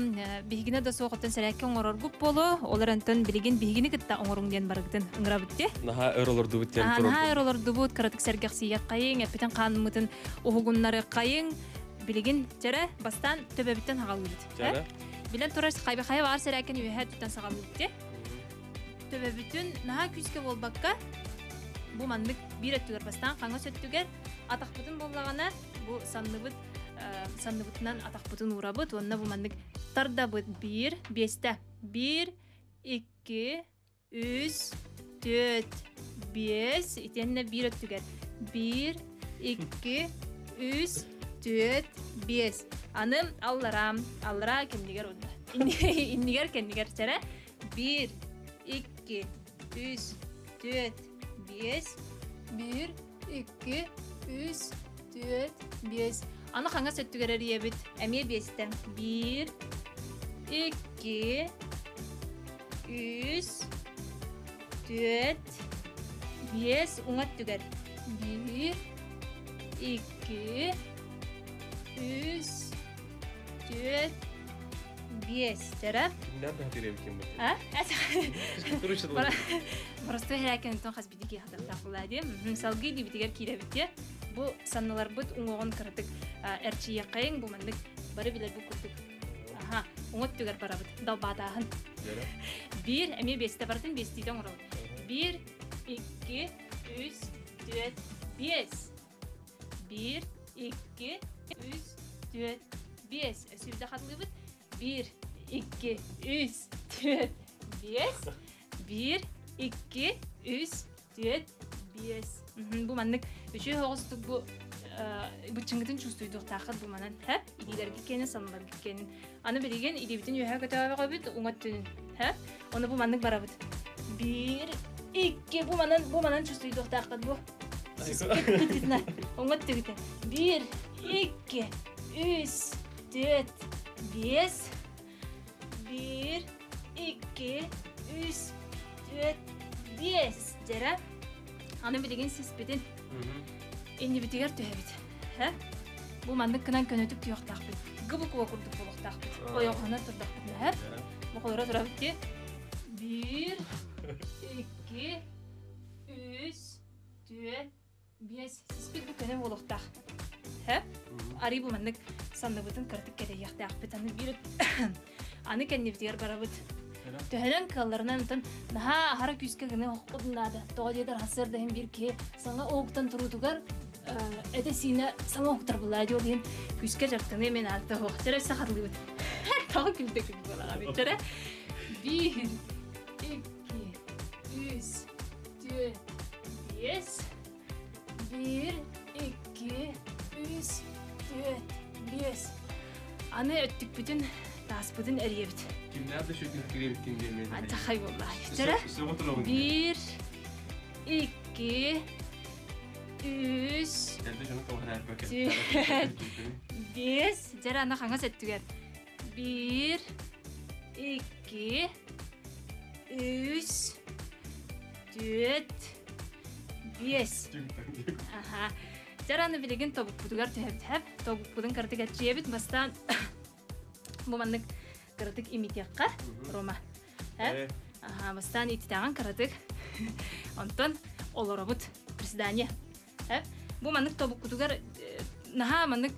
Speaker 3: биһигинэ да суох оттон сэрээккэ оҥороргут буолуо ол эрэнтэн билигин биһигини кытта оҥоруҥ диэн барыгытын ыҥырабыт дии
Speaker 2: Наһаа өр олордубут диэн
Speaker 3: Наһаа өр олордубут кыратык сэргэхсийэххэйиҥ эппитин хаанмытын уһугуннарыаххайыҥ билигин чэрэ бастаан төбөбүттэн хаҕалыыбыт
Speaker 2: Чэрэ.
Speaker 3: Билэн турар хайба хайа баар сэрээккэн үөһээ туттан саҕалыыбыт дии төбөбүтүн наһаа күүскэ буолбакка бу маннык биир өттүгэр бастаан хаҥас өттүгэр атахпытын буоллаҕына бу санныбыт санныбытынан атахпытын уурабыт уонна бу маннык тардабыт биир биэстэ биир икки үс түөрт биэс итиэннэ биир өттүгэр биир икки үс түөрт биэс аны аллараа аллараа кэннигэр уонна иннигэр кэннигэр чэрэ биир икки үс түөрт биэс биир икки, үс, түөрт, биэс. Аны хаҥас өттүгэр эрийэбит. Эмиэ биэстэн. Биир, икки, үс, түөрт, биэс. Уҥа өттүгэр. Биир, икки, үс, түөрт, биэс. Чара? А? Просто хэрээкэнтон хас бидики хатахтаахлаа Салгыы дибитигэр киирэбит те. Бу санныларбыт уҥуоҕун кыратык эрчийэххэйиҥ бу маннык бары билэр бу курдук. Аха, уҥот түгэр барабыт. Далбаатааһын. Биир, эмиэ биэстэ барытын биэстиитэ оҥоробут. Биир, икки, үс, түөрт, биэс. Биир, икки, үс, түөрт, биэс. Өссө хатылыыбыт. Биир, икки, үс, түөрт, биэс. Биир, икки, үс, түөрт, биэс. Бу маннык үчүгэй оҕустук бу быччыҥҥытын чувствуйдуохтааххыт бу манан һэ илиилэргит киэнин санныларгыт киэнин аны билигин илиибитин үөһэ көтөҕөбүт уҥа өттүнүн һэ ону бу маннык барабыт биир икки бу манан бу манан чувствуйдуохтааххыт бу уҥа өттүгүтэ биир икки үс түөрт биэс биир икки үс түөрт биэс дьэрэ аны билигин сиспитин иннибитигэр түһэбит һэ бу маннык гынан көнөтүк түһүөхтаахпыт гыбыкуа курдук буолуохтаахпыт ойоҕоһунан турдахпытына һэ бу холоро турабыт ди биир икки үс түөрт биэс сиспит бу көнө буолуохтаах һэ арый бу маннык санныбытын кыратык кэтэйиэхтээхпит аны биир аны кэннибитигэр барабыт. Төһөнөн кыалларынан ытын наһаа аһара күүскэ гына хоххудун наада. Тоҕо диэтэр хасыар да иһин биир киһи саҥа уһуктан туруутугар этэ-сиинэ саҥа уһуктар булаа дьол иһин күүскэ дьарыктаныы мен аатта суох. Чэрэ өссө хатылыыбыт. Тоҕо күлдэ күл буолаҕа Чэрэ. Биир, икки, үс, түөрт, биэс. Биир, икки, үс, түөрт, биэс. Аны өттүкпүтүн, тааспытын эрийэбит.
Speaker 2: Кимнээх да сүргүн кириэбиккин диэмэн.
Speaker 3: Антахай буолла. Чэрэ. Биир, икки, үс, түөрт, биэс. Дьэрэ аны хаҥас өттүгэр. Биир, икки, үс, түөрт, биэс. Аха. Дьэр аны билигин тобукпутугар түһэбит. Хэп, тобукпутун кыратык эрчийэбит. Бастаан бу маннык кыратык имитиэххэ, Рома. Хэп. Аха, бастаан ититэҕин кыратык. Онтон олоробут. Приседание. Бу маннык тобуккутугар наһаа маннык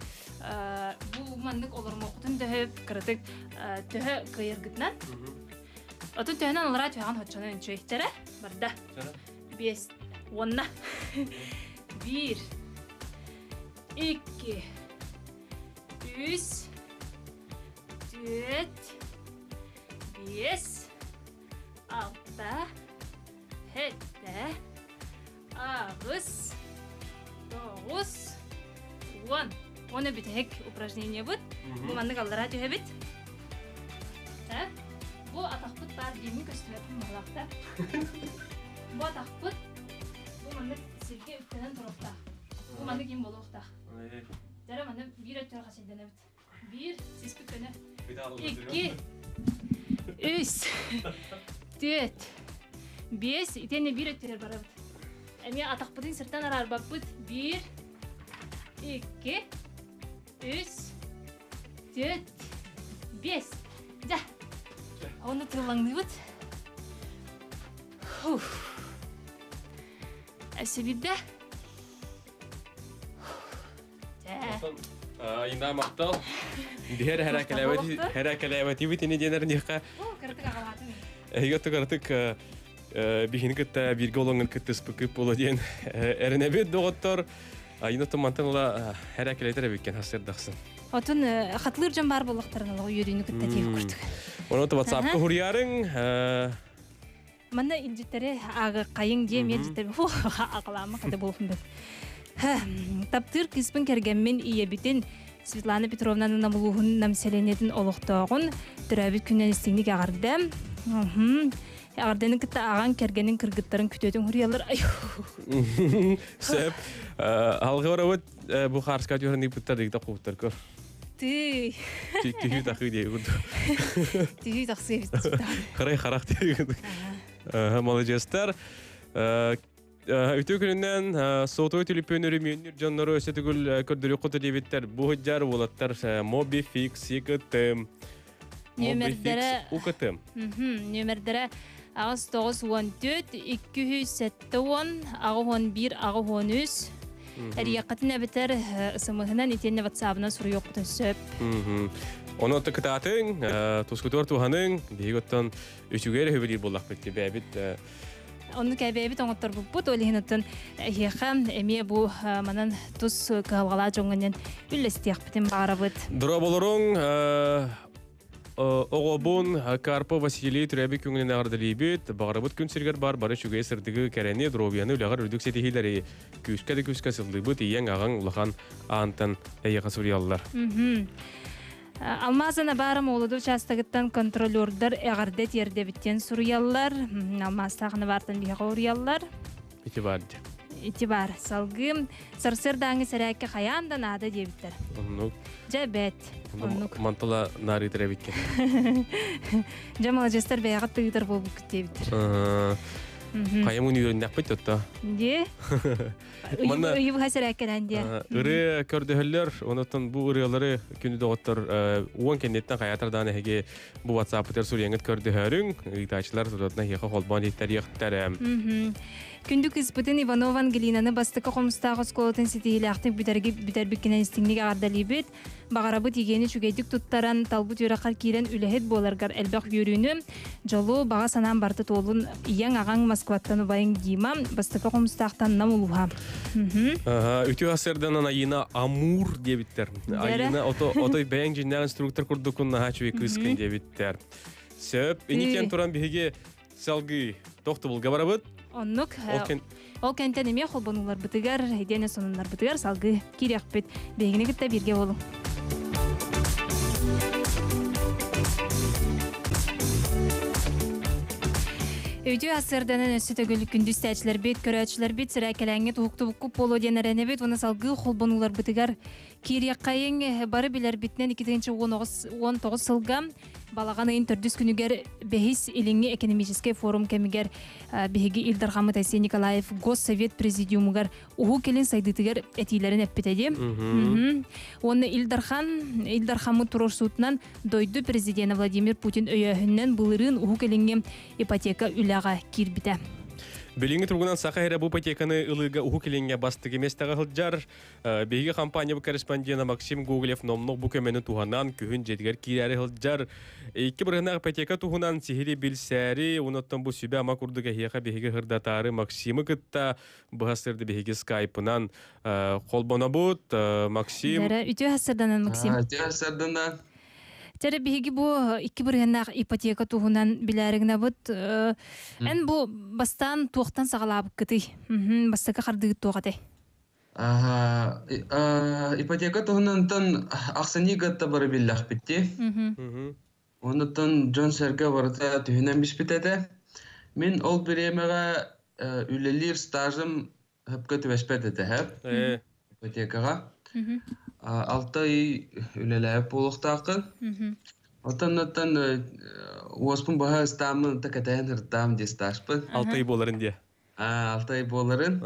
Speaker 3: бу маннык олормуоххутун төһө кыратык төһө кыайаргытынан. Отун төһөнөн алараа түһэҕин хоччонон үчүгэйтэрэ барда. Биэс уонна биир икки үс түөрт биэс алта сэттэ Аҕыс, тоҕус, уон. Уонна бүтэһик упражнениебыт. Бу маннык аллараа түһэбит. Бу атахпыт баар диэмин көстүбэппин баҕалаахта. Бу атахпыт бу маннык сиргэ үктэнэн туруохтаах. Бу маннык им буолуохтаах. Дьара манна биир өттүгэр хасыйданабыт. Биир, сиспит көнө. Икки, үс, түөрт, биэс, итиэннэ биир өттүгэр барабыт. Эмиэ атахпытын сиртэн араарбаппыт. Биир, икки, үс, түөрт, биэс. Дьэ, оны тыллаҥныыбыт. Фух. Өссө биирдэ.
Speaker 2: Айна махтал. Диһэр хәрәкәләбәтибит ини диэнэр ниэхэ. Эһиги кыратык биһини кытта бииргэ олоҥун кыттыспыккыт буола диэн эрэнэбит доҕоттор. Айна тумантан ыла хәрәкәләтер эбиккен хасырдахсын.
Speaker 3: Отун хатлыыр дьон баар буоллахтарын олоҕу үөрүүнү кытта тиэх курдук.
Speaker 2: Онон WhatsApp-ка хуруйарыҥ.
Speaker 3: Манна илдьиттэри ааҕыаххайыҥ диэ эмиэ илдьиттэри аҕалаама хата буолуохун бэт. Таптыыр кыыспын кэргэммин ийэбитин Светлана Петровнаны Намулууһун Нам сэлиэнньэтин олохтооҕун төрөөбүт күнүнэн истиҥник эҕэрдэ. Эҕэрдэни кытта аҕаҥ кэргэнин кыргыттарын күтүөтүн хуруйаллар.
Speaker 2: Сөп. Алгы барабыт бу хаарска түһэрин ыыппыттар дигитэ кууттар көр.
Speaker 3: Тыы.
Speaker 2: Түһүү тахыы диye курдук.
Speaker 3: Түһүү тахсыы эбит.
Speaker 2: Харай харах диye курдук. Маладьыастар. Үтүө күнүнэн сотовый түлүпүөн өрөмүөннүүр дьоннору өссө төгүл көрдөрүөххүт диэбиттэр. Бу сылдьар уолаттар Mobifix ИКТ.
Speaker 3: Нүөмэрдэрэ
Speaker 2: УКТ.
Speaker 3: Нүөмэрдэрэ 8 9 14 270 81 83. Эрийэххитин эбэтэр СМС-ынан итиэннэ WhatsApp-ынан суруйуоххутун сөп.
Speaker 2: Ону кытаатыҥ, тускутугар туһаныҥ, биһиги оттон үчүгэй эрэ сөбүлүүр буоллахпыт бэйэбит
Speaker 3: Оннук эбээбит оҥотторбуппут, ол иһин оттон эһиэхэ эмиэ бу манан тус кыһалҕалаах дьоҥҥо үллэстиэхпитин баҕарабыт.
Speaker 2: Дорооболоруҥ, Оҕобун Карпов Василий төрөөбүт күҥүнэн эҕэрдэлиибит. Баҕарабыт күн сиригэр бар бары үчүгэй сырдыгы, кэрэни, доруобуйаны, үлэҕэр үрдүк ситиһиилэри күүскэ да күүскэ сыллыыбыт, ийэҥ, аҕаҥ улахан аантан эйиэхэ суруйаллар.
Speaker 3: Алмазана баара Молоду учаастагыттан контролердар эҕэрдэ тиэрдэбит диэн суруйаллар. Алмаастаах баартан биһиэхэ уруйаллар.
Speaker 2: Ити бар дии.
Speaker 3: Ити бар. Салгыы сарсыардааҥы сэрээккэ хайаан да наада диэбиттэр.
Speaker 2: Оннук.
Speaker 3: Дьэ бэт. Оннук.
Speaker 2: Мантала наарыытыр эбиккин.
Speaker 3: Дьэ маладьыастар бэйэҕит тыытар буолбуккут диэбиттэр.
Speaker 2: Кайымын үйреннәкпит тотта.
Speaker 3: Де?
Speaker 2: Манна
Speaker 3: Ыйы хасыракканан де.
Speaker 2: Ыры көрдөһөллөр, онотон бу ырыалары күнү доҕоттор уон кеннеттен хаятардан эһиги бу WhatsApp-тер сурьяңыт көрдөһөрүң, ыйтаачылар суротна хиэхэ холбоон иттэр.
Speaker 3: Күндү кыспытын Иванова Ангелинаны бастыкы хомустаах осколотын ситиилээхтик бүтэрги бүтэрбиккинен истиңник аҕардалыыбыт. Бағарабыт игени чүгэйдик туттаран талбыт үөрэххэр киирэн үлэһит буоларгар элбэх үөрүүнү дьолу баҕа санаан барты туолун ийэҥ аҕаҥ Москваттан убайыҥ Дима бастакы хомустаахтан нам улуһа.
Speaker 2: Үтүө асырданан Айына Амур диэбиттэр. Айына ото отой бэйэҥ дьиннээх инструктор курдукун наһаа үчүгэй кыыскын диэбиттэр. Сөп, иникен туран биһиги салгыы тохтобулга барабыт.
Speaker 3: Оннук. Ол кэнтэн эмиэ холбонуларбытыгар, диэне сонуннарбытыгар салгыы киириэхпит. Биһигини кытта бииргэ буолуҥ. Өйдүү асырданан өссө төгүл күндүс тээчилэрбит, көрөөччүлэрбит сирээкэлээҥҥит уһуктубуккуп буолуо диэн эрэнэбит уонна салгыы холбонуларбытыгар киириэххэйиҥ. Бары билэрбитинэн 2019 сылга балаҕан ыйын төрдүс күнүгэр бэһис Илиҥҥи экономическэй форум кэмигэр биһиги Ил Дархаммыт Айсен Николаев Госсовет президиумугар Уһук Илин сайдыытыгар этиилэрин эппитэ дии. Уонна Ил Дархан Ил Дархаммыт туруорсуутунан дойду президенэ Владимир Путин өйөөһүнүнэн былырыын Уһук Илиҥҥи ипотека үлэҕэ киирбитэ.
Speaker 2: Билиҥҥи туругунан Саха эрэ бу ипотеканы ылыыга Уһук Илиҥҥэ бастакы миэстэҕэ сылдьар. Биһиги компаниябыт корреспондена Максим Гоголев номнук бу көмөнү туһанан күһүн дьиэтигэр киирээри сылдьар. Икки бырыһынаах ипотека туһунан сиһили билсээри, онуттан бу сүбэ-ама курдук эһиэхэ биһиги ырдатаары Максимы кытта быһа сырды биһиги скайпынан холбонобут. Максим.
Speaker 3: Үтүө сырданан Максим.
Speaker 12: Үтүө сырданан.
Speaker 3: Тәрі биһиги бу икки бырыһыннаах ипотека туһунан билээригинабыт. Эн бу бастаан туохтан саҕалаабыккытый? Бастакы хардыгыт туох этэй?
Speaker 12: Ипотека туһунан ахсынньы гатта бары биллэхпитти. Онуттан дьон-сэргэ барыта түһүнэн биспит этэ. Мин ол бириэмэҕэ үлэлиир стажым хөпкө түбэспэт этэ һэп ипотекаҕа. 6 ый үлэлээбит буолуохтааххын. Оттон уоспун баһа ыстааммын кэтэһэн ыртаам дии стажпын.
Speaker 2: 6 ый буоларын дии.
Speaker 12: 6 ый буоларын.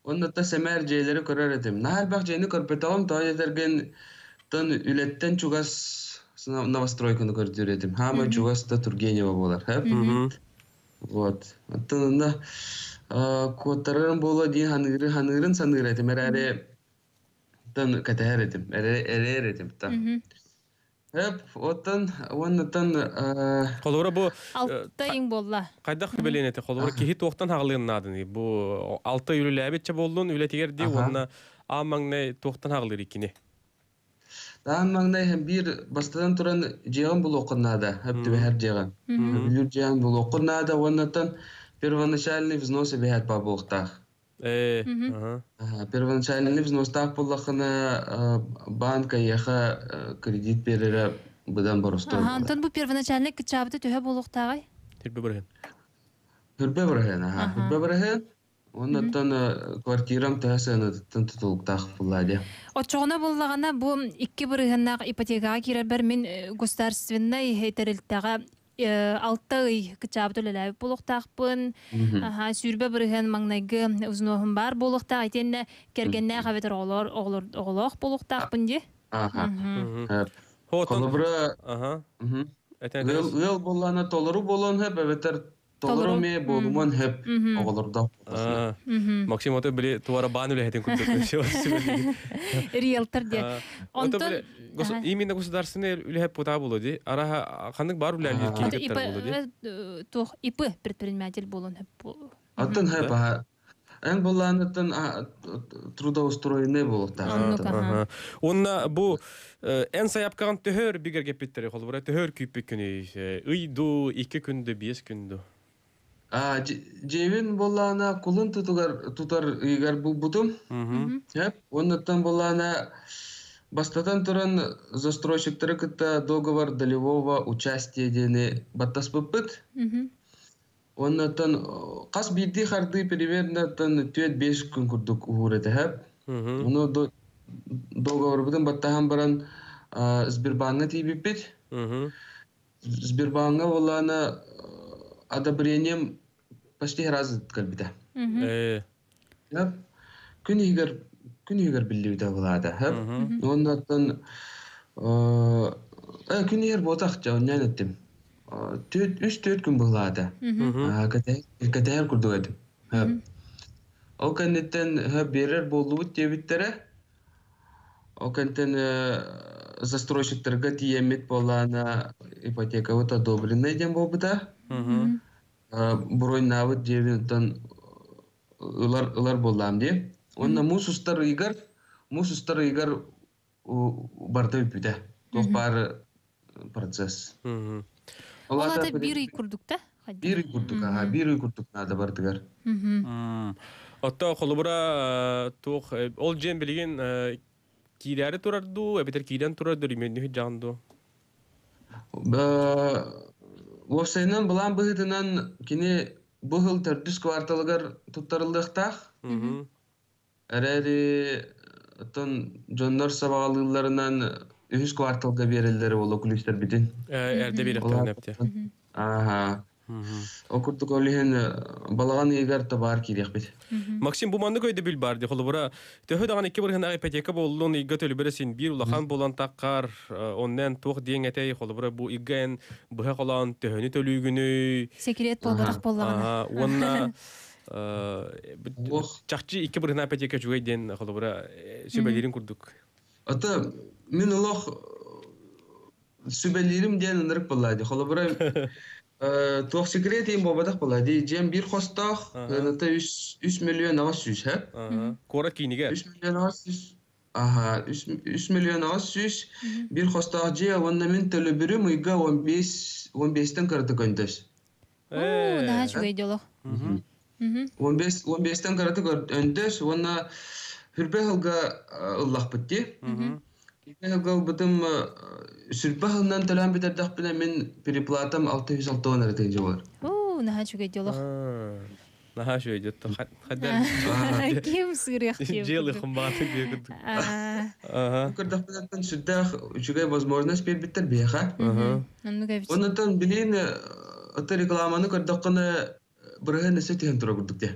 Speaker 12: Оннуттан сэмээр дьиэлэри көрөр этим. Наһаа элбэх дьиэни көрбөтөҕүм, тоҕо диэтэргин тон үлэттэн чугас новостройканы көрдүүр этим. Хаамай чугас да Тургенева буолар. Вот. Оттон онно куоттарарым буолуо дии ханыыры ханыырын саныыр этим. Эрээри тон кэтэһэр этим. Эрээр этим. Эп, оттон уоннаттан
Speaker 2: Холобура бу
Speaker 3: 6 ыйың буолла.
Speaker 2: Хайдах хүбэлиэн этэ? Холобура киһи туохтан хаҕылыан наадыный? Бу 6 үлэлээбитчэ буоллун үлэтигэр дии уонна аан маҥнай туохтан хаҕылыыр иккини?
Speaker 12: Аан маҥнай һэм биир бастатан туран дьиэҕин булуоххун наада, хөп түбэһэр дьиэҕин. Бүлүүр дьиэҕин булуоххун наада уоннаттан первоначальный взнос эбэһээт баа буолуохтаах. Первоначальный взностаах буоллаххына банк эйиэхэ кредит биэрэрэ быдан боростуой буолар.
Speaker 3: Онтон бу первоначальный кыччаабыта төһө буолуохтааҕый?
Speaker 2: Түрбэ бырыһын.
Speaker 12: Түрбэ бырыһын, аха. Түрбэ бырыһын. Оннуттан квартирам төһө сыанатыттан тутулуктаах булла дии.
Speaker 3: Оччоҕуна буллаҕына бу икки бырыһыннаах ипотекаҕа киирэрбэр мин государственнай тэрилтэҕэ 6 ый кыччаабыт үлэлээбит буолуохтаахпын. 20% маҥнайгы узноһум баар буолуохтаах. Итиэннэ кэргэннээх эбэтэр оҕолор оҕолоох буолуохтаахпын дии.
Speaker 12: Холобура, ыал буоллаана толору буолуон сөп эбэтэр толору эмиэ буолумуон сөп оҕолордоох.
Speaker 2: Максим ото били туара баан үлэһитин курдук.
Speaker 3: Риэлтор диye.
Speaker 2: Онтон именно государственный үлэһит пута болу ди. Араха ханнык бар үлэлиир киһи болу
Speaker 3: ди. Туох ИП предприниматель болун хөп.
Speaker 12: Аттан хөп аха. Эн булланыттан трудоустроенный болуктаах.
Speaker 2: Онна бу эн сайапкаҕын төһөр бигэргэппиттери холобура төһөр күүппүт күнү ыйду, 2 күндү, 5 күндү.
Speaker 12: Дьиэбин буоллаана кулун тутугар тутар ыйыгар булбутум. Оннуттан буоллаана бастатан туран застройщиктары кытта договор долевого участия диэни баттаспыппыт. Оннуттан хас биирдии хардыы примерно 4-5 күн курдук уһуур этэ хэп. Ону договорбутун баттаһан баран Сбербанка тиийбиппит. Сбербанка буоллаана одобрением почти раз кэлбитэ. Хөп. Күн иһигэр күн иһигэр биллибитэ булаата. Хөп. Оннуттан күн иһигэр буотах дьэ онньоон эттим. Түөрт үс-түөрт күн быһылаата. Кэтэһэр курдук этим. Хөп. Ол кэнниттэн хөп биэрэр буоллубут диэбиттэрэ. Ол кэнтэн застройщиктарга тиийэммит буоллаана ипотекабыт одобренный диэн буолбута. Буруйнаабыт диэбин оттон ылар ылар буоллаам дии. Уонна муус устар ыйыгар барыта бүппүтэ. Туох баар процесс.
Speaker 3: Ол аата биир ый курдук да?
Speaker 12: Биир ый курдук, аха, биир ый курдук наада бардыгар.
Speaker 2: Отто холобура туох ол дьиэн билигин киирээри турар дуу, эбэтэр киирэн турар дуу, өрөмүөннүү дьаҕан дуу?
Speaker 12: Уопсайынан былаан быһыытынан кини бу сыл төрдүс кварталыгар туттарыллыахтаах. Эрээри оттон дьоннор сабаҕалыылларынан үһүс кварталга биэрэллэрэ буолуо күлүүстэрбитин.
Speaker 2: Эрдэ биэрэхтэрин эпти.
Speaker 12: Аха. Ол курдук ол иһин балаҕан ыйыгар табаар киириэхпит.
Speaker 2: Максим, бу маннык өйдөбүл бар ди холобура төһө даҕаны 2% ипотека буоллун, ыйга төлөбүрэ син биир улахан буолан таххар, оннен туох диэҥ этэй, холобура бу ыйга эн быһа холоон төһөнү төлүүгүнүй?
Speaker 3: Секрет буолбатах буоллаҕына.
Speaker 2: Уонна чахчы 2% ипотека үчүгэй диэн холобура сүбэлиирин курдук.
Speaker 12: Ата мин олох сүбэлиирим диэн ынырык буолла ди. Холобура туох секрет им буолбатах буолла ди. Дьиэм биир хостоох, ыныта 3 миллион 800, һэ?
Speaker 2: Куорат киинигэр.
Speaker 12: 3 миллион 800. Аха, 3 миллион 800 биир хостоох дьиэ, уонна мин төлөбүрүм ыйга 15 15-тен кырата көндөс.
Speaker 3: Оо, наһаа үчүгэй дьолох.
Speaker 12: 15 15-тен кырата өндөс уонна хүрбэ сылга ыллахпыт ди. Хүрбэ сылга ылбытым, сүрбэ сылынан төлөөн бүтэрдэхпинэ мин переплатам 660 эрэ тыһыынча болар.
Speaker 3: Оо, наһаа үчүгэй дьолох.
Speaker 2: Наһаа үчүгэй дьотто. Хаддар.
Speaker 3: Ким сырыах диэн.
Speaker 2: Дьиэлы хымбааты диэн.
Speaker 12: Көрдөхпүнэн сүрдээх үчүгэй возможность биэрбиттэр биһиэхэ.
Speaker 3: Оннук эбит.
Speaker 12: Оннуттан билин ата рекламаны көрдөххүнэ бырыһын өссө түһэн турар курдук дии.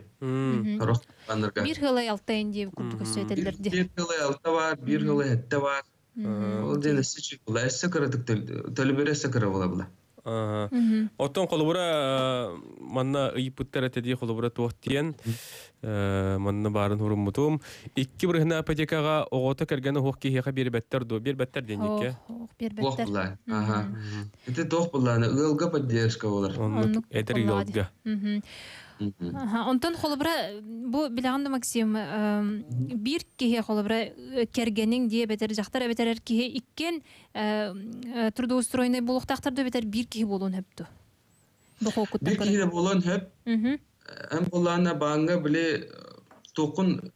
Speaker 12: Сорох баннарга.
Speaker 3: Биир хылай алтайын диэбит курдук өссө этэллэр ди.
Speaker 12: Биир хылай алта бар, биир хылай хэтте бар. Ол диэн өссө үчүгэй була, өссө кыратык төлөбүрэ өссө кыра була була.
Speaker 2: Оттон холобура манна ыйыппыттар этэ холобура туох диэн манна баарын хуруммутум. 2% ипотекаҕа оҕото кэргэнэ суох киһиэхэ биэрбэттэр дуо? Биэрбэттэр диэн икке.
Speaker 12: Туох
Speaker 3: Биэрбэттэр.
Speaker 12: була. Аха. Ити туох буллааны ыалга поддержка болар.
Speaker 2: Оннук эдэр ыалга.
Speaker 3: Онтон холобура бу билэҕин да, Максим, биир киһи холобура кэргэниҥ дии эбэтэр дьахтар эбэтэр эр киһи иккиэн трудоустроенный буолуохтаахтар да эбэтэр биир киһи буолуон сөп дуо? Дохуоккуттан
Speaker 12: Биир киһи буолуон сөп. Эн буллаана бааҥҥа били туоххун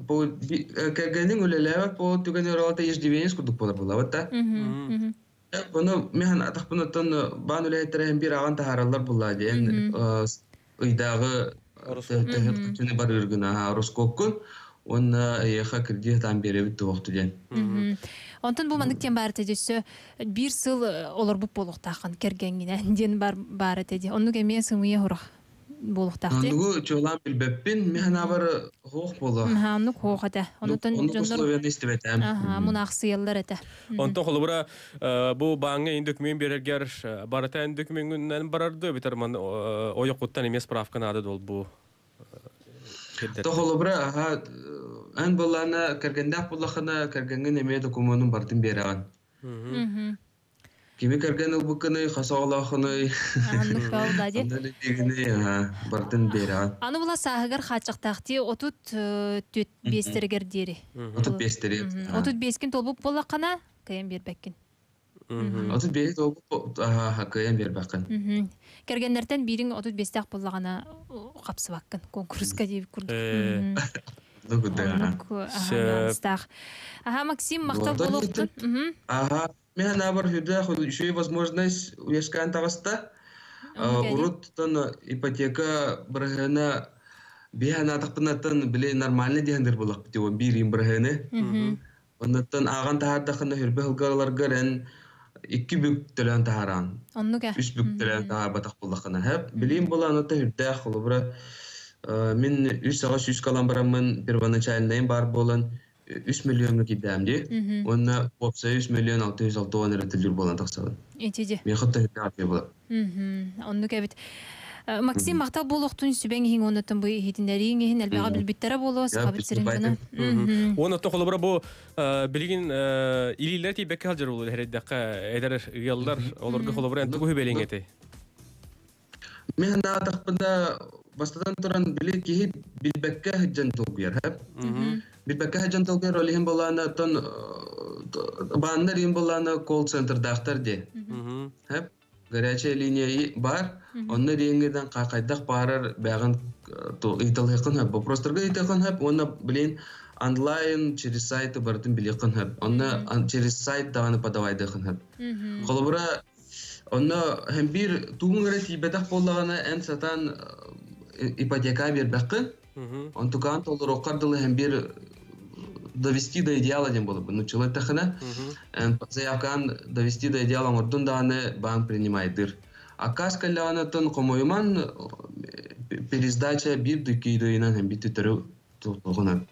Speaker 12: бу кэргэниҥ үлэлээбэт буолуо түгэн өрөҕөтө иждивенец курдук буолар буолабыт да. Бұны мен атақпын баан үлэһиттэрэ биир аҕан таһаараллар булла диэн ыйдааҕы төһөт барыыргына ороскуоккун уонна эйиэхэ кредит таан биэрэбит туохту диэн.
Speaker 3: Онтон бу маннык диэн баар этэ биир сыл олорбут буолуохтааххын кэргэҥҥинэн диэн бар баар этэ ди. Оннук эмиэ сымыйа хурах буолуохтаах ди.
Speaker 12: Оннугу чуолаан билбэппин, мин бар хоох буолла.
Speaker 3: Оннук хоох этэ. Онутан
Speaker 12: Оннук
Speaker 3: дьоннор
Speaker 12: условияны истибэтээм.
Speaker 3: Аха, мунаахсыйаллар этэ.
Speaker 2: Онтон холобура бу бааҥҥа ин документ берергер барыта эн документүнэн барар дуо эбэтэр ман ойохуттан эмиэ справка наада дол бу?
Speaker 12: Тохолобура аха эн буллаана кэргэндээх буллахына кэргэҥҥин эмиэ докумуонун бартын биэрэҕин. Кими кэргэн ылбыккыный, хас оҕолооххунуй,
Speaker 3: Оннук баалда ди.
Speaker 12: ханна үлэлиигиний, аха, бартын биэрэҕин.
Speaker 3: Аны була сааһыгар хааччахтаахтыы 35-тэригэр диэри.
Speaker 12: 35-тери.
Speaker 3: 35-кин толбуп буоллаххына, кыйан биэрбэккин.
Speaker 12: 35 аха, кыайан биэрбэккин.
Speaker 3: Кэргэннэртэн биириҥ 35-тээх буоллаҕына хапсыбаккын конкурска диэбит курдук.
Speaker 12: Оннук.
Speaker 3: Аха, Аха, Максим, махтал буолуохтун.
Speaker 12: Аха, мен набар хүдэ үчүгэй возможность үөскээн таҕыста. Урут тон ипотека бырыһыана биһэн атахпынаттан биле нормальный диһендер булак бит биир им бырыһыаны. Оннуттан ааҕан таһаардахына хүрбэ хылгаларгар эн 2 бүк төлөөн таһааран.
Speaker 3: Оннук.
Speaker 12: 3 бүк төлөөн таһаарбатах буоллаххына хөп. Билим буолан ота үрдээх холобура мин 3 аҕа 100 калан бараммын первоначальныйым бар буолан 3 миллионга киирдэм дии. Уонна уопсай 3 миллион 660 эрэ төлүүр буолан тахсабын.
Speaker 3: Ити.
Speaker 12: Миэхэ да үрдээх буолар.
Speaker 3: Оннук эбит. Максим, махтал буолуохтун сүбэҥ иһин оннуттан бу иһитиннэрииҥ иһин элбэҕи билбиттэрэ буолуо сахабыт сирин дьоно.
Speaker 2: Уонна холобура бу билигин илиилэр тиийбэккэ сылдьар буолуо эһэрдэххэ эдэр ыаллар олорго холобура эн тугу сүбэлиэҥ этэй?
Speaker 12: Мин санаатахпына бастатан туран били киһи билбэккэ сылдьан толкуйар, хөп? Билбэккэ сылдьан толкуйар, ол иһин буоллаҕына оттон бааннар иһин буоллаҕына колл-центрдаахтар дии. Хөп? Горячая линия бар, онно диэҥҥитэн хайдах баарар бэҕин ыйыталыаххын хөп, вопростарга ыйытыаххын хөп, уонна блин онлайн через сайты барытын билиэххин хөп, онно через сайт даҕаны подавайдыаххын хөп. Холобура, онно һэм биир тугуҥ эрэ тиийбэтэх буоллаҕына эн сатаан ипотека биэрбэххин, онтукаан толоруоххар дылы һэм биир довести до идеала диэн буолар. Ну, чылайтахына, заявкаан довести до идеала оҥордун даҕаны банк принимайдыр. Аккаас кэллэҕинэ тон хомойуман пересдача биир дыккыйдыйынан һэм биир төттөрү туохунан.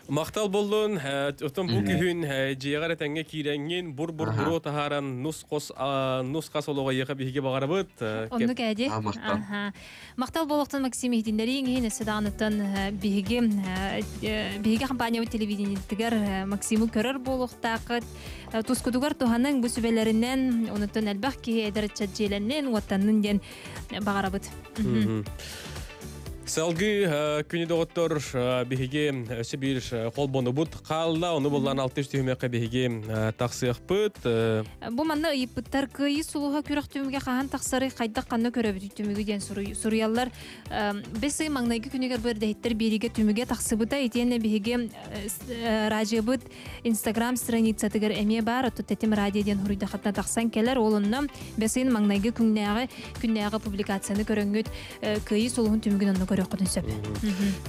Speaker 2: Махтал боллун, отон бу күһүн дьиэҕэр этэҥҥэ киирэҥҥин, бур-бур буруо таһааран нус-хос нус-хас олоҕо эйиэхэ биһиги баҕарабыт.
Speaker 3: Оннук ээди. Махтал буолуохтун Максим иһитиннэрииҥ иһин өссө даҕаныттан биһиги биһиги компаниябыт телевидениетыгар Максимы көрөр буолуохтааххыт. Тускутугар туһаныҥ бу сүбэлэринэн, онуттан элбэх киһи эдэр ыччат дьиэлэннин, уоттаннын диэн баҕарабыт.
Speaker 2: Салгыы күнү доҕоттор биһиги өссө биир холбонубут хаалла, ону буллан 6 түһүмэххэ биһиги тахсыахпыт.
Speaker 3: Бу манна ыйыппыттар кыайыы сулуһа күрэх түмүгэ хаһан тахсары хайдах ханна көрөбүт түмүгү диэн суруйаллар. Бес ый маҥнайгы күнүгэр бу эрдэһиттэр биэриигэ түмүгэ тахсыбыта итиэннэ биһиги радиобыт Инстаграм страницатыгар эмиэ баар оттон Тэтим радио диэн хуруйдахатына тахсан кэлэр. Ол онно бес ыйын маҥнайгы күннээҕи күннээҕи публикацияны көрөҥҥүт кыайыы сулуһун түмүгүн онно көрүөххүтүн сөп.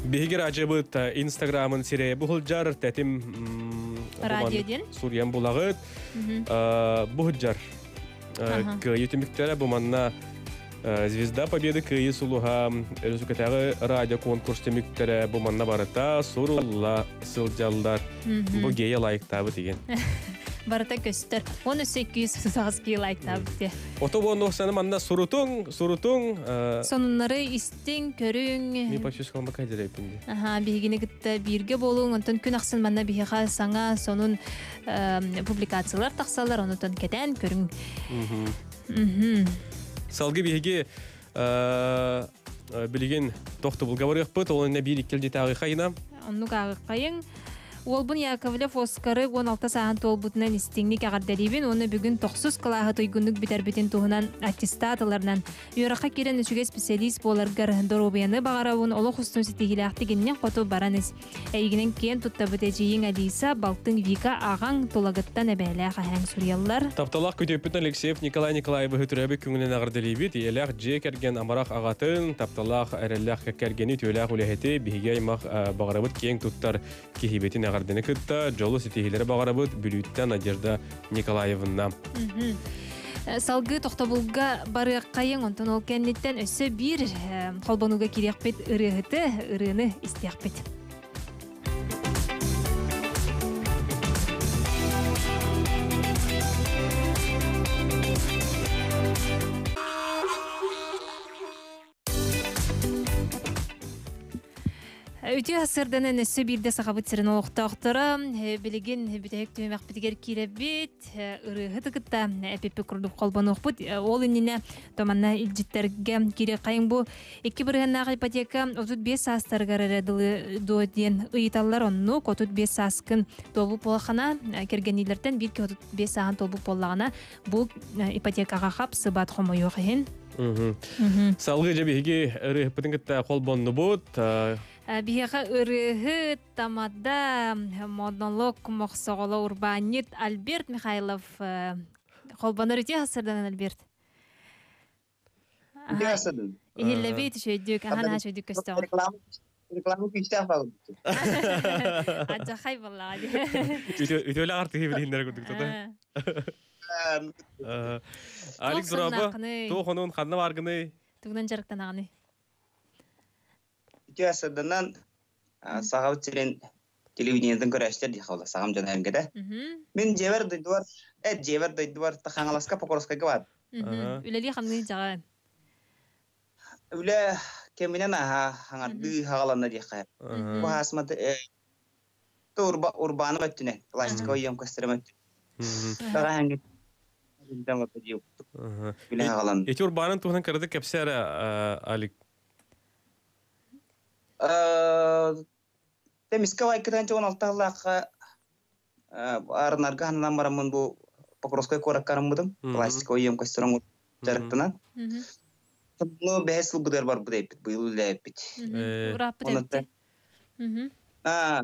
Speaker 2: Биһиги радиобыт Инстаграмын сирэйэ бу сылдьар Тэтим
Speaker 3: радио диэн
Speaker 2: суруйан булаҕыт. Бу сылдьар кыайыы түмүктэрэ бу манна Звезда Победы кыайыы сулуһа Өрөсүкэтээҕи радио конкурс түмүктэрэ бу манна барыта сурулла сылдьаллар. Бу гея лайктаабыт деген.
Speaker 3: Барыта көстөр. Он өссө 200 ки лайктаабыт те.
Speaker 2: Ото буон саны манна сурутуҥ, сурутуҥ.
Speaker 3: Сонуннары истиҥ, көрүҥ.
Speaker 2: Ми почти скалмака дерепинди.
Speaker 3: Аха, биһигини кытта бииргэ буолуҥ, онтон күн ахсын манна биһиэхэ саҥа сонун публикациялар тахсаллар, онутон кэтээн көрүҥ.
Speaker 2: Салгыы биһиги билигин тохтобулга барыахпыт, ол иннэ биир иккил дьиэтээҕи хайына.
Speaker 3: Оннук ааҕыаххайыҥ. Уолбун Яковлев Оскары 16 сааһын туолбутунан истиҥник эҕэрдэлиибин уонна бүгүн тохсус кылааһы туйгуннук бүтэрбитин туһунан аттестат ыларынан үөрэххэ киирэн үчүгэй специалист буоларгар доруобуйаны баҕарабын, олох устун ситиһиилээхтик иннин хоту баран ис. Эйигинэн киэн туттабыт эдьиийиҥ Алиса, балтыҥ Вика, аҕаҥ Тулагыттан эбээлээх эһээҥ суруйаллар.
Speaker 2: Тапталлаах күтүөппүт Алексеев Николай Николаевиһы төрөөбүт күҥүнэн эҕэрдэлиибит. Ийэлээх дьиэ кэргэн амарах аҕатын, тапталлаах эрэллээх кэргэни, үтүөлээх үлэһити, биһиги аймах баҕарабыт киэҥ туттар киһибитин эҕэрдэни кытта дьолу ситиһиилэри баҕарабыт Бүлүүттэн Надежда Николаевна.
Speaker 3: Салгыы тохтобулга барыаххайыҥ, онтон ол кэнниттэн өссө биир холбонууга киириэхпит ырыаһыты, ырыаны истиэхпит. Үтүө сырданан өссө биирдэ сахабыт сирин олохтоохторо билигин бүтэһик түһүмэхпитигэр киирэбит ырыаһыты кытта эпиппит курдук холбонуохпут. Ол иннинэ томанна илдьиттерге киириэххэйиҥ бу 2 бырыһыаннаах ипотека 35 саастарыгар эрэ дылы дуо диэн ыйыталлар оннук 35 сааскын туолбут буоллаххына кэргэнниилэртэн биир киһи 35 сааһын туолбут буоллаҕына бу ипотекаҕа хапсыбат хомойуох иһин.
Speaker 2: Салгыы дьэ биһиги ырыаһыппытын кытта холбоннубут.
Speaker 3: Биһиэхэ ырыаһыт, тамада, монолог мохсоҕоло урбаанньыт Альберт Михайлов холбонор үтүө сырданан Альберт.
Speaker 13: Үтүө сырдан.
Speaker 3: Иһиллэбит үчүгэйдик, ахан аха үчүгэйдик көстөҕүн.
Speaker 13: Реклама күүстээх баҕар.
Speaker 3: Адьахай баллаҕа.
Speaker 2: Үтүөлээх артыһы билиһиннэрэ курдук тута. Алик Зураба, ту хонун ханна баргыны?
Speaker 3: Тугунан жарыктанагыны.
Speaker 13: Үтүө сырданан саҕабыт сирин телевидениетын көрөөччүлэр дии хаалла саҕам дьон эҥгэтэ. Мин дьиэбэр дойдубар, дьиэбэр дойдубар Хаҥаласка Покровскайга бар.
Speaker 3: Үлэлии хамныы дьаҕа.
Speaker 13: Үлэ кэминэн аһа хаҥардыы хаҕаланна диэххэ. Бу хаасмат урбааным өттүнэн, пластиковый емкостарым өттүнэн. Баҕаһаҥҥыт үлэ хаҕаланна.
Speaker 2: Ити урбаанын туһунан кыратык кэпсээ эрэ, Алик.
Speaker 13: Темиске лайкытан чоҕун алтааллаахха арынарга ханнан бараммын бу Покровскай куоракка арыммытым. Пластиковый емкостарым дьарыктанан. Ну, бэһис сылбытыгар барбыт эппит, быйыл үлээппит.
Speaker 3: Урааппыт эбит.
Speaker 13: Аа,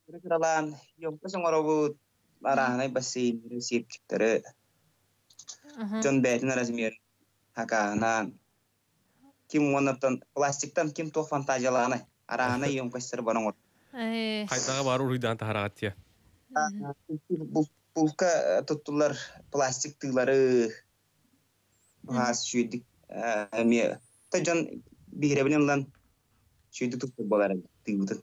Speaker 13: кыралаан емкость оҥоробут, арааһынай бассейннары, сиэпчиктары, дьон бэйэтин размер хакааһынан, ким уоннаттан пластиктан ким туох фантазиялаанай, арааһынай емкостьтары бар оҥор.
Speaker 2: Хайдаҕа бар уруйдаан таһараҕат тиэ.
Speaker 13: Булка туттулар пластик тыылары хаас сүйдик эмиэ та дьон биһирэбинэн ылан сүйдик туттар буолар тыыбытын.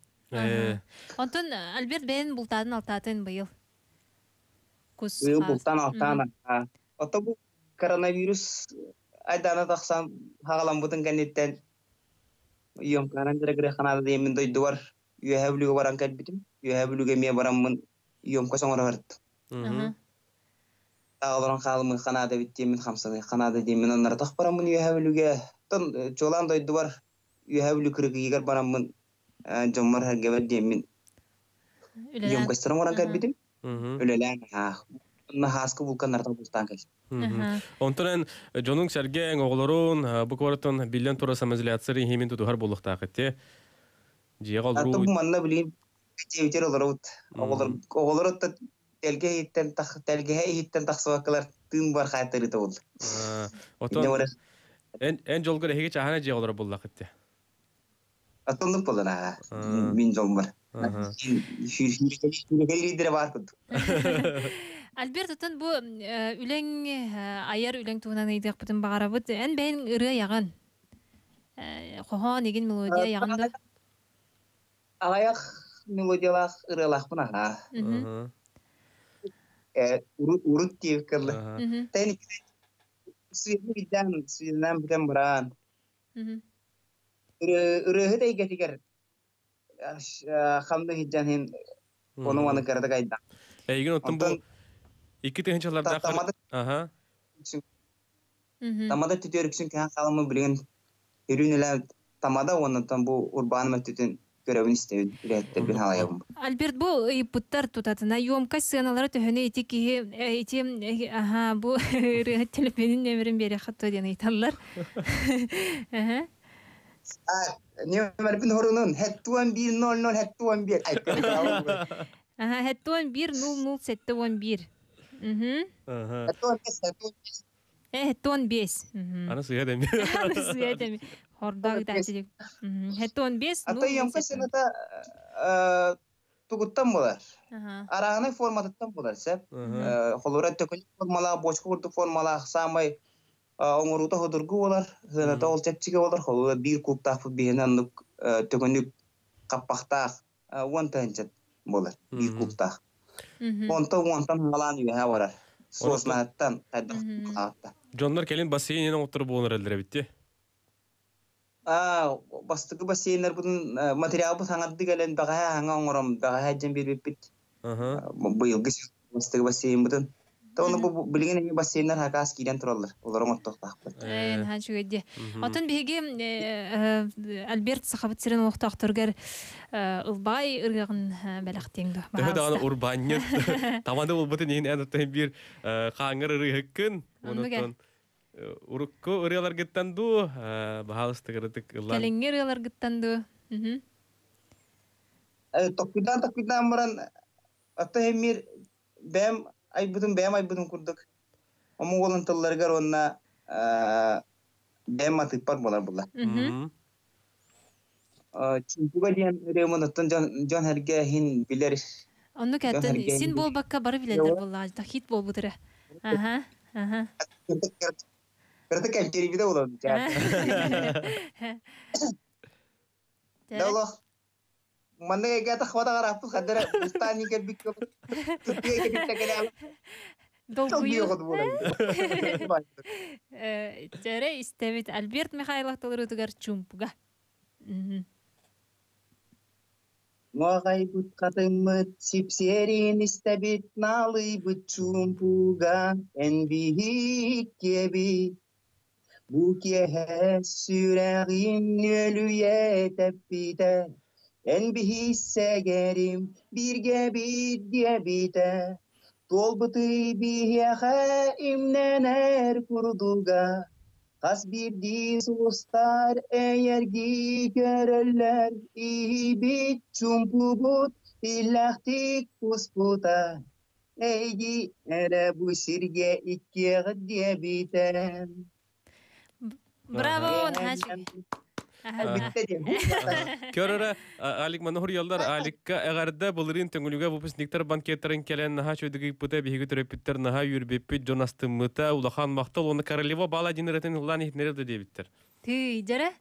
Speaker 3: Онтон Альберт бэйэн бултаатын алтаатын быйыл. Кус
Speaker 13: Быйыл бултаан алтаан. Ото бу коронавирус айдаана тахсан хаҕаламмытын кэнниттэн емканан дьарыгыры ханаада диэммин дойдубар Үөһээ Бүлүүгэ баран кэлбитим. Үөһээ Бүлүүгэ эмиэ бараммын емкость оҥоро барыттым. Олорон хаалымы ханаада эбит диэммин хамсаныы ханаада диэммин онноратах бараммын Үөһээ Бүлүүгэ тон чуолаан дойдубар Үөһээ Бүлүү кыргыйыгар бараммын дьоммор сэргэбэр диэммин емкостьтарын оҥорон кэлбитим. Үлэлээн онно хааскы булканнарта бултаан кэлбитим.
Speaker 2: Онтон эн дьонуҥ сэргэҥ, оҕолорун бу куораттан биллэн турар самоизоляция режимин тутуһар буолуохтаах ити. Дьиэҕэ
Speaker 13: олоруу. Манна билигин дьиэбитигэр олоробут. Оҕолор оҕолор тэлгэһэ иһиттэн тэлгэһэ иһиттэн тахсыбаккалар тыын бар хаайтарыыта буолла.
Speaker 2: Отон эн дьолгор эһиги чааһына дьиэҕэ олорор буоллаххыт дии.
Speaker 13: Оттоннук буолан аа мин дьолбор. Сүүрүкэлиидэрэ баар курдук.
Speaker 3: Альберт, оттон бу үлэҥ айар үлэҥ туһунан ыйытыахпытын баҕарабыт. Эн бэйэҥ ырыа айаҕын. Хоһоон игин мелодия айаҕын да?
Speaker 13: Аҕыйах мелодиялаах ырыалаахпын аһаа. Урут диэбит кэллэ. Тэн сүйэнэн сүйэнэн бүтэн баран. Ырыаһыт эйгэтигэр хамны хиджан хин ону маны кыратык айда.
Speaker 2: Эйигин оттон бу икки тыһыынчалардаах Аха.
Speaker 13: Тамада түтүөр үксүн кэһэн хаалыммын билигин үрүн үлэ тамада уоннаттан бу урбаан өттүтүн көрөбүн истэбин үлэһиттэрбин халайабын.
Speaker 3: Альберт бу ыйыппыттар тутатына ёмкость сыаналара төһөнү ити киһи ити аха бу ырыаһыт телефонун нөмерин биэриэххэ туо диэн ыйыталлар.
Speaker 13: Нөмербин хорунун хеттуон 1 00 хеттуон 1.
Speaker 3: Аха хеттуон 1 00 71.
Speaker 13: Хеттуон 5 хеттуон 5.
Speaker 3: Хеттуон 5.
Speaker 2: Аны сыа деми.
Speaker 3: Аны сыа деми. Хордоо ытаачы. Хеттуон 5
Speaker 13: Ата ёмкость сыаната тугуттан болар. Араанай форматыттан болар сеп. Холура төкүн формалаах, бочка курдук формалаах самай оҥоруута ходургу болар, сыаната ол чэпчэки болар, холура биир кубтаахпыт биһиэнэ оннук төкүнүк хаппахтаах уон тыһынча болар, биир кубтаах. Онто уонтан хаалаан үөһэ барар. Суоснаһыттан хайдах хаалта.
Speaker 2: Дьоннор кэлин бассейнин оҥоттору буолан эрэллэр эбит дии.
Speaker 13: Бастакы бассейннарбытын материалбыт хаҥарды кэлэн бэҕэһээ хаҥа оҥором, бэҕэһээ дьэн биэрбиппит. Быйылгы бастакы бассейнбытын. Оны бу билигин эми бассейннар хакаас киирэн тураллар. Олор оҥоттохтаахпыт.
Speaker 3: Наһаа үчүгэй дии. Оттон биһиги Альберт Сахабыт сирин олохтоохторугар ылбаай ырыаҕын бэлэхтиэҥ дуо?
Speaker 2: Төһө даҕаны урбаанньыт тамады булбутун иһин эн оттон биир хааңыр ырыаһыккын. Онон урукку ырыаларгыттан дуу, баһаалыстыгырытык ыллан.
Speaker 3: Кэлиҥҥи ырыаларгыттан дуу?
Speaker 13: Токкуйдаан токкуйдаан баран атта эмир бэйэм айбытым бэйэм айбытым курдук омук уолун тылларыгар уонна бэйэм матыыппар буолар буолла. Чуумпуга диэн ырыамын оттон дьон сэргэ иһин билэр.
Speaker 3: Оннук эттэн син буолбакка бары билэллэр буоллаҕа хит буолбут эрэ. Аха, аха.
Speaker 13: Кырты кэлтиэрибитэ буолан. Дало. Манна эгэ тахвата гараппыт хадара устаани кэлбит туттуга кэлбит кэлээ.
Speaker 3: Долгуйуу. Чэрэ истэбит Альберт Михайлов толоруутугар чуумпуга.
Speaker 13: Нуоҕайбыт хатыҥмыт сипсиэрин истэбит наалыйбыт чуумпуга эн биһиккиэбит Бу киэһэ сүрэҕим нүөлүйэ тэппитэ, эн биһиссэгэрим бииргэбит диэбитэ, туолбутуй биһиэхэ имнэнэр курдуга, хас биирдии сулустар эйэргии көрөллөр, иһийбит чуумпубут иллээхтик куспута, Эйги эрэ бу сиргэ иккиэҕит диэбитэ.
Speaker 3: Браво, наһаа
Speaker 2: Көрөрө Алик маны хуруйаллар Аликка эҕэрдэ былырыын төҥүлүгэ выпускниктар банкеттарын кэлэн наһаа чөйдүк ыйпыта биһиги төрөппүттэр наһаа үөрбүппүт дьон астыммыта улахан махтал уонна королева баала диэн ырытын ыллаан иһитиннэрэр да диэбиттэр.
Speaker 3: Тыый, дьэрэ.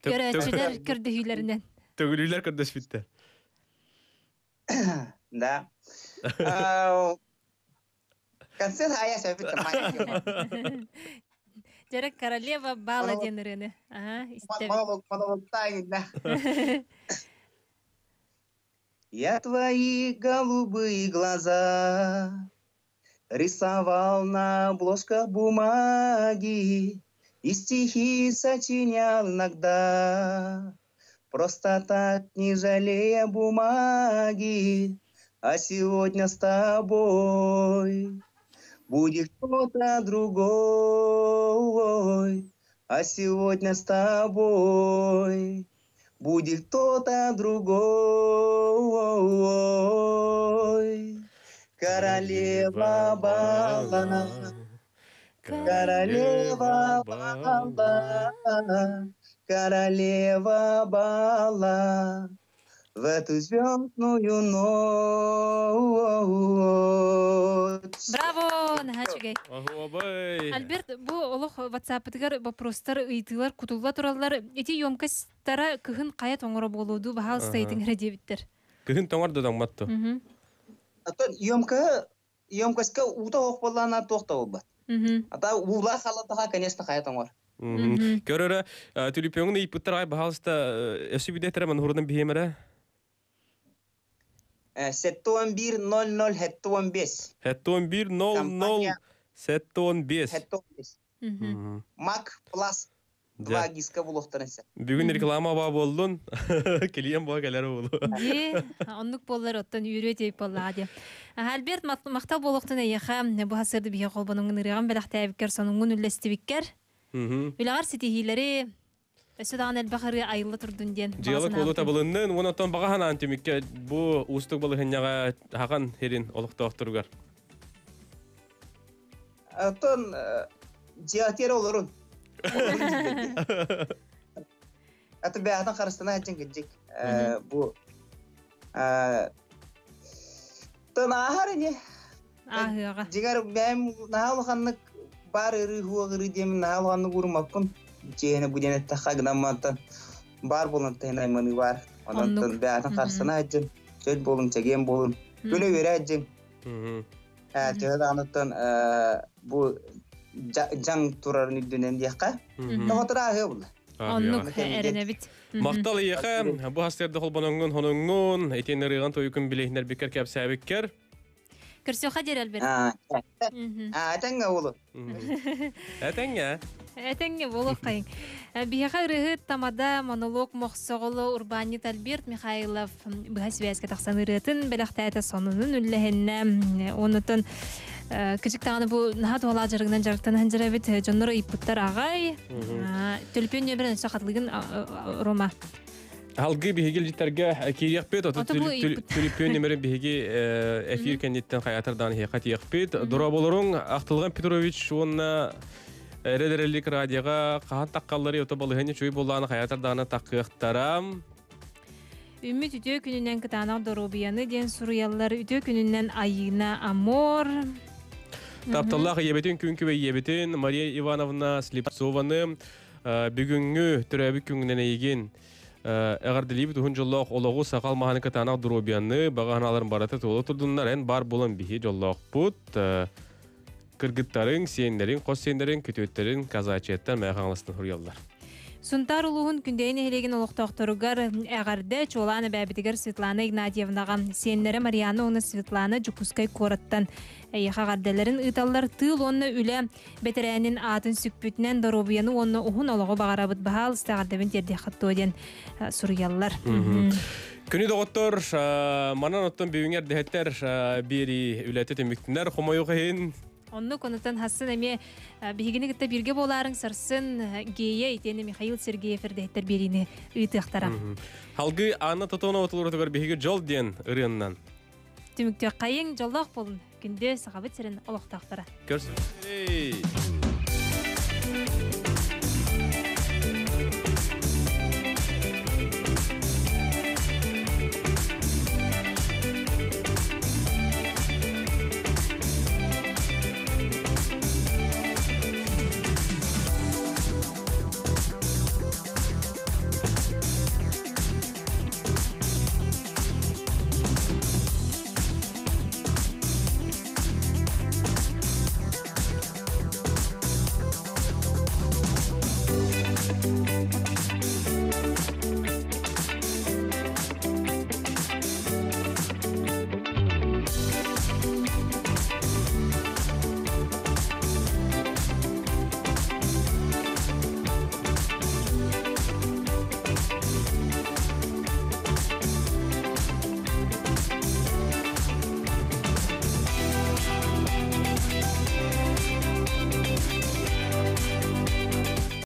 Speaker 3: Көрөөччүлэр көрдөһүүлэринэн.
Speaker 2: Төгүлүүлэр көрдөспүттэр.
Speaker 13: Да. Концерт ая сөпүт
Speaker 3: Дьэрэ королева баала диэн ырыаны. Аха, истэбит.
Speaker 13: Монологтаайынна. Я твои голубые глаза рисовал на обложках бумаги и стихи сочинял иногда. Просто так, не жалея бумаги, а сегодня с тобой будет кто-то другой, а сегодня с тобой будет кто-то другой. Королева бала, королева бала, королева бала, в эту звездную ночь.
Speaker 3: Браво! Наһаа үчүгэй.
Speaker 2: Оһуобай.
Speaker 3: Альберт, бу олох WhatsApp-ытыгар вопростар, ыйытыылар кутулла тураллар. Ити емкостьтара кыһын хайа тоҥоро буолуо дуу, баһаалыста ыйытыҥ эрэ диэбиттэр.
Speaker 2: Кыһын тоҥор да тоҥмат дуо?
Speaker 13: Оттон емкоһы емкостька уута оһох буоллаҕына туох да буолбат. Ата уулаах халатаха, конечно, хайа тоҥор.
Speaker 2: Көрөрө түлүпүөҥүн ыйыппыттар ай баһаалыста өссө бидэтэрэ манхурунан биһиэмэрэ.
Speaker 13: 71 00 75.
Speaker 2: 71 00 75.
Speaker 13: 75. Мак Плас два диска булуохтарын сөп.
Speaker 2: Бүгүн реклама баа буоллун. Клиент буа кэлэр буолу.
Speaker 3: Дии, оннук буоллар оттон үөрүө диэбит буоллаҕа дии. Альберт махтал буолуохтун эйиэхэ бу сырды биһи холбонуҥҥун ырыаҕын бэлэхтээбиккэр, сонуҥҥун үллэстибиккэр. Үлэҕэр ситиһиилэри өссө даҕаны элбэх ырыа айылла турдун диэн.
Speaker 2: Дьыала куолу табылыннын, уон оттон баҕа санаан түмүккэ бу уустук балаһынньаҕа хахан хирин олохтоохторугар.
Speaker 13: Оттон дьиэтигэр олорун. Аты бэйэтин харыстана сылдьан кырдьык. Бу тынааһар ини.
Speaker 3: Ааһыаҕа.
Speaker 13: Дьиҥэр бэйэм наһаа улаханнык баар ырыы хуох ырыы диэмин наһаа улаханнык уурумаппын. Дьиэһинэ бу диэн эттэххэ гынан баар буолан тыһын айманыы баар. Онон бэйэтин харыстана сылдьан чөл буолун, чэгиэн буолун. Күлэ үөрэ сылдьыҥ. Төһө даҕаныттан бу дьаҥ турарын үрдүнэн диэххэ, тоҕо ааһыа була.
Speaker 3: Оннук эрэнэбит.
Speaker 2: Махтал эйиэхэ, бу хастыарда холбоноҥҥун, хоноҥҥун, итиэн ырыаҕын тойукун билиһиннэрбиккэр кэпсээбиккэр.
Speaker 3: Көрсүөххэ диэри, Альберт.
Speaker 13: Этэҥҥэ уолу.
Speaker 2: Этэҥҥэ.
Speaker 3: Этэҥҥэ буолуоххайыҥ. Биһиэхэ ырыаһыт тамада, монолог мохсоҕоло урбаанньыт Альберт Михайлов быһа сибээскэ тахсан ырыатын бэлэхтээтэ сонунун үллэһиннэ. Онутун кычык даҕаны бу наһаа туһалаах дьарыгынан дьарыктанан дьарабит дьоннор ыйыппыттар аҕай. Төлөпүөн нөмерин өссө хатылыгын Рома.
Speaker 2: Алгы биһиги илдьиттэргэ киириэхпит, ото түлүпүөн нөмерин биһиги эфир кэнниттэн хайатар даҕаны иһиэхэ тиэхпит. Дорооболоруҥ, Ахтылҕан Петрович уонна Эрэл-эрэллик радиоҕа хаһан таххаллары ото балыһыанньа чуй буоллаҕына хайатар даҕаны таххыахтара.
Speaker 3: Үммүт үтүө күнүнэн кытаанах доруобуйаны диэн суруйаллар. Үтүө күнүнэн Айыына Амор.
Speaker 2: Тапталлаах ийэбитин күн күбэй ийэбитин Мария Ивановна Слепцованы бүгүҥҥү төрөөбүт күҥҥүнэн эйигин эҕэрдэлиибит уһун дьоллоох олоҕу сахал маһаны кытаанах доруобуйаны баҕа санааларын барыта туола турдуннар эн баар буолан биһи дьоллоохпут кыргыттарыҥ, сиэннэриҥ, хос сиэннэриҥ, күтүөттэрин казачьяттан Мэҥэ Хаҥаластан суруйаллар.
Speaker 3: Сунтаар улууһун Күндэйэ нэһилиэгин олохтоохторугар эҕэрдэ чуолаан эбээбитигэр Светлана Игнатьевнаҕа, сиэннэрэ Марианна уонна Светлана Дьокуускай куораттан эйиэхэ эҕэрдэлэрин ыыталлар. Тыыл уонна үлэ бэтэрээнин аатын сүкпүтүнэн доруобуйаны уонна уһун олоҕу баҕарабыт. Баһаалыста эҕэрдэбин тиэрдиэххит дуо диэн суруйаллар.
Speaker 2: Күнү доҕоттор, манан оттон бүгүҥҥэ эрдэһэттэр биэрии үлэтэ түмүктүнэр. Хомойуох иһин
Speaker 3: Оннук онутан хассын эмиэ биһигини кытта бииргэ буолаарыҥ сарсын Гея итиэннэ Михаил Сергеев эрдэһиттэр биэриини ыытыахтара.
Speaker 2: Халгыы Анна Тотонова толорутугар биһиги дьол диэн ырыаннан.
Speaker 3: Түмүктүөххэйиҥ дьоллоох буолун. Күндү Сахабыт сирин олохтоохторо.
Speaker 2: Көрсүһүөххэ.